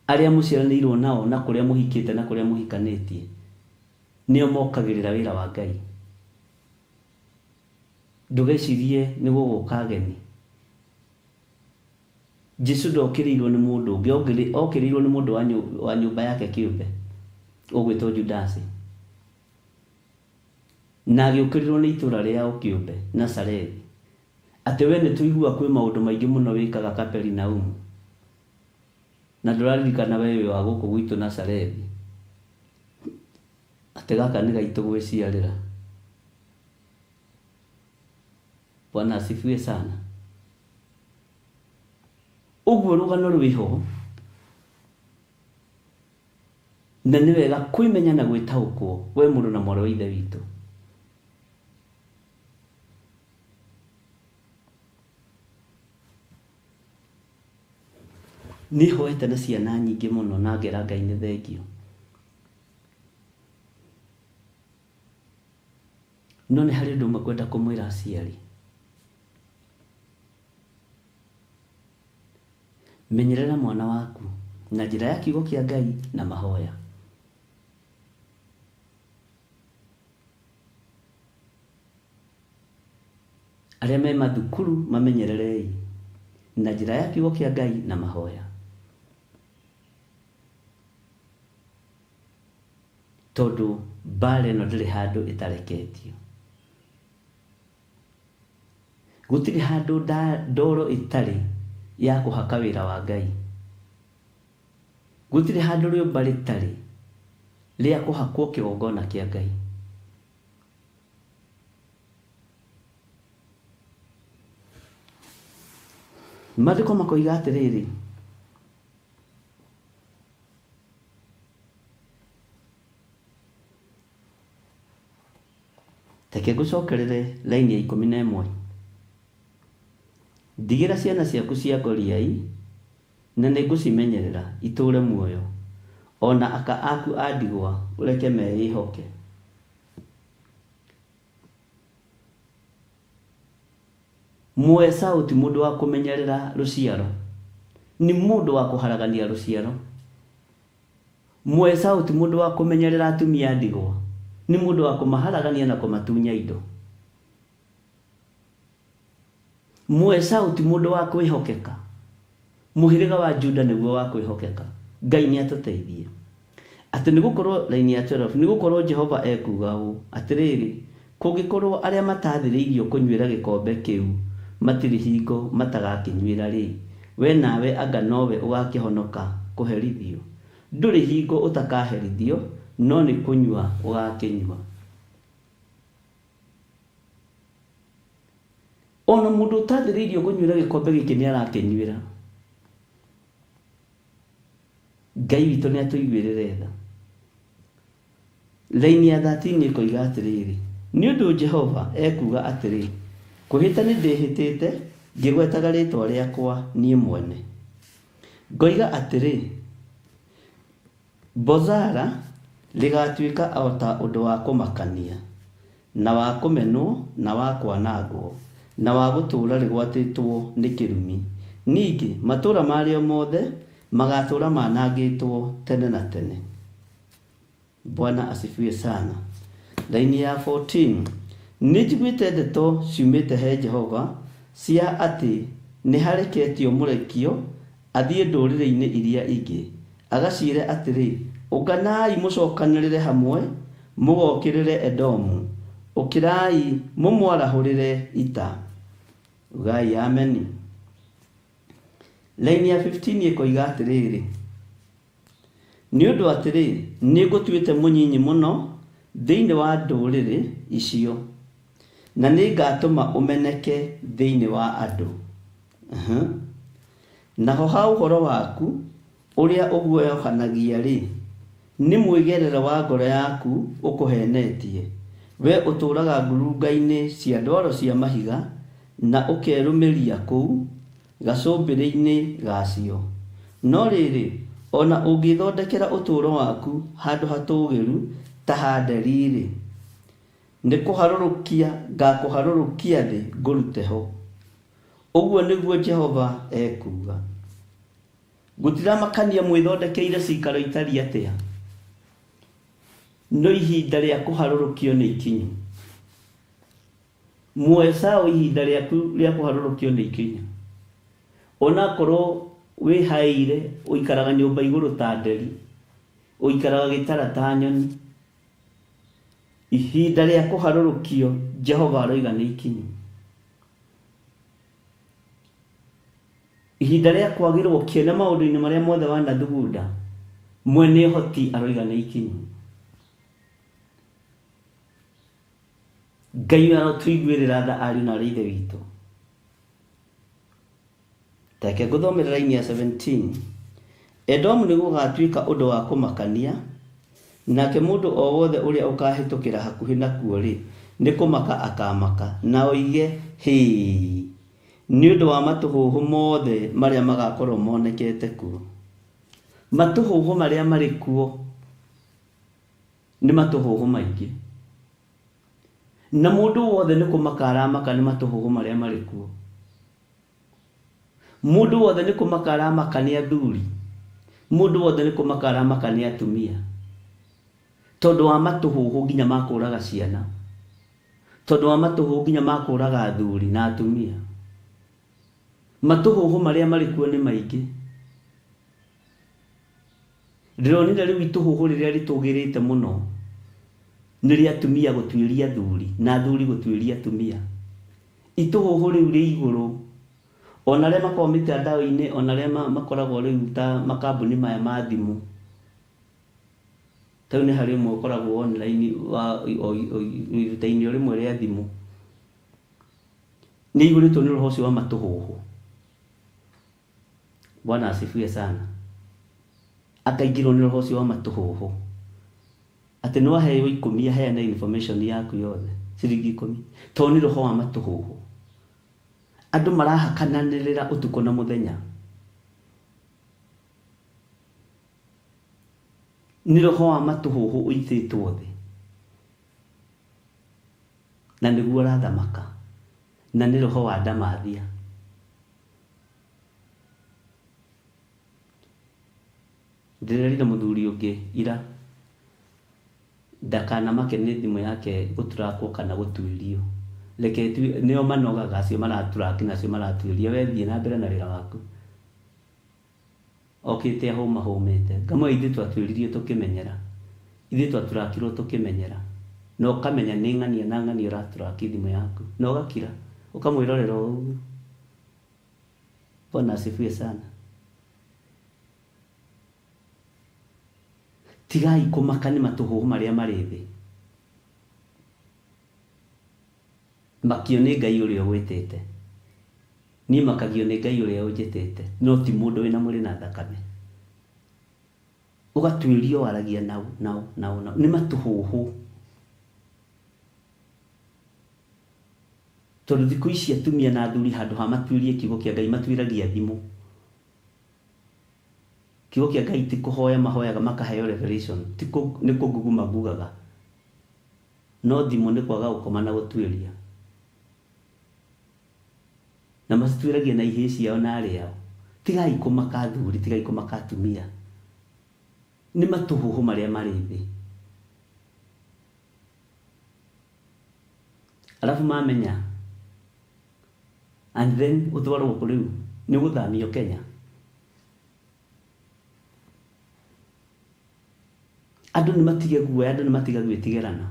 Arĩa mũciaranĩirwo nao na kũrĩa mũhikĩte na kũrĩa mũhikanĩtie nĩo mokagĩrĩra wĩra wa Ngai. Ndũgecirie nĩ gũgũka ageni. Jesu ndokĩrĩirwo nĩ mũndũ ũngĩ, okĩrĩirwo nĩ mũndũ wa nyũmba yake kĩũmbe, ũgwĩtwo Judasi. Na agĩũkĩrĩrwo nĩ itũra rĩao kĩũmbe, Nazarethi. Atĩ we nĩtũigua kwĩ maũndũ maingĩ mũno wĩkaga Kaperinaumu, na ndũraririkana we wĩ wa gũkũ gwitũ Nazarethi, atĩ gaka nĩ gaitũ gwĩciarĩra. Bwana asifiwe sana. Ũguo rũgano rwĩho, na nĩ wega kwĩmenya na gwĩtaũkwo we mũrũ na mwarĩ wa Ithe witũ. Nĩ hoete na ciana nyingĩ mũno na ngera Ngai nĩ thengiũ. No nĩ harĩ ũndũ ũmwe ngwenda kũmwĩra aciari. Menyerera mwana waku na njĩra ya kiugo kĩa Ngai na mahoya. Arĩa me mathukuru mamenyererei na njĩra ya kiugo kĩa Ngai na mahoya. Tondũ mbara ĩno ndĩrĩ handũ ĩtareketio. Gũtirĩ handũ ndoro ĩtarĩ ya kũhaka wĩra wa Ngai. Gũtirĩ handũ rĩũmba rĩtarĩ rĩa kũhakwo kĩgongona kĩa Ngai. Maandĩko makoiga atĩrĩrĩ, Reke ngũcokerere raini ya 11. Ndigĩra ciana ciaku cia ngoriai, na nĩngũcimenyerera itũũre muoyo, o na aka aku a ndigwa ũreke meĩhoke. Mũesaũ ti mũndũ wa kũmenyerera rũciaro, nĩ mũndũ wa kũharagania rũciaro. Mũesaũ ti mũndũ wa kũmenyerera atumia a ndigwa, nĩ mũndũ wa kũmaharagania na kũmatunya indo. Mũesaũ ti mũndũ wa kwĩhokeka, mũhĩrĩga wa Juda nĩguo wa kwĩhokeka. Ngai nĩ atũteithie. Atĩ nĩ gũkorwo, raini ya 12, nĩ gũkorwo Jehova ekuuga ũũ, Atĩrĩrĩ, kũngĩkorwo arĩa mataathĩrĩirio kũnyuĩra gĩkombe kĩu matirĩ hingo matagakĩnyuĩra-rĩ, wee nawe anga nowe ũgakĩhonoka kũherithio? Ndũrĩ hingo ũtakaherithio, no nĩ kũnyua ũgakĩnyua. O na mũndũ ũtathĩrĩirio kũnyuĩra gĩkombe gĩkĩ nĩ arakĩnyuĩra. Ngai witũ nĩ atũiguĩrĩre tha. Raini ya 13 ĩkoiga atĩrĩrĩ, nĩ ũndũ Jehova ekuuga atĩrĩ, kwĩhĩta nĩ ndĩhĩtĩte ngĩgwetaga rĩĩtwa rĩakwa niĩ mwene, ngoiga atĩrĩ, Bozara rĩgaatuĩka o ta ũndũ wa kũmakania, na wa kũmenwo, na wa kwanangwo, na wa gũtũũra rĩgwatĩtwo nĩ kĩrumi, ningĩ matũũra marĩo mothe magaatũũra manangĩtwo tene na tene. Bwana asifiwe sana. Raini ya 14, Nĩ njiguĩte ndeto ciumĩte he Jehova cia atĩ nĩ hareketio mũrekio athiĩ ndũrĩrĩ-inĩ iria ingĩ, agaciĩre atĩrĩ, Ũnganai mũcokanĩrĩre hamwe mũgokĩrĩre Edomu, ũkĩrai mũmwarahũrĩre ita. Ugai ameni. Raini ya 15 ĩkoiga atĩrĩrĩ, Nĩ ũndũ atĩrĩ, nĩngũtuĩte mũnyinyi mũno thĩinĩ wa ndũrĩrĩ icio, na nĩngatũma ũmeneke thĩinĩ wa andũ. Naho ha ũhoro waku ũrĩa ũguoyohanagia-rĩ, nĩ mwĩgerero wa ngoro yaku ũkũhenetie, wee ũtũũraga ngurunga-inĩ cia ndwaro cia mahiga, na ũkerũmĩria kũu, gacũmbĩrĩ-inĩ gacio. No rĩrĩ, o na ũngĩĩthondekera ũtũũro waku handũ hatũũgĩru ta ha nderi-rĩ, nĩ kũharũrũkia ngakũharũrũkia thĩ ngũrute ho, ũguo nĩguo Jehova ekuuga. Gũtiramakania mwĩthondekeire ciikaro itariĩ atĩa, no ihinda rĩa kũharũrũkio nĩ ikinyu. Mũesaũ ihinda rĩaku rĩa kũharũrũkio nĩ ikinyu. Onakorwo wĩhaĩire ũikaraga nyũmba igũrũ ta nderi, ũikaraga gĩtara ta nyoni, ihinda rĩa kũharũrũkio Jehova aroiga nĩ ikinyu. Ihinda rĩa kwagĩrwo kĩene maũndũ-inĩ marĩa mothe wanathugunda, mwene ũhoti aroiga nĩ ikinyu. Ngai arotũiguĩrĩra tha ariũ na aarĩ a Ithe witũ. Reke ngũthomere raini ya 17. Edomu nĩ gũgaatuĩka ũndũ wa kũmakania, nake mũndũ o wothe ũrĩa ũkaahĩtũkĩra hakuhĩ nakuo-rĩ, nĩ kũmaka akaamaka, na oige, Hĩ! Nĩ ũndũ wa matũhũhũ mothe marĩa magaakorũo monekete kuo. Matũhũhũ marĩa marĩ kuo nĩ matũhũhũ maingĩ. Na mũndũ wothe nĩ kũmaka aramaka nĩ matũhũhũ marĩa marĩ kuo. Mũndũ wothe nĩ kũmaka aramaka nĩ athuri. Mũndũ wothe nĩ kũmaka aramaka nĩ atumia. Tondũ wa matũhũhũ nginya ma kũraga ciana. Tondũ wa matũhũhũ nginya ma kũraga athuri na atumia. Matũhũhũ marĩa marĩ kuo nĩ maingĩ. Ndĩronire rĩu itũhũhũ rĩrĩa rĩtũgĩrĩte mũno nĩ rĩa atumia gũtuĩria athuri na athuri gũtuĩria atumia. Itũhũhũ rĩu rĩ igũrũ ona arĩa makoragwo mĩtandao-inĩ ona arĩa makoragwo rĩu ta makambuni maya ma thimũ. Ta rĩu nĩ harĩ ũmwe ũkoragwo online wa iruta-inĩ o rĩmwe rĩa thimũ. Nĩ aihũrĩtwo nĩ roho ũcio wa matũhũhũ. Bwana asifiwe sana. Akaingĩrwo nĩ roho ũcio wa matũhũhũ. Atĩ no aheo ikũmi aheane information yaku yothe, ciringi ikũmi. Tondũ nĩ roho wa matũhũhũ. Andũ marahakananĩrĩra ũtukũ na mũthenya. Nĩ roho wa matũhũhũ ũitĩtwo thĩ. Na nĩguo ũrathamaka. Na nĩ roho wa ndamathia. Ndĩrerire mũthuri ũngĩ ira ndakanamake nĩ thimũ yake gũturakwo kana gũtuĩrio. Reke nĩo manogaga acio maraturaki na acio maratuĩria. We thiĩ na mbere na wĩra waku. Okĩte ahũmahũmĩte. Ngamwĩra ithuĩ twatuĩririo tũkĩmenyera. Ithuĩ twaturakirwo tũkĩmenyera. Na ũkamenya nĩ ng'ania na ng'ania ũraturaki thimũ yaku. Na ũgakira. Ũkamwĩrorera o ũguo. Bwana asifiwe sana. Tigai kũmaka nĩ matũhũhũ marĩa marĩ thĩ. Makio nĩ Ngai ũrĩa ũgwĩtĩte. Niĩ makagio nĩ Ngai ũrĩa ũnjĩtĩte, no ti mũndũ wĩna mwĩrĩ na thakame. Ũgatuĩrio waragia naũ, naũ, naũ, naũ. Nĩ matũhũhũ. Tondũ thikũ ici atumia na athuri handũ ha matuĩrie kiugo kĩa Ngai matuĩragia thimũ. Kiugo kĩa Ngai ti kũhoya mahoyaga makaheo revelation, ti kũ, nĩ kũngugu mangugaga. No thimũ nĩ kwaga gũkoma na gũtuĩria. Na macituĩragia na ihĩĩ ciao na arĩ ao. Tigai kũmaka athuri, tigai kũmaka atumia. Nĩ matũhũhũ marĩa marĩ thĩ. Alafu mamenya and then ũtwarwo kũ rĩu? Nĩ ũgũthamio Kenya? Andũ nĩ matige guoya, andũ nĩ matige gwĩtigĩrana.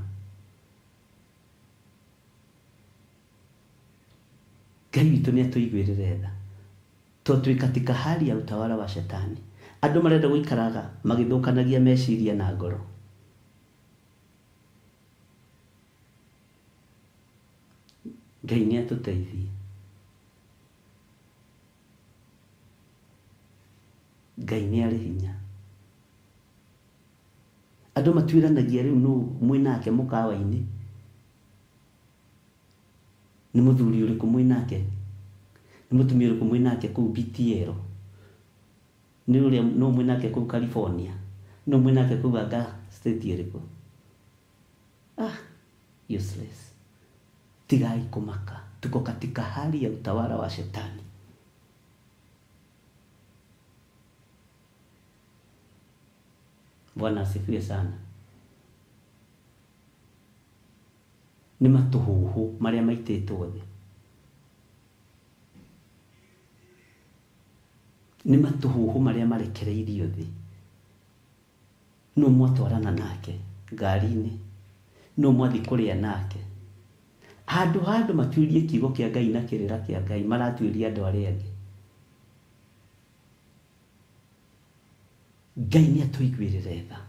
Ngai witũ nĩ atũiguĩrĩre tha. Tondũ twĩ katika hali ya utawala wa shetani. Andũ marenda gũikaraga magĩthũkanagia meciria na ngoro. Ngai nĩ atũteithie. Ngai nĩ arĩ hinya. Andũ matuĩranagia rĩu nũ mwĩ nake mũkawa-inĩ. Nĩ mũthuri ũrĩkũ mwĩ nake? Nĩ mũtumia ũrĩkũ mwĩ nake kũu BTL? Nĩ ũrĩa nũ mwĩ nake kũu California? Nũ mwĩ nake kũu anga state ĩrĩkũ? Ah, useless. Tigai kũmaka. Tuko katika hali ya utawala wa shetani. Bwana asifiwe sana. Nĩ matũhũhũ marĩa maitĩtwo thĩ. Nĩ matũhũhũ marĩa marekereirio thĩ. Nũ mwatwarana nake ngari-inĩ? Nũ mwathiĩ kũrĩa nake? Handũ ha andũ matuĩrie kiugo kĩa Ngai na kĩrĩra kĩa Ngai, maratuĩria andũ arĩa angĩ. Ngai nĩ atũiguĩrĩre tha.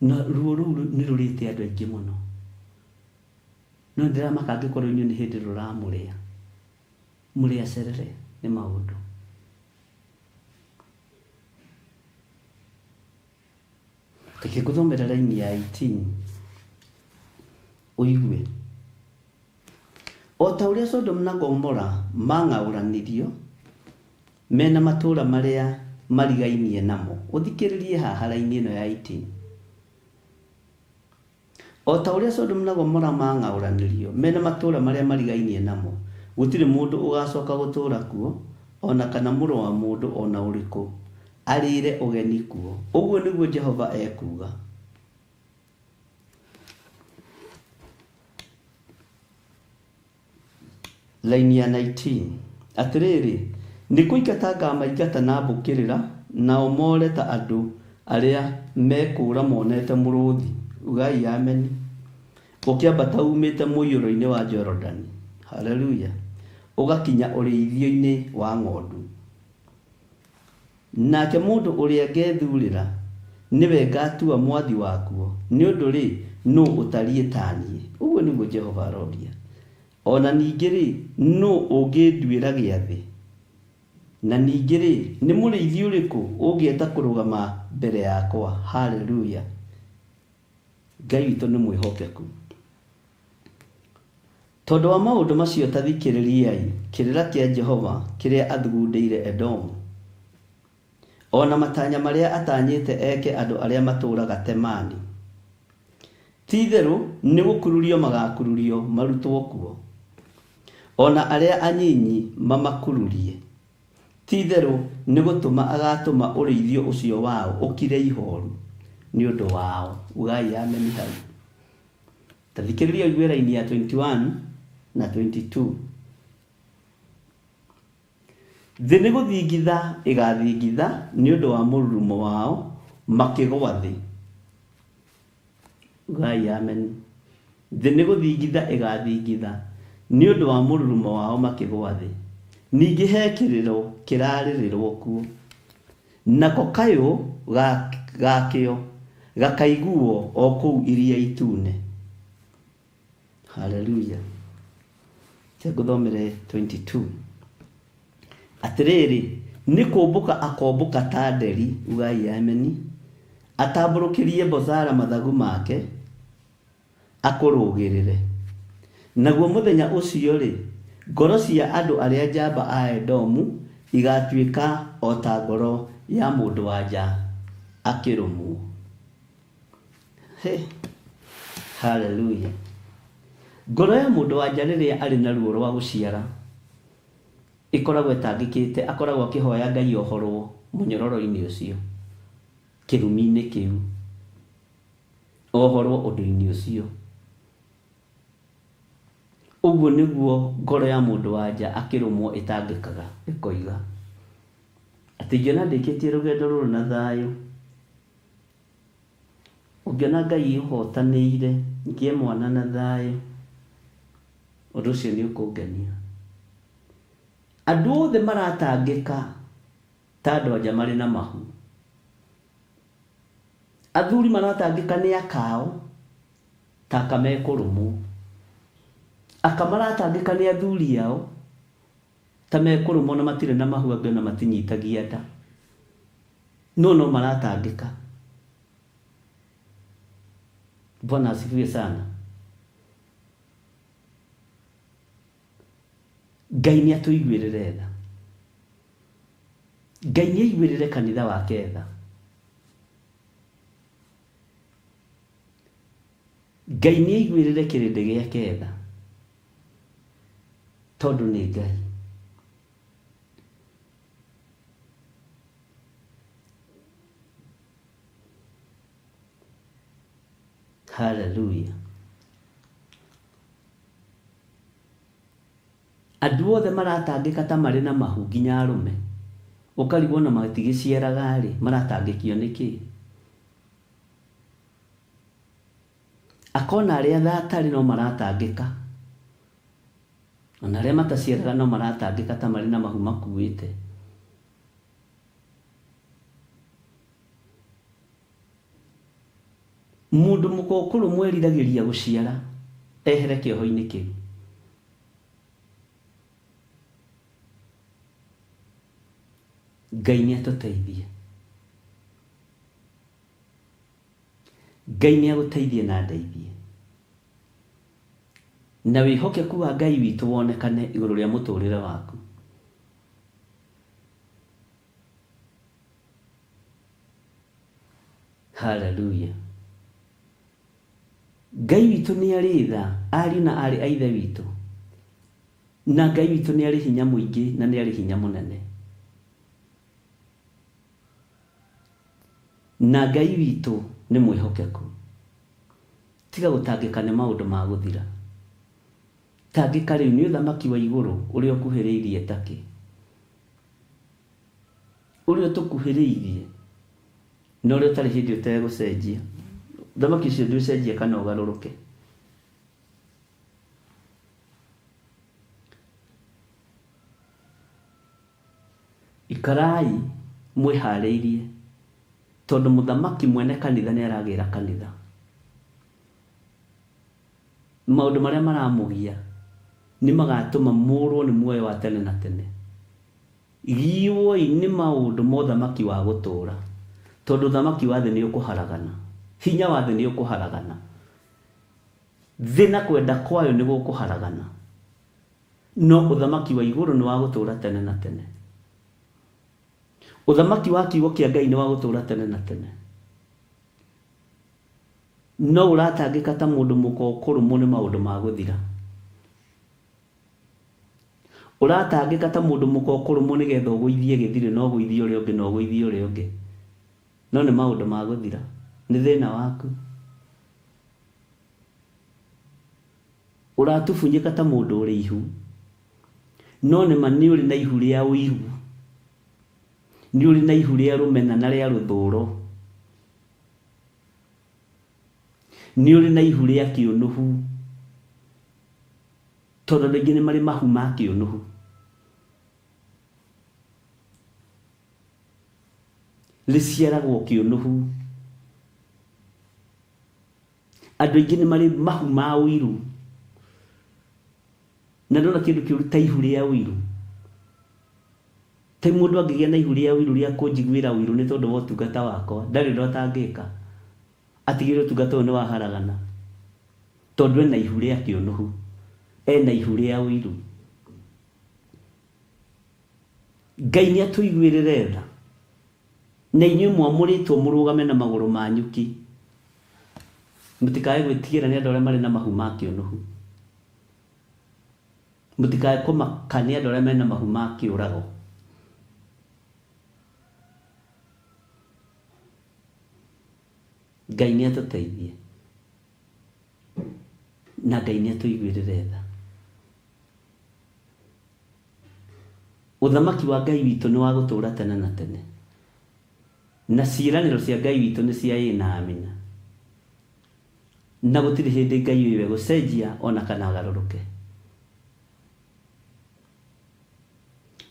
Na ruo rũu nĩ rũrĩte andũ aingĩ mũno. No nĩndĩramaka angĩkorwo inyuĩ nĩ hĩndĩ rũramũrĩa. Mũrĩ acerere nĩ maũndũ. Reke ngũthomere raini ya 18 ũigue. O ta ũrĩa Sodomu na Gomora maang'aũranirio, me na matũũra marĩa marigainie namo. Ũthikĩrĩrie haha raini ĩno ya 18. O ta ũrĩa Sodomu na Gomora maang'aũranirio, me na matũũra marĩa marigainie namo, gũtirĩ mũndũ ũgaacoka gũtũũra kuo, o na kana mũrũ wa mũndũ o na ũrĩkũ arĩĩre ũgeni kuo, ũguo nĩguo Jehova ekuuga. Line ya 19. Atĩrĩrĩ, nĩ kũingata ngamaingata na mbũkĩrĩra, nao more ta andũ arĩa mekũũra monete mũrũthi. Ugai ameni. Ũkĩambata uumĩte mũiyũro-inĩ wa Jorodani, haleluya, ũgakinya ũrĩithio-inĩ wa ng'ondu. Nake mũndũ ũrĩa ngethurĩra, nĩwe ngatua mwathi wakuo, nĩ ũndũ-rĩ, nũ ũtariĩ ta niĩ? Ũguo nĩguo Jehova aroria. O na ningĩ-rĩ, nũ ũngĩnduĩra gĩathĩ? Na ningĩ-rĩ, nĩ mũrĩithi ũrĩkũ ũngĩeta kũrũgama mbere yakwa? Haleluya! Ngai witũ nĩ mwĩhokeku. Tondũ wa maũndũ macio ta thikĩrĩriai kĩrĩra kĩa Jehova kĩrĩa athugundĩire Edomu. O na matanya marĩa atanyĩte eke andũ arĩa matũũraga Temani. Ti-itherũ nĩ gũkururio magakururio marutwo kuo, o na arĩa anyinyi mamakururie. Ti-itherũ nĩ gũtũma agatũma ũrĩithio ũcio wao ũkire ihooru nĩ ũndũ wao. Ugai ameni hau. Ta thikĩrĩria ũigue raini ya 21 na 22. Thĩ nĩ gũthingitha ĩgaathingitha nĩ ũndũ wa mũrurumo wao makĩgũa thĩ. Ugai ameni. Thĩ nĩ gũthingitha ĩgaathingitha nĩ ũndũ wa mũrurumo wao makĩgũa thĩ. Ningĩ he kĩrĩro kĩrarĩrĩrwo kuo, nako kayũ gakĩo gakaiguo o kũu Iria Itune. Haleluya. Reke ngũthomere 22. Atĩrĩrĩ, nĩ kũmbũka akombũka ta nderi, ugai ameni, atambũrũkĩrie Bozara mathagu make, akũrũgĩrĩre. Naguo mũthenya ũcio-rĩ, ngoro cia andũ arĩa njamba a Edomu igaatuĩka o ta ngoro ya mũndũ-wa-nja akĩrũmwo. He! Haleluya! Ngoro ya mũndũ wa nja rĩrĩa arĩ na ruo rwa gũciara ĩkoragwo ĩtangĩkĩte, akoragwo akĩhoya Ngai ohorwo mũnyororo-inĩ ũcio, kĩrumi-inĩ kĩu, ohorwo ũndũ-inĩ ũcio. Ũguo nĩguo ngoro ya mũndũ wa nja akĩrũmwo ĩtangĩkaga, ĩkoiga atĩ ingĩona ndĩkĩtie rũgendo rũrũ na thayũ, Ũngĩona Ngai ũhotanĩire ngĩe mwana na thayũ, ũndũ ũcio nĩ ũkũngenia. Andũ othe maratangĩka ta andũ anja marĩ na mahu. Athuri maratangĩka nĩ aka ao ta aka mekũrũmwo. Aka maratangĩka nĩ athuri ao ta mekũrũmwo na matirĩ na mahu angĩ ona matinyitagia nda. No no maratangĩka. Bwana asifiwe sana. Ngai nĩ atũiguĩrĩre tha. Ngai nĩ aiguĩrĩre kanitha wake tha. Ngai nĩ aiguĩrĩre kĩrĩndĩ gĩake tha. Tondũ nĩ Ngai. Haleluya. Andũ othe maratangĩka ta marĩ na mahu nginya arũme. Ũkarigwo na matigĩciaraga rĩ, maratangĩkio nĩ kĩĩ? Akona arĩa thatarĩ no maratangĩka. Ona arĩa mataciaraga no maratangĩka ta marĩ na mahu makuĩte. Mũndũ mũka ũkũrũmwo eriragĩria gũciara ehere kĩoho-inĩ kĩu. Ngai nĩ atũteithie. Ngai nĩ agũteithie na andeithie. Na wĩhokeku wa Ngai witũ wonekane igũrũ rĩa mũtũrĩre waku. Haleluya. Ngai witũ nĩ arĩ tha, ariũ na aarĩ a Ithe witũ. Na Ngai witũ nĩ arĩ hinya mũingĩ na nĩ arĩ hinya mũnene. Na Ngai witũ nĩ mwĩhokeku. Tiga gũtangĩka nĩ maũndũ ma gũthira. Tangĩka rĩu nĩ ũthamaki wa igũrũ ũrĩa ũkuhĩrĩirie takĩ. Ũrĩa ũtũkuhĩrĩirie na ũrĩa ũtarĩ hĩndĩ ũtegũcenjia. Ũthamaki ũcio ndũcenjia kana ũgarũrũke. Ikarai mwĩhaarĩirie, tondũ mũthamaki mwene kanitha nĩ aragĩra kanitha. Maũndũ marĩa maramũgia nĩ magatũma mũũrwo nĩ muoyo wa tene na tene. Giĩwoi nĩ maũndũ ma ũthamaki wa gũtũũra, tondũ ũthamaki wa thĩ nĩ ũkũharagana, hinya wa thĩ nĩ ũkũharagana, thĩ na kwenda kwayo nĩ gũkũharagana. No ũthamaki wa igũrũ nĩ wa gũtũũra tene na tene. Ũthamaki wa kiugo kĩa Ngai nĩ wa gũtũũra tene na tene. No ũratangĩka ta mũndũ mũka ũkũrũmwo nĩ maũndũ ma gũthira. Ũratangĩka ta mũndũ mũka ũkũrũmwo nĩgetha ũgũithie gĩthirĩ na ũgũithie ũrĩa ũngĩ na ũgũithie ũrĩa ũngĩ. No nĩ maũndũ ma gũthira. Nĩ thĩna waku. Ũratubunyĩka ta mũndũ ũrĩ ihu. No nĩma nĩ ũrĩ na ihu rĩa ũiru. Nĩ ũrĩ na ihu rĩa rũmena na rĩa rũthũũro. Nĩ ũrĩ na ihu rĩa kĩũnũhu. Tondũ andũ aingĩ nĩ marĩ mahu ma kĩũnũhu. Rĩciaragwo kĩũnũhu. Andũ aingĩ nĩ marĩ mahu ma ũiru. Na ndona kĩndũ kĩũru ta ihu rĩa ũiru. Ta mũndũ angĩgĩa na ihu rĩa ũiru rĩa kũnjiguĩra ũiru nĩ tondũ wa ũtungata wakwa, ndarĩ ũndũ atangĩka. Atigĩrĩre ũtungata ũyũ nĩ waharagana. Tondũ ena ihu rĩa kĩũnũhu. Ena ihu rĩa ũiru. Ngai nĩ atũiguĩrĩre tha. Na inyuĩ mwamũrĩtwo mũrũgame na magũrũ manyu ki. Mũtikae gwĩtigĩra nĩ andũ arĩa marĩ na mahu ma kĩũnũhu. Mũtikae kũmaka nĩ andũ arĩa mena mahu ma kĩũrago. Ngai nĩ atũteithie. Na Ngai nĩ atũiguĩrĩre tha. Ũthamaki wa Ngai witũ nĩ wa gũtũũra tene na tene, na ciĩranĩro cia Ngai witũ nĩ cia ĩĩ na amina. Na gũtirĩ hĩndĩ Ngai ũyũ egũcenjia o na kana agarũrũke.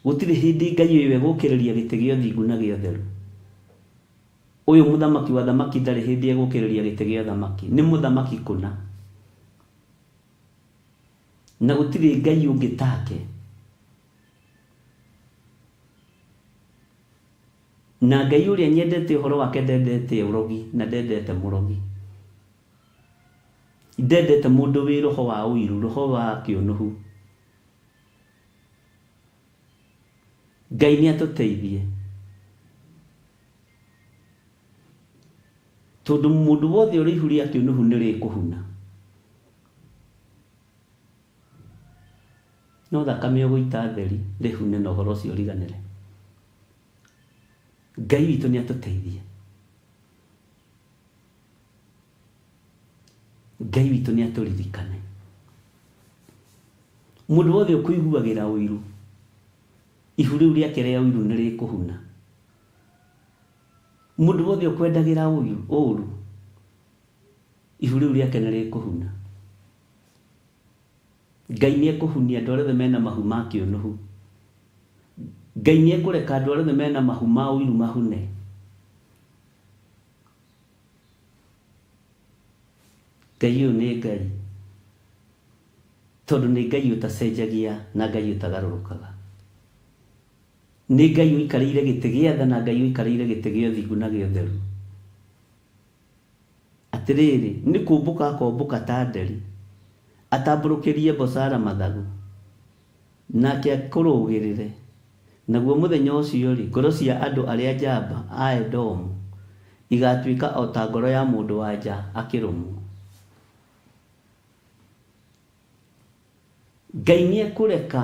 Gũtirĩ hĩndĩ Ngai ũyũ egũkĩrĩria gĩtĩ gĩa ũthingu na gĩa ũtheru. Ũyũ mũthamaki wa athamaki ndarĩ hĩndĩ egũkĩrĩria gĩtĩ gĩa ũthamaki. Nĩ mũthamaki kũna. Na gũtirĩ Ngai ũngĩ take. Na Ngai ũrĩa nyendete ũhoro wake ndendete ũrogi na ndendete mũrogi. Ndendete mũndũ wĩ roho wa ũiru, roho wa kĩũnũhu. Ngai nĩ atũteithie. Tondũ mũndũ wothe ũrĩ ihu rĩa kĩũnũhu nĩ rĩkũhuna. No thakame ũgũita theri rĩhune na ũhoro ũcio ũriganĩre. Ngai witũ nĩ atũteithie. Ngai witũ nĩ atũririkane. Mũndũ wothe ũkũiguagĩra ũiru, ihu rĩu rĩake rĩa ũiru nĩ rĩkũhuna. Mũndũ wothe ũkwendagĩra ũũru, ihu rĩu rĩake nĩ rĩkũhuna. Ngai nĩ ekũhunia andũ arĩa othe mena mahu ma kĩũnũhu. Ngai nĩ ekũreka andũ arĩa othe mena mahu ma ũiru mahune. Ngai ũyũ nĩ Ngai, tondũ nĩ Ngai ũtacenjagia na Ngai ũtagarũrũkaga. Nĩ Ngai ũikarĩire gĩtĩ gĩa tha na Ngai ũikarĩire gĩtĩ gĩa ũthingu na gĩa ũtheru. Atĩrĩrĩ, nĩ kũũmbũka akombũka ta nderi, atambũrũkĩrie Bosara mathagu, nake akũrũũgĩrĩre. Naguo mũthenya ũcio-rĩ, ngoro cia andũ arĩa njamba a Edomu igaatuĩka o ta ngoro ya mũndũ-wa-nja akĩrũmwo. Ngai nĩekũreka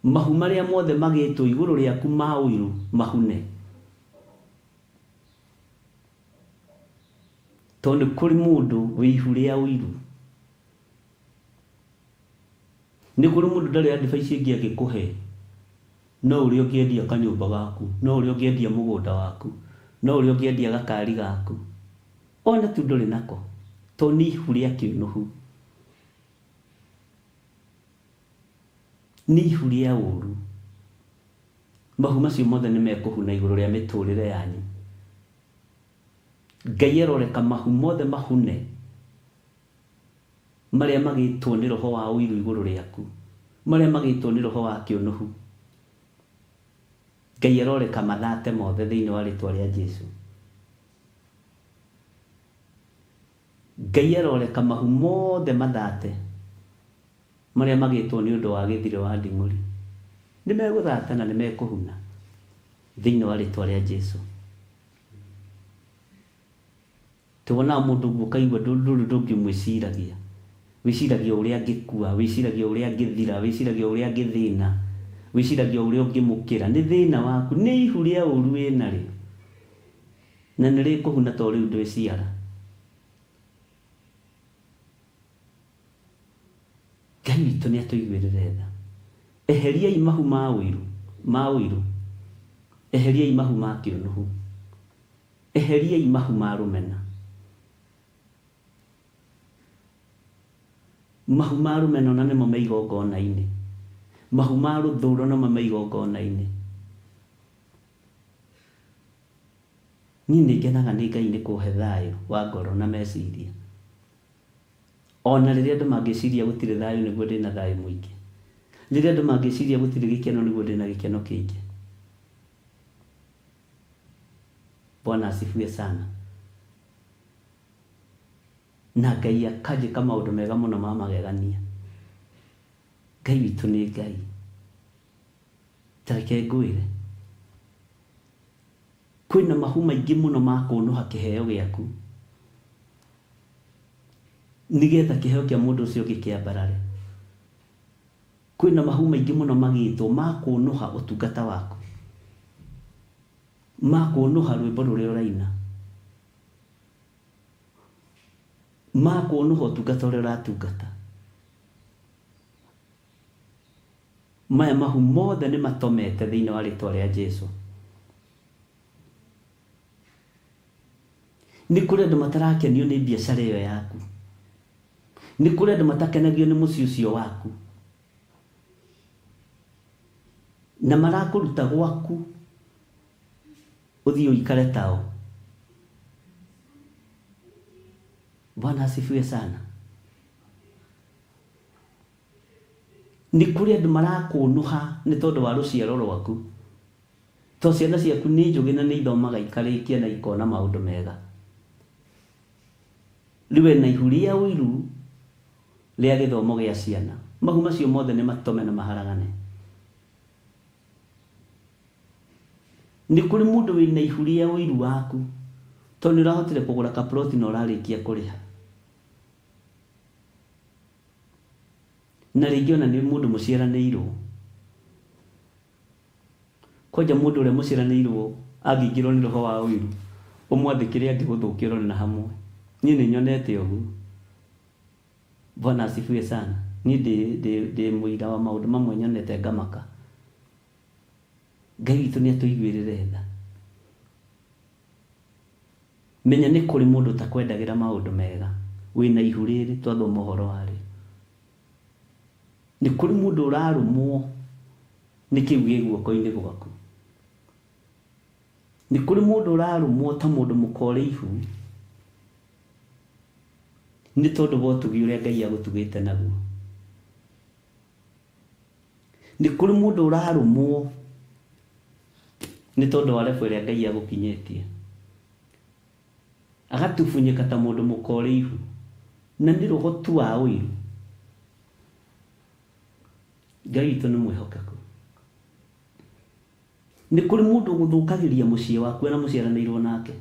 mahu marĩa mothe magĩĩtwo igũrũ rĩaku ma ũiru mahune. Tondũ nĩ kũrĩ mũndũ wĩ ihu rĩa ũiru. Nĩ kũrĩ mũndũ ndarĩ advice ĩngĩ angĩkũhe no ũrĩa ũngĩendia kanyũmba gaku, no ũrĩa ũngĩendia mũgũnda waku, no ũrĩa ũngĩendia gakari gaku. Ona tu ndũrĩ nako tondũ nĩ ihu rĩa kĩũnũhu. Nĩ ihu rĩa ũru. Mahu macio mothe nĩ mekũhuna igũrũ rĩa mĩtũrĩre yanyu. Ngai aroreka mahu mothe mahune marĩa magĩtwo nĩ roho wa ũiru igũrũ rĩaku, marĩa magĩtwo nĩ roho wa kĩũnũhu. Ngai aroreka mathate mothe thĩinĩ wa rĩtwa rĩa Jesu. Ngai aroreka mahu mothe mathate marĩa magĩtwo nĩ ũndũ wa gĩthirĩ wa nding'ũri. Nĩ megũthata na nĩ mekũhuna. Thĩinĩ wa rĩtwa rĩa Jesu. Tuonaga mũndũ ũguo ũkaigua ndũrĩ ũndũ ũngĩ ũmwĩciragia. Wĩciragia o ũrĩa angĩkua, wĩciragia o ũrĩa angĩthira, wĩciragia o ũrĩa angĩthĩna, wĩciragia o ũrĩa ũngĩmũkĩra. Nĩ thĩna waku, nĩ ihu rĩa ũru wĩnarĩo. Na nĩ rĩkũhuna to rĩu ndwĩciara. Ngai witũ nĩ atũiguĩrĩre tha. Eheriai mahu ma ũiru, ma ũiru. Eheriai mahu ma kĩũnũhu. Eheriai mahu ma rũmena. Mahu ma rũmena ona nĩmo me igongona-inĩ. Mahu ma rũthũũro nĩmo me igongona-inĩ. Niĩ nĩ ngenaga nĩ Ngai nĩ kũhe thayũ wa ngoro na meciria. Ona rĩrĩa andũ mangĩciria gũtirĩ thayũ nĩguo ndĩna thayũ mũingĩ. Rĩrĩa andũ mangĩciria gũtirĩ gĩkeno nĩguo ndĩna gĩkeno kĩingĩ. Bwana asifiwe sana. Na Ngai akanjĩka maũndũ mega mũno ma magegania. Ngai witũ nĩ Ngai. Ta reke ngwĩre. Kwĩna mahu maingĩ mũno ma kũnũha kĩheo gĩaku nĩgetha kĩheo kĩa mũndũ ũcio ũngĩ kĩambarare. Kwĩna mahu maingĩ mũno magĩtwo ma kũnũha ũtungata waku, ma kũnũha rwĩmbo rũrĩa ũraina, ma kũnũha ũtungata ũrĩa ũratungata. Maya mahu mothe nĩ matomete thĩinĩ wa rĩtwa rĩa Jesu. Nĩ kũrĩ andũ matarakenio nĩ biacara ĩyo yaku. Nĩ kũrĩ andũ matakenagio nĩ mũciĩ ũcio waku. Na marakũruta gwaku ũthiĩ ũikare tao. Bwana asifiwe sana. Nĩ kũrĩ andũ marakũnũha nĩ tondũ wa rũciaro rwaku. To ciana ciaku nĩ njũgĩ na nĩ ithomaga ikarĩkia na ikona maũndũ mega. Rĩu wena ihu rĩa ũiru rĩa gĩthomo gĩa ciana. Mahu macio mothe nĩ matome na maharagane. Nĩ kũrĩ mũndũ wĩna ihu rĩa ũiru waku tondũ nĩ ũrahotire kũgũra kaploti na ũrarĩkia kũrĩha. Na rĩngĩ ona nĩ mũndũ mũciaranĩirwo. Kwanja mũndũ ũrĩa mũciaranĩirwo angĩingĩrwo nĩ roho wa ũiru, ũmwathĩkĩre angĩgũthũkia ũrore na hamwe. Niĩ nĩ nyonete ũguo. Bwana asifiwe sana. Niĩ ndĩ, ndĩ, ndĩ mũira wa maũndũ mamwe nyonete ngamaka. Ngai witũ nĩ atũiguĩrĩre tha. Menya nĩ kũrĩ mũndũ ũtakwendagĩra maũndũ mega, wĩna ihu rĩrĩ twathoma ũhoro warĩo. Nĩ kũrĩ mũndũ ũrarũmwo nĩ kĩu gĩ guoko-inĩ gwaku. Nĩ kũrĩ mũndũ ũrarũmwo ta mũndũ mũka ũrĩ ihu nĩ tondũ wa ũtugi ũrĩa Ngai agũtugĩte naguo. Nĩ kũrĩ mũndũ ũrarũmwo nĩ tondũ wa level ĩrĩa Ngai agũkinyĩtie. Agatubunyĩka ta mũndũ mũka ũrĩ ihu. Na nĩ roho tu wa ũiru. Ngai witũ nĩ mwĩhokeku. Nĩ kũrĩ mũndũ ũgũthũkagĩria mũciĩ waku na mũciaranĩirwo nake.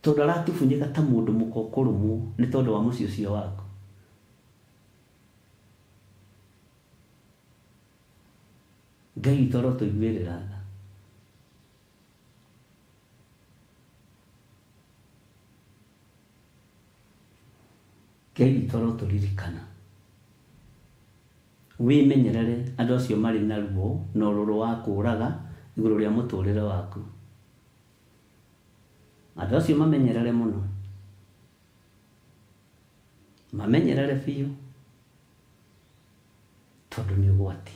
Tondũ aratubunyĩka ta mũndũ mũka ũkũrũmwo nĩ tondũ wa mũciĩ ũcio waku. Ngai witũ arotũiguĩrĩra tha. Ngai witũ arotũririkana. Wĩmenyerere andũ acio marĩ na ruo na ũrũrũ wa kũũraga igũrũ rĩa mũtũrĩre waku. Andũ acio mamenyerere mũno. Mamenyerere biũ tondũ nĩ ũgwati.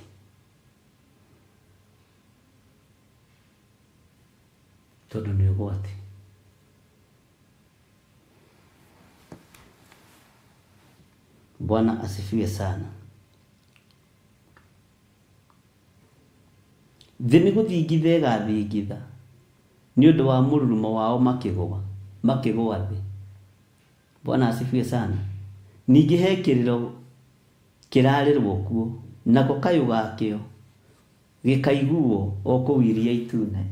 Tondũ nĩ ũgwati. Bwana asifiwe sana. Thĩ nĩ gũthingitha ĩgathingitha nĩ ũndũ wa mũrurumo wao makĩgũa, makĩgũa thĩ. Bwana asifiwe sana. Ningĩ he kĩrĩro kĩrarĩrwo kuo, nako kayũ gakĩo. Gĩkaiguo o kũu Iria Itune.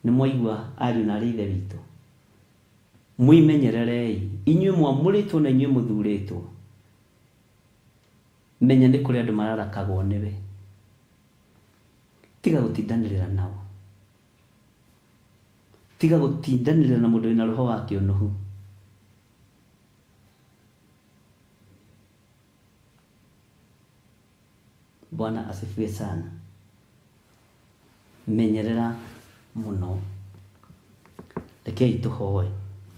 Nĩ mwaigua ariũ na arĩ ithe witũ? Mwĩmenyererei, inyuĩ mwamũrĩtwo na inyuĩ mũthurĩtwo. Menya nĩ kũrĩ andũ mararakagwo nĩwe. Tiga gũtindanĩrĩra nao. Tiga gũtindanĩrĩra na mũndũ wĩna roho wa kĩũnũhu. Bwana asifiwe sana. Menyerera mũno. Rekei tũhoe.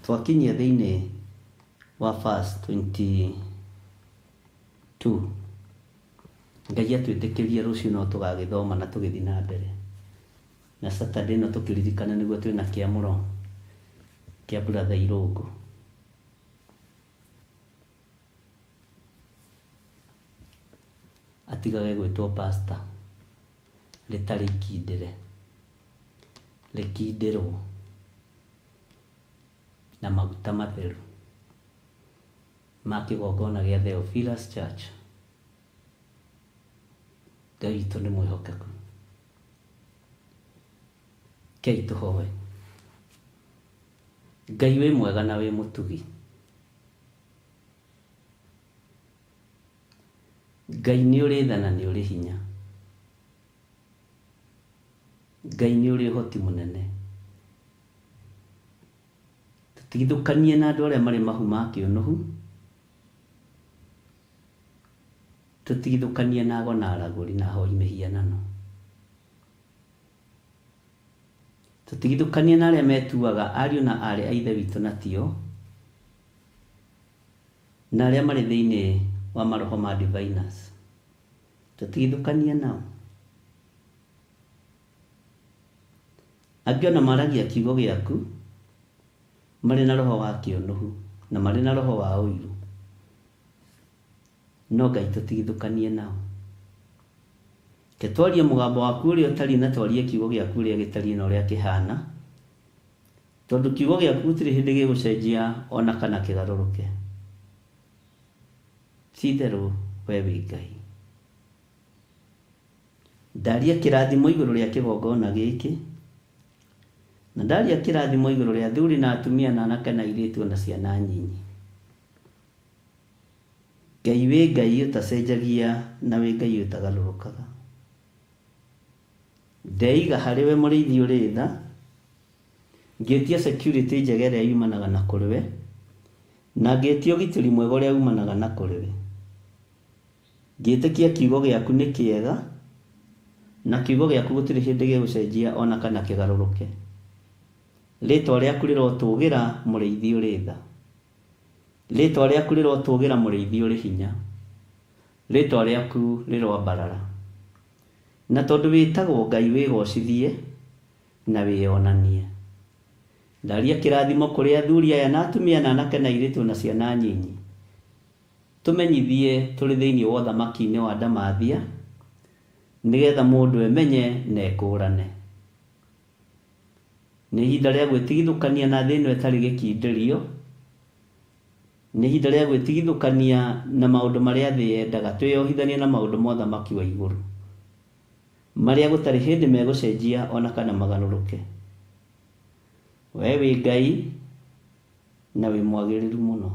Twakinyia thĩinĩ wa verse 22. Ngai atwĩtĩkĩrie rũciũ no tũgagĩthoma na tũgĩthiĩ na mbere. Na Saturday ĩno tũkĩririkana nĩguo twĩna kĩamũro kĩa brother Irũngũ. Atigage gwĩtwo pastor rĩtarĩ ikindĩre, rĩkindĩrwo na maguta matheru ma kĩgongona gĩa Theophilus Church. Ngai witũ nĩ mwĩhokeku. Rekei tũhoe. Ngai wĩ mwega na wĩ mũtugi. Ngai nĩ ũrĩ tha na nĩ ũrĩ hinya. Ngai nĩ ũrĩ ũhoti mũnene. Tũtigithũkanie na andũ arĩa marĩ mahu ma kĩũnũhu. Tũtigithũkanie na ago na aragũri na ahoi mĩhianano. Tũtigithũkanie na arĩa metuaga ariũ na aarĩ a Ithe witũ na tio, na arĩa marĩ thĩinĩ wa maroho ma diviners. Tũtigithũkanie nao. Angĩ o na maragia kiugo gĩaku marĩ na roho wa kĩũnũhu na marĩ na roho wa ũiru. No Ngai tũtigithũkanie nao. Reke twarie mũgambo waku ũrĩa ũtariĩ na twarie kiugo gĩaku ũrĩa gĩtariĩ na ũrĩa kĩhana, tondũ kiugo gĩaku gũtirĩ hĩndĩ gĩgũcenjia o na kana kĩgarũrũke. Ti itherũ we wĩ Ngai. Ndaria kĩrathimo igũrũ rĩa kĩgongona gĩkĩ, na ndaria kĩrathimo igũrũ rĩa athuri na atumia na anake na airĩtu o na ciana nyinyi. Ngai wĩ Ngai ũtacenjagia na wĩ Ngai ũtagarũrũkaga. Ndeiga harĩ we mũrĩithi ũrĩ tha, ngĩtia security njega ĩrĩa yumanaga na kũrĩ we, na ngĩtia ũgitĩri mwega ũrĩa umanaga na kũrĩ we. Ngĩtĩkia kiugo gĩaku nĩ kĩega, na kiugo gĩaku gũtirĩ hĩndĩ gĩgũcenjia o na kana kĩgarũrũke. Rĩtwa rĩaku rĩrotũgĩra mũrĩithi ũrĩ tha. Rĩtwa rĩaku rĩrotũgĩra mũrĩithi ũrĩ hinya. Rĩtwa rĩaku rĩroambarara. Na tondũ wĩtagwo Ngai wĩgocithie na wĩonanie. Ndaria kĩrathimo kũrĩ athuri aya na atumia na anake na airĩtu na ciana nyinyi. Tũmenyithie tũrĩ thĩinĩ wa ũthamaki-inĩ wa Ndamathia nĩgetha mũndũ emenye na ekũrane. Nĩ ihinda rĩa gwĩtigithũkania na thĩ ĩno ĩtarĩ gĩkindĩrio. Nĩ ihinda rĩa gwĩtigithũkania na maũndũ marĩa thĩ yendaga, twĩyohithanie na maũndũ ma ũthamaki wa igũrũ, marĩa gũtarĩ hĩndĩ megũcenjia o na kana magarũrũke. Wee wĩ Ngai na wĩ mwagĩrĩru mũno.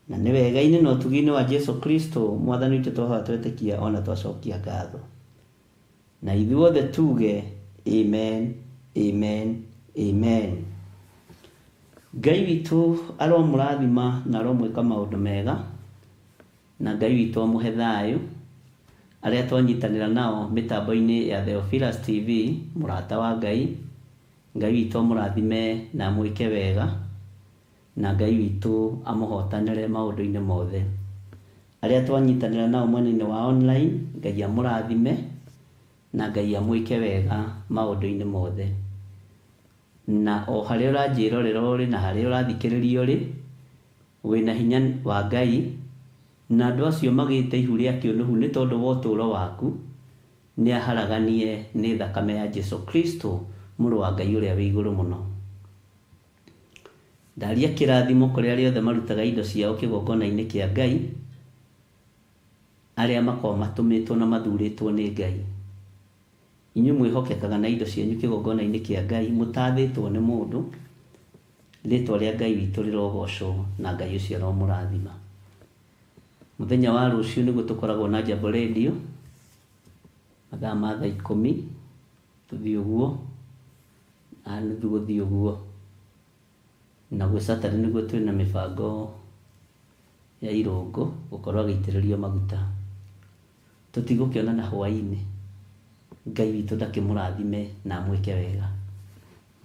Na nĩ wega-inĩ na ũtugi-inĩ wa Jesu Kristo Mwathani witũ twahoya twetĩkia o na twacokia ngatho. Na ithuothe tuge amen, amen, amen. Ngai witũ aromũrathima na aromwĩka maũndũ mega, na Ngai witũ amũhe thayũ. Arĩa twanyitanĩra nao mĩtambo-inĩ ya Theophilus TV, mũrata wa Ngai, Ngai witũ amũrathime na amwĩke wega, na Ngai witũ amũhotanĩre maũndũ-inĩ mothe. Arĩa twanyitanĩra nao mwena-inĩ wa online, Ngai amũrathime na Ngai amwĩke wega maũndũ-inĩ mothe. Na o harĩa ũranjĩrorera ũrĩ na harĩa ũrathikĩrĩria ũrĩ, wĩna hinya wa Ngai, na andũ acio magĩte ihu rĩa kĩũnũhu nĩ tondũ wa ũtũũro waku, nĩ aharaganie nĩ thakame ya Jesu Kristo, Mũrũ wa Ngai ũrĩa wĩ igũrũ mũno. Ndaria kĩrathimo kũrĩ arĩa othe marutaga indo ciao kĩgongona-inĩ kĩa Ngai, Arĩa makoragwo matũmĩtwo na mathurĩtwo nĩ Ngai. Inyuĩ mwĩhokekaga na indo cianyu kĩgongona-inĩ kĩa Ngai mũtathĩtwo nĩ mũndũ, rĩtwa rĩa Ngai witũ rĩrogocwo na Ngai ũcio aromũrathima. Mũthenya wa rũciũ nĩguo tũkoragwo na Jambo Radio mathaa ma thaa ikũmi tũthiĩ ũguo na nuthu gũthiĩ ũguo. Naguo Saturday nĩguo twĩna mĩbango ya Irũngũ gũkorwo agĩitĩrĩrio maguta. Tũtigũkĩonana hwainĩ. Ngai witũ ndakĩmũrathime na amwĩke wega.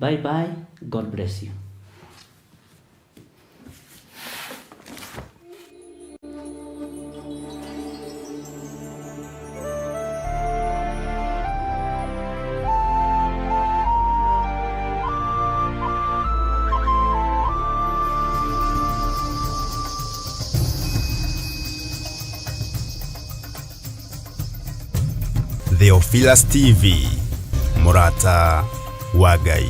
Bye bye, God bless you. Theophilus TV, mũrata wa Ngai.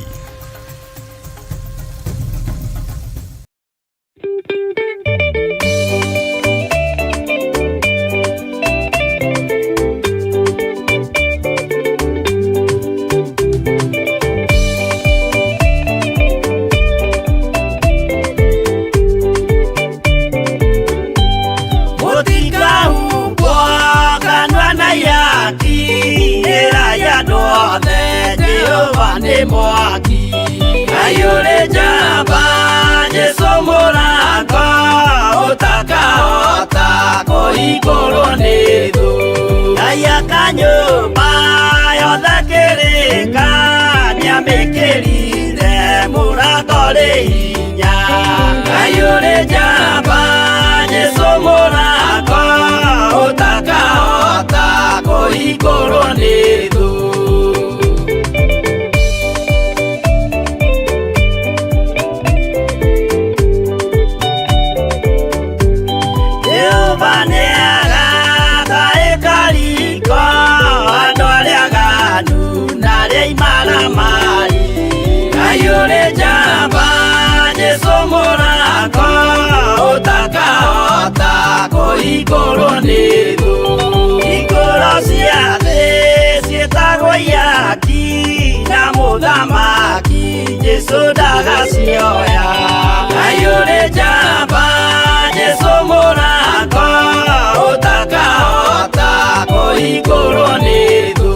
Mũtikahumbwo kanua na ihaki, ĩrai andũ othe Jehova nĩ mwaki. Ngai ũrĩ njamba, Jesũ mũrango, ũtakahota kũhingũrwo nĩ thũ. Ngai aka nyũmba yothe kĩrĩka, nĩamĩkĩrire mũrango rĩ hinya. Ngai ũrĩ njamba, Jesũ mũrango, ũtakahota kũhingũrwo nĩ thũ. Jehova nĩagaka ĩkariko andũ arĩa aganu na arĩa imaramari. Ngai ũrĩ njamba, Jesũ mũrango, ũtakahota kũhingũrwo nĩ thũ. Hingũro cia thĩ ciĩtagwo ihaki, na mũthamaki Jesũ ndagacioya. Ngai ũrĩ njamba, Jesũ mũrango, ũtakahota kũhingũrwo nĩ thũ.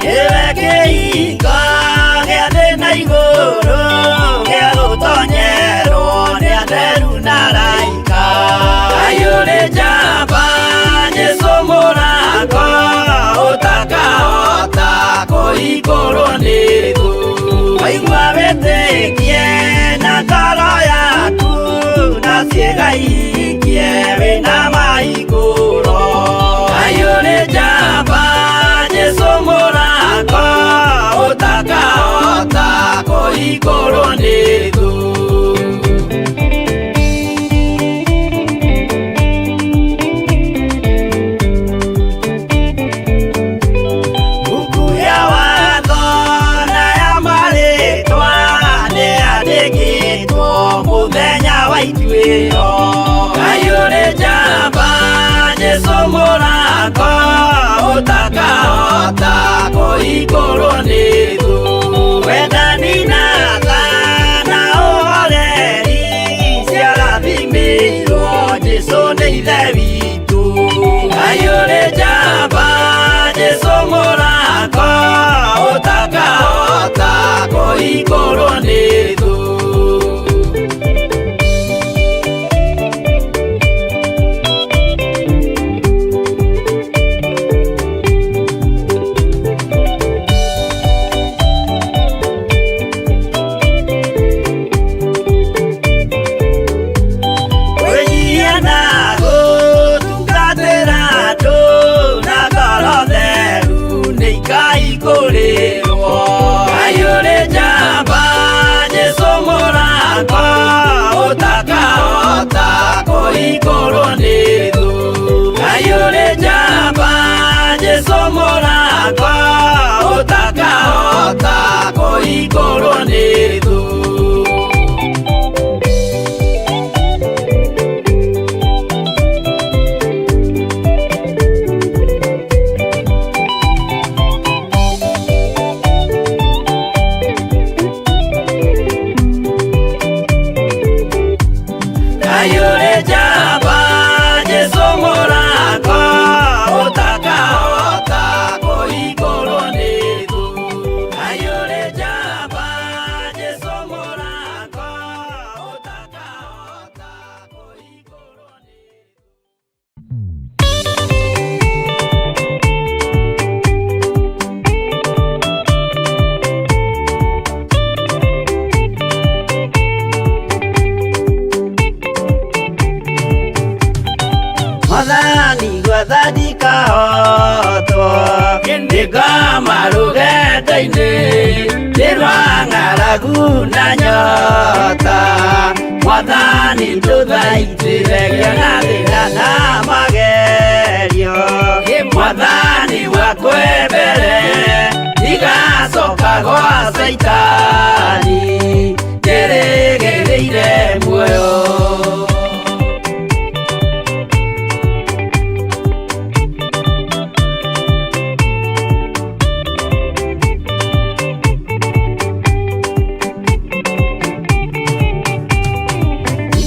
Nĩwe kĩhingo gĩa thĩ na igũrũ, gĩa gũtonyerwo nĩ atheru na araika. Ngai ũrĩ njamba, Jesũ mũrango, ũtakahota kũhingũrwo nĩ thũ. Waigua wĩtĩkie na ngoro yaku, na ciĩga ihingie wĩna mahingũro. Ngai ũrĩ njamba, Jesũ mũrango, ũtakahota kũhingũrwo nĩ thũ. Mbuku ya watho na ya marĩtwa nĩyandĩkĩtwo mũthenya wa ituĩro. Ngai ũrĩ njamba, Jesũ mũrango, ũtakahota kũhingũrwo nĩ thũ. Wendani na tha na ũhoreri ciarathimĩirwo Jesũ nĩ Ithe witũ. Ngai ũrĩ njamba, Jesũ mũrango, ũtakahota kũhingũrwo nĩ thũ. gwetha ndikahotwo Nĩngoma rũgendo-inĩ Nĩ rwa ng'aragu na nyota Mwathani ndũthaitĩre ngĩona thĩna na magerio Mwathani wakwe mbere Ndigacoka gwa Caitani Ndĩrĩgĩrĩire muoyo.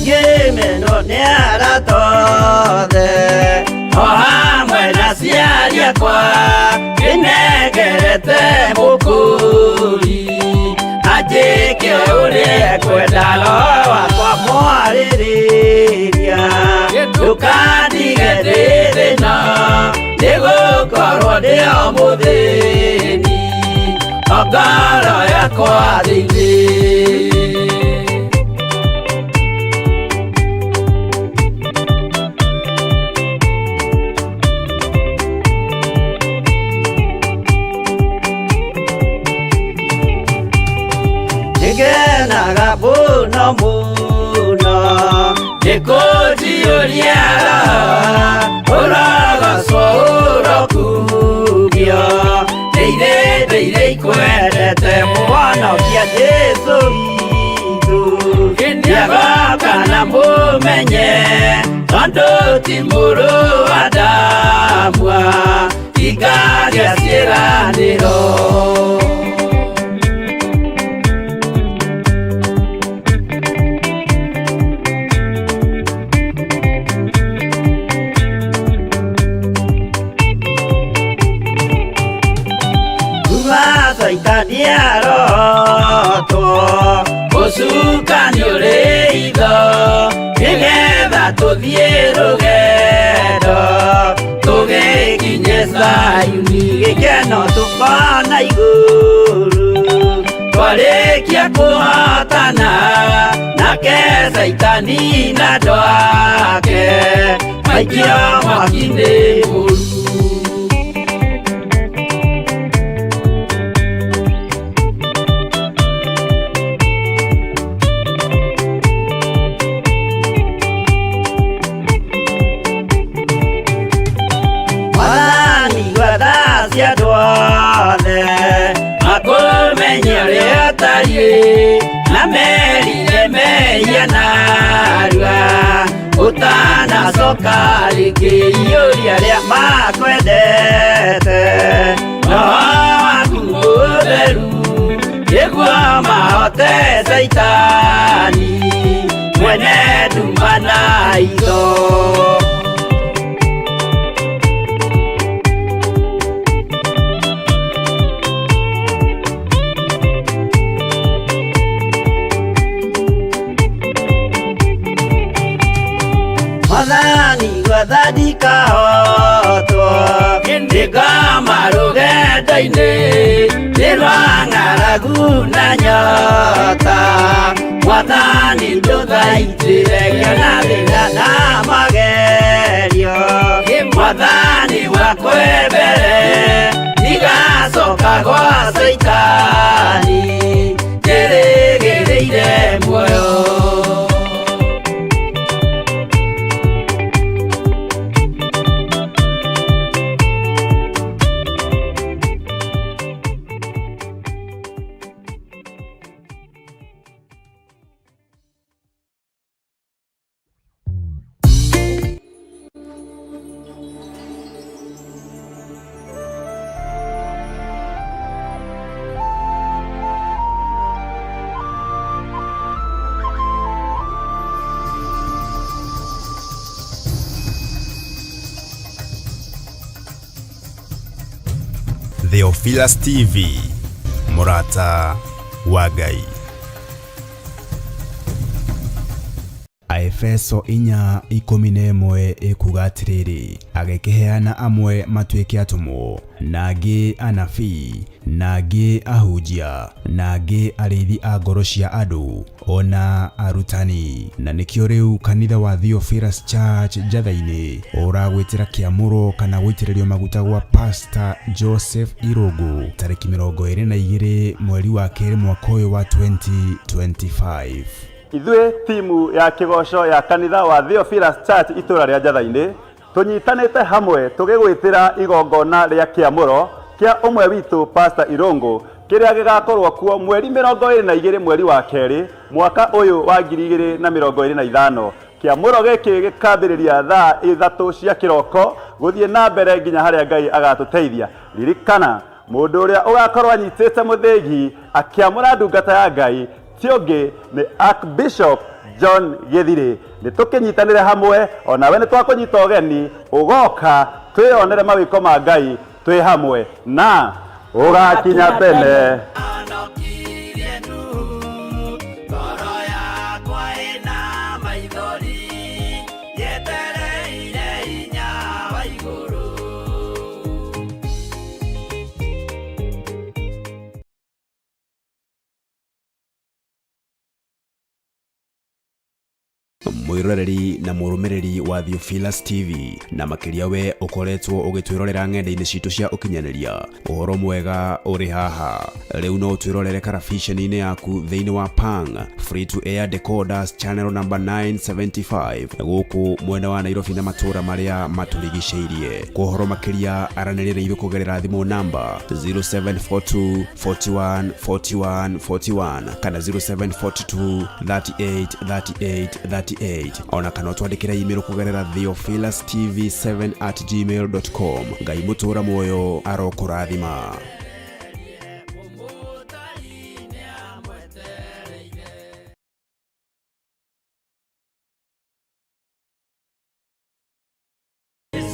Ngĩmenwo nĩ arata othe o hamwe na aciari akwa ndĩnengerete mũkũri anjĩke ũrĩa ekwenda roho wakwa mwarĩrĩria ndũkandige ndĩ thĩna nĩgũkorwo ndĩ o mũthĩni o ngoro yakwa thĩinĩ. Nĩngenaga mũno mũno nĩkũnjiyũria ũrogocwo ũrokugio ndĩire ndĩire ikwendete mũhonokia Jesũ witũ nĩagoka na mũmenye tondũ ti mũrũ wa Adamu ikaria ciĩranĩro. Kuma Caitani arotwo ũcukani ũrĩ itho nĩgetha tũthiĩ rũgendo tũgĩkinye Zayuni gĩkeno tũkona igũrũ twarĩkia kũhotana nake Caitani na andũ ake maikio mwaki-inĩ mũru. Mwathani gwetha cia andũ othe makũmenye ũrĩa ũtariĩ na merire mehia narua ũtanacoka rĩngĩ iyũria arĩa makwendete roho waku mũtheru nĩguo mahote Caitani mwene nduma na itho. Mwathani gwetha ndikahotwo ndĩngoma rũgendo-inĩ nĩ rwa ng'aragu na nyota Mwathani ndũthaitĩre ngĩona thĩna na magerio Mwathani wakwe mbere ndigacoka gwa Caitani ndĩrĩgĩrĩire muoyo. Theophilus TV, mũrata wa Ngai. I Aefeso 4:11 ĩkuga atĩrĩrĩ, agĩkĩheana amwe matuĩke atũmwo, na angĩ anabii, na angĩ ahunjia, na angĩ arĩithi a ngoro cia andũ, ona arutani. Na nĩkĩo rĩu kanitha wa Theophilus Church Njatha-inĩ ũragwĩtĩra kĩamũro kana gũitĩrĩrio maguta gwa Pastor Joseph Irũngũ tarĩki 22 mweri wa kerĩ mwaka ũyũ wa 2025. Ithuĩ timu ya kĩgoco ya kanitha wa Theophilus Church itũra rĩa Njatha-inĩ tũnyitanĩte hamwe tũgĩgwĩtĩra igongona rĩa kĩamũro kĩa ũmwe witũ Pastor Irũngũ kĩrĩa gĩgakorwo kuo mweri 22 mweri wa kerĩ mwaka ũyũ wa 2025. Kĩamũro gĩkĩ gĩkambĩrĩria thaa 3 cia kĩroko gũthiĩ na mbere nginya harĩa Ngai agatũteithia. Ririkana mũndũ ũrĩa ũgakorwo anyitĩte mũthĩgi akĩamũra ndungata ya Ngai ti ũngĩ nĩ Archbishop John Gĩthirĩ. Nĩ tũkĩnyitanĩre hamwe, onawe nĩ twakũnyita ũgeni ũgoka twĩyonere mawĩko ma Ngai twĩ hamwe na ũgakinya tene. Honokirie Nuhu, ngoro yakwa ĩna maithori, yetereire hinya wa igũrũ. Mwiroreri na mũrũmĩrĩri wa Theophilus TV, na makĩria we ũkoretwo ũgĩtwĩrorera ng'enda-inĩ citũ cia ũkinyanĩria, ũhoro mwega ũrĩ haha. Rĩu no ũtwĩrorere karabiceni-inĩ yaku thĩinĩ wa Pang Free to Air Decoders channel number 975 gũkũ mwena wa Nairobi na matũũra marĩa matũrigicĩirie. Kwa ũhoro makĩria aranĩria na ithuĩ kũgerera thimũ namba 0742 41 41 41 kana 0742 38 38 38, ona kana ũtwandĩkĩre email kũgerera theophilustv7@gmail.com. Ngai mũtũra muoyo arokũrathima.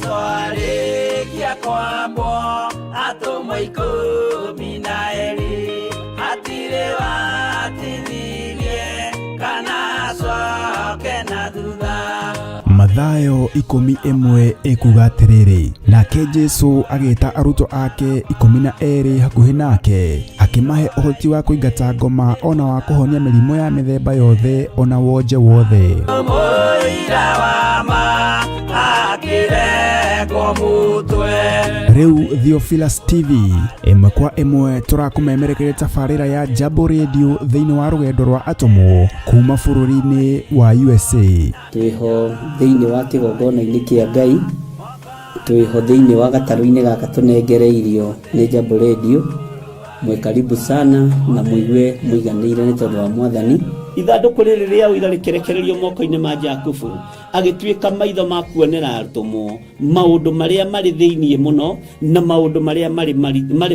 Arĩkia kwambwo atũmwo 12 hatirĩ watithirie kana acoke na thutha. Mathayo 11 ĩkuga atĩrĩrĩ, nake Jesu agĩta arutwo ake 12 hakuhĩ nake, akĩmahe ũhoti wa kũingata ngoma ona wa kũhonia mĩrimũ ya mĩthemba yothe ona wonje wothe. Mũira wa ma akĩrengwo mũtwe. Rĩu Theophilus TV ĩmwe kwa ĩmwe tũrakũmemerekeria tabarĩra ya Jambo Radio thĩinĩ wa rũgendo rwa atũmwo kuma bũrũri-inĩ wa USA. Twĩho thĩinĩ wa kĩgongona-inĩ kĩa Ngai, twĩho thĩinĩ wa gatarũ-inĩ gaka tũnengereirio nĩ Jambo Radio. Mwĩ karibu sana na mũigue mũiganĩire nĩ tondũ wa Mwathani. Ithandũkũ rĩrĩ rĩa ũira rĩkĩrekererio moko-inĩ ma Jakubu, agĩtuĩka maitho ma kuonera atũmwo maũndũ marĩa marĩ thĩinĩ mũno na maũndũ marĩa marĩ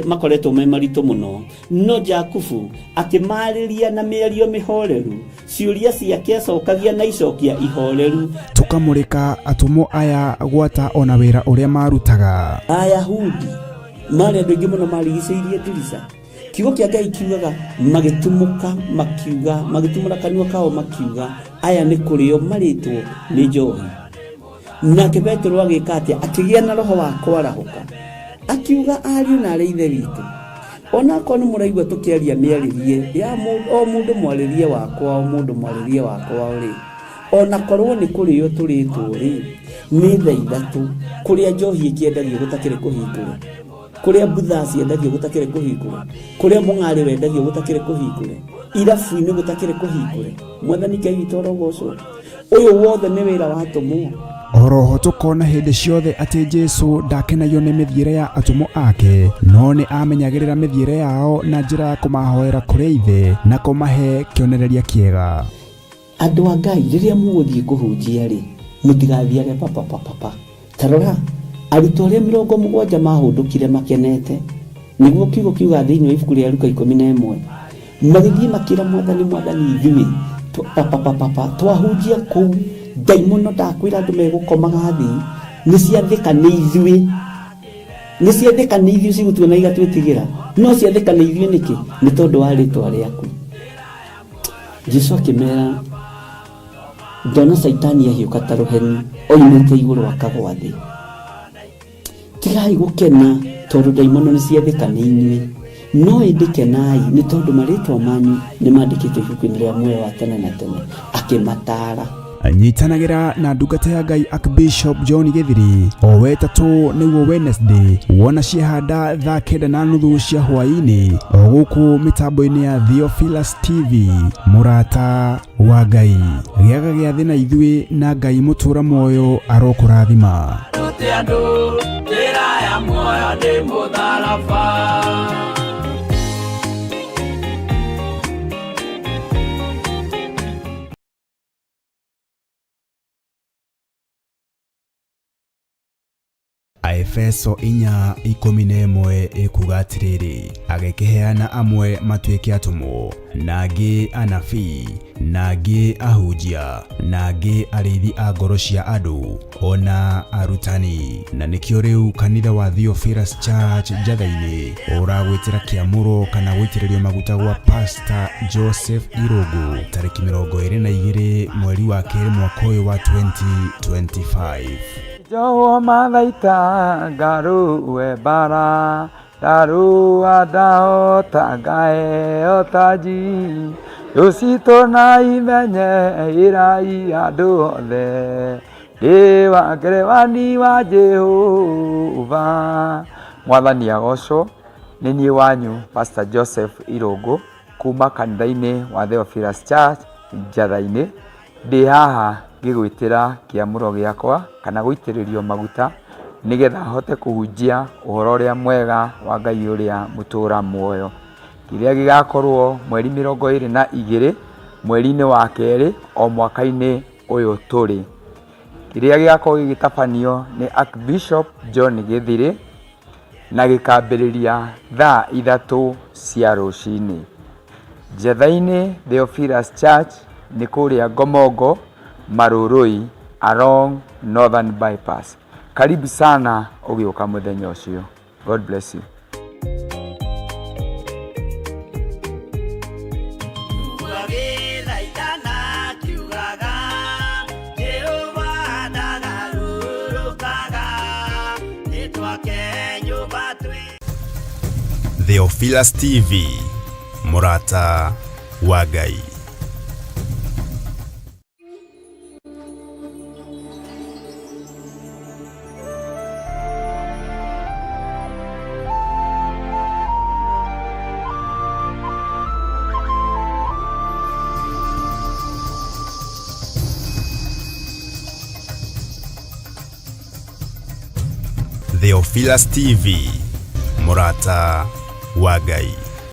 makoretwo me maritũ mũno. No Jakubu akĩmarĩria na mĩario mĩhoreru, ciũria ciake acokagia na icokia ihoreru. Tũkamũrĩka atũmwo aya gwata ona wĩra ũrĩa marutaga. Ayahudi marĩ andũ aingĩ mũno marigicĩirie ndirica. Kiugo kĩa Ngai kiugaga magĩtumũka makiuga, magĩtumũra kanua kao makiuga, aya nĩ kũrĩo marĩtwo nĩ njohi. Nake Petero agĩka atĩa? Akĩgĩa na roho wa kwarahũka, akiuga, ariũ na arĩ ithe witũ, onakorwo nĩ mũraigua tũkĩaria mĩarĩrie ya o mũndũ mwarĩrie wakwa, o mũndũ mwarĩrie wakwa rĩ, onakorwo nĩ kũrĩo tũrĩtwo rĩ, nĩ thaa 3 kũrĩa njohi ĩkĩendagio gũtakĩrĩ kũhingũre, kũrĩa mbutha ciendagio gũtakĩrĩ kũhingũre, kũrĩa mũng'arĩ wendagio gũtakĩrĩ kũhingũre, irabu-inĩ gũtakĩrĩ kũhingũre. Mwathani Ngai witũ arogocwo. Ũyũ wothe nĩ wĩra wa atũmwo. Oroho tũkona hĩndĩ ciothe atĩ Jesu ndakenagio nĩ mĩthiĩre ya atũmwo ake, no nĩ amenyagĩrĩra mĩthiĩre yao na njĩra ya kũmahoera kũrĩ Ithe na kũmahe kĩonereria kĩega. Andũ a Ngai, rĩrĩa mũgũthiĩ kũhunjia rĩ, mũtigathiage papa papa. Ta rora, arutwo arĩa 70 mahũndũkire makenete, nĩguo kiugo kiuga thĩinĩ wa ibuku rĩa Luka 11, magĩthiĩ makĩra Mwathani, Mwathani, ithuĩ papa papa twahunjia kũu, ndaimono ndakwĩra andũ megũkomaga thĩ, nĩ ciathĩka nĩ ithuĩ, nĩ ciathĩka nĩ ithuĩ cigũtuona igatwĩtigĩra, no ciathĩka nĩ ithuĩ nĩkĩ? Nĩ tondũ wa rĩtwa rĩaku. Jesu akĩmera, Ndona Caitani ahiũka ta rũheni oimĩte igũrũ akagwa thĩ. Tigai gũkena tondũ ndaimono nĩ ciathĩka nĩ inyuĩ, no ĩndĩ kenai nĩ tondũ marĩtwa manyu nĩ mandĩkĩtwo ibuku-inĩ rĩa muoyo wa tene na tene. Akĩmataara. Nyitanagĩra na ndungata ya Ngai Archbishop John Gĩthiri o wetatũ nĩguo Wednesday wona ciahanda thaa 9:30 cia hwaĩ-inĩ o gũkũ mĩtambo-inĩ ya Theophilus TV. Mũrata wa Ngai, gĩaga gĩathĩ na ithuĩ na Ngai mũtũra muoyo arokũrathima. Rute andũ njĩra ya muoyo nĩ mũtharaba. Aefeso 4:11 ĩkuga atĩrĩrĩ, agĩkĩheana amwe matuĩke atũmwo, na angĩ anabii, na angĩ ahunjia, na angĩ arĩithi a ngoro cia andũ, ona arutani. Na nĩkĩo rĩu kanitha wa Theophilus Church Njatha-inĩ ũragwĩtĩra kĩamũro kana gũitĩrĩrio maguta gwa Pastor Joseph Irũngũ tarĩki 22 mweri wa kerĩ mwaka ũyũ wa 2025. Njohwo mathaita ngarũe mbara, ndarũa ndahota ngaheo taji, thũ citũ na imenye ĩrai andũ othe, ndĩ wa ngerewani wa Jehova. Mwathani agocwo, nĩ niĩ wanyu Pastor Joseph Irũngũ kuma kanitha-inĩ wa Theophilus Church Njatha-inĩ. Ndĩ haha ngĩgwĩtĩra kĩamũro gĩakwa kana gũitĩrĩrio maguta nĩgetha hote kũhunjia ũhoro ũrĩa mwega wa Ngai ũrĩa mũtũra muoyo. Kĩrĩa gĩgakorwo mweri 22 mweri-inĩ wa kerĩ o mwaka-inĩ ũyũ tũrĩ. Kĩrĩa gĩgakorwo gĩgĩtabanio nĩ Archbishop John Gĩthirĩ na gĩkambĩrĩria thaa 3 cia rũcinĩ. Njatha-inĩ Theophilus Church nĩ kũrĩa Ngomongo Marurui along Northern Bypass. Karibu sana ũgĩũka mũthenya ũcio. God bless you. Theophilus TV, mũrata wa Ngai. Theophilus TV, mũrata wa Ngai.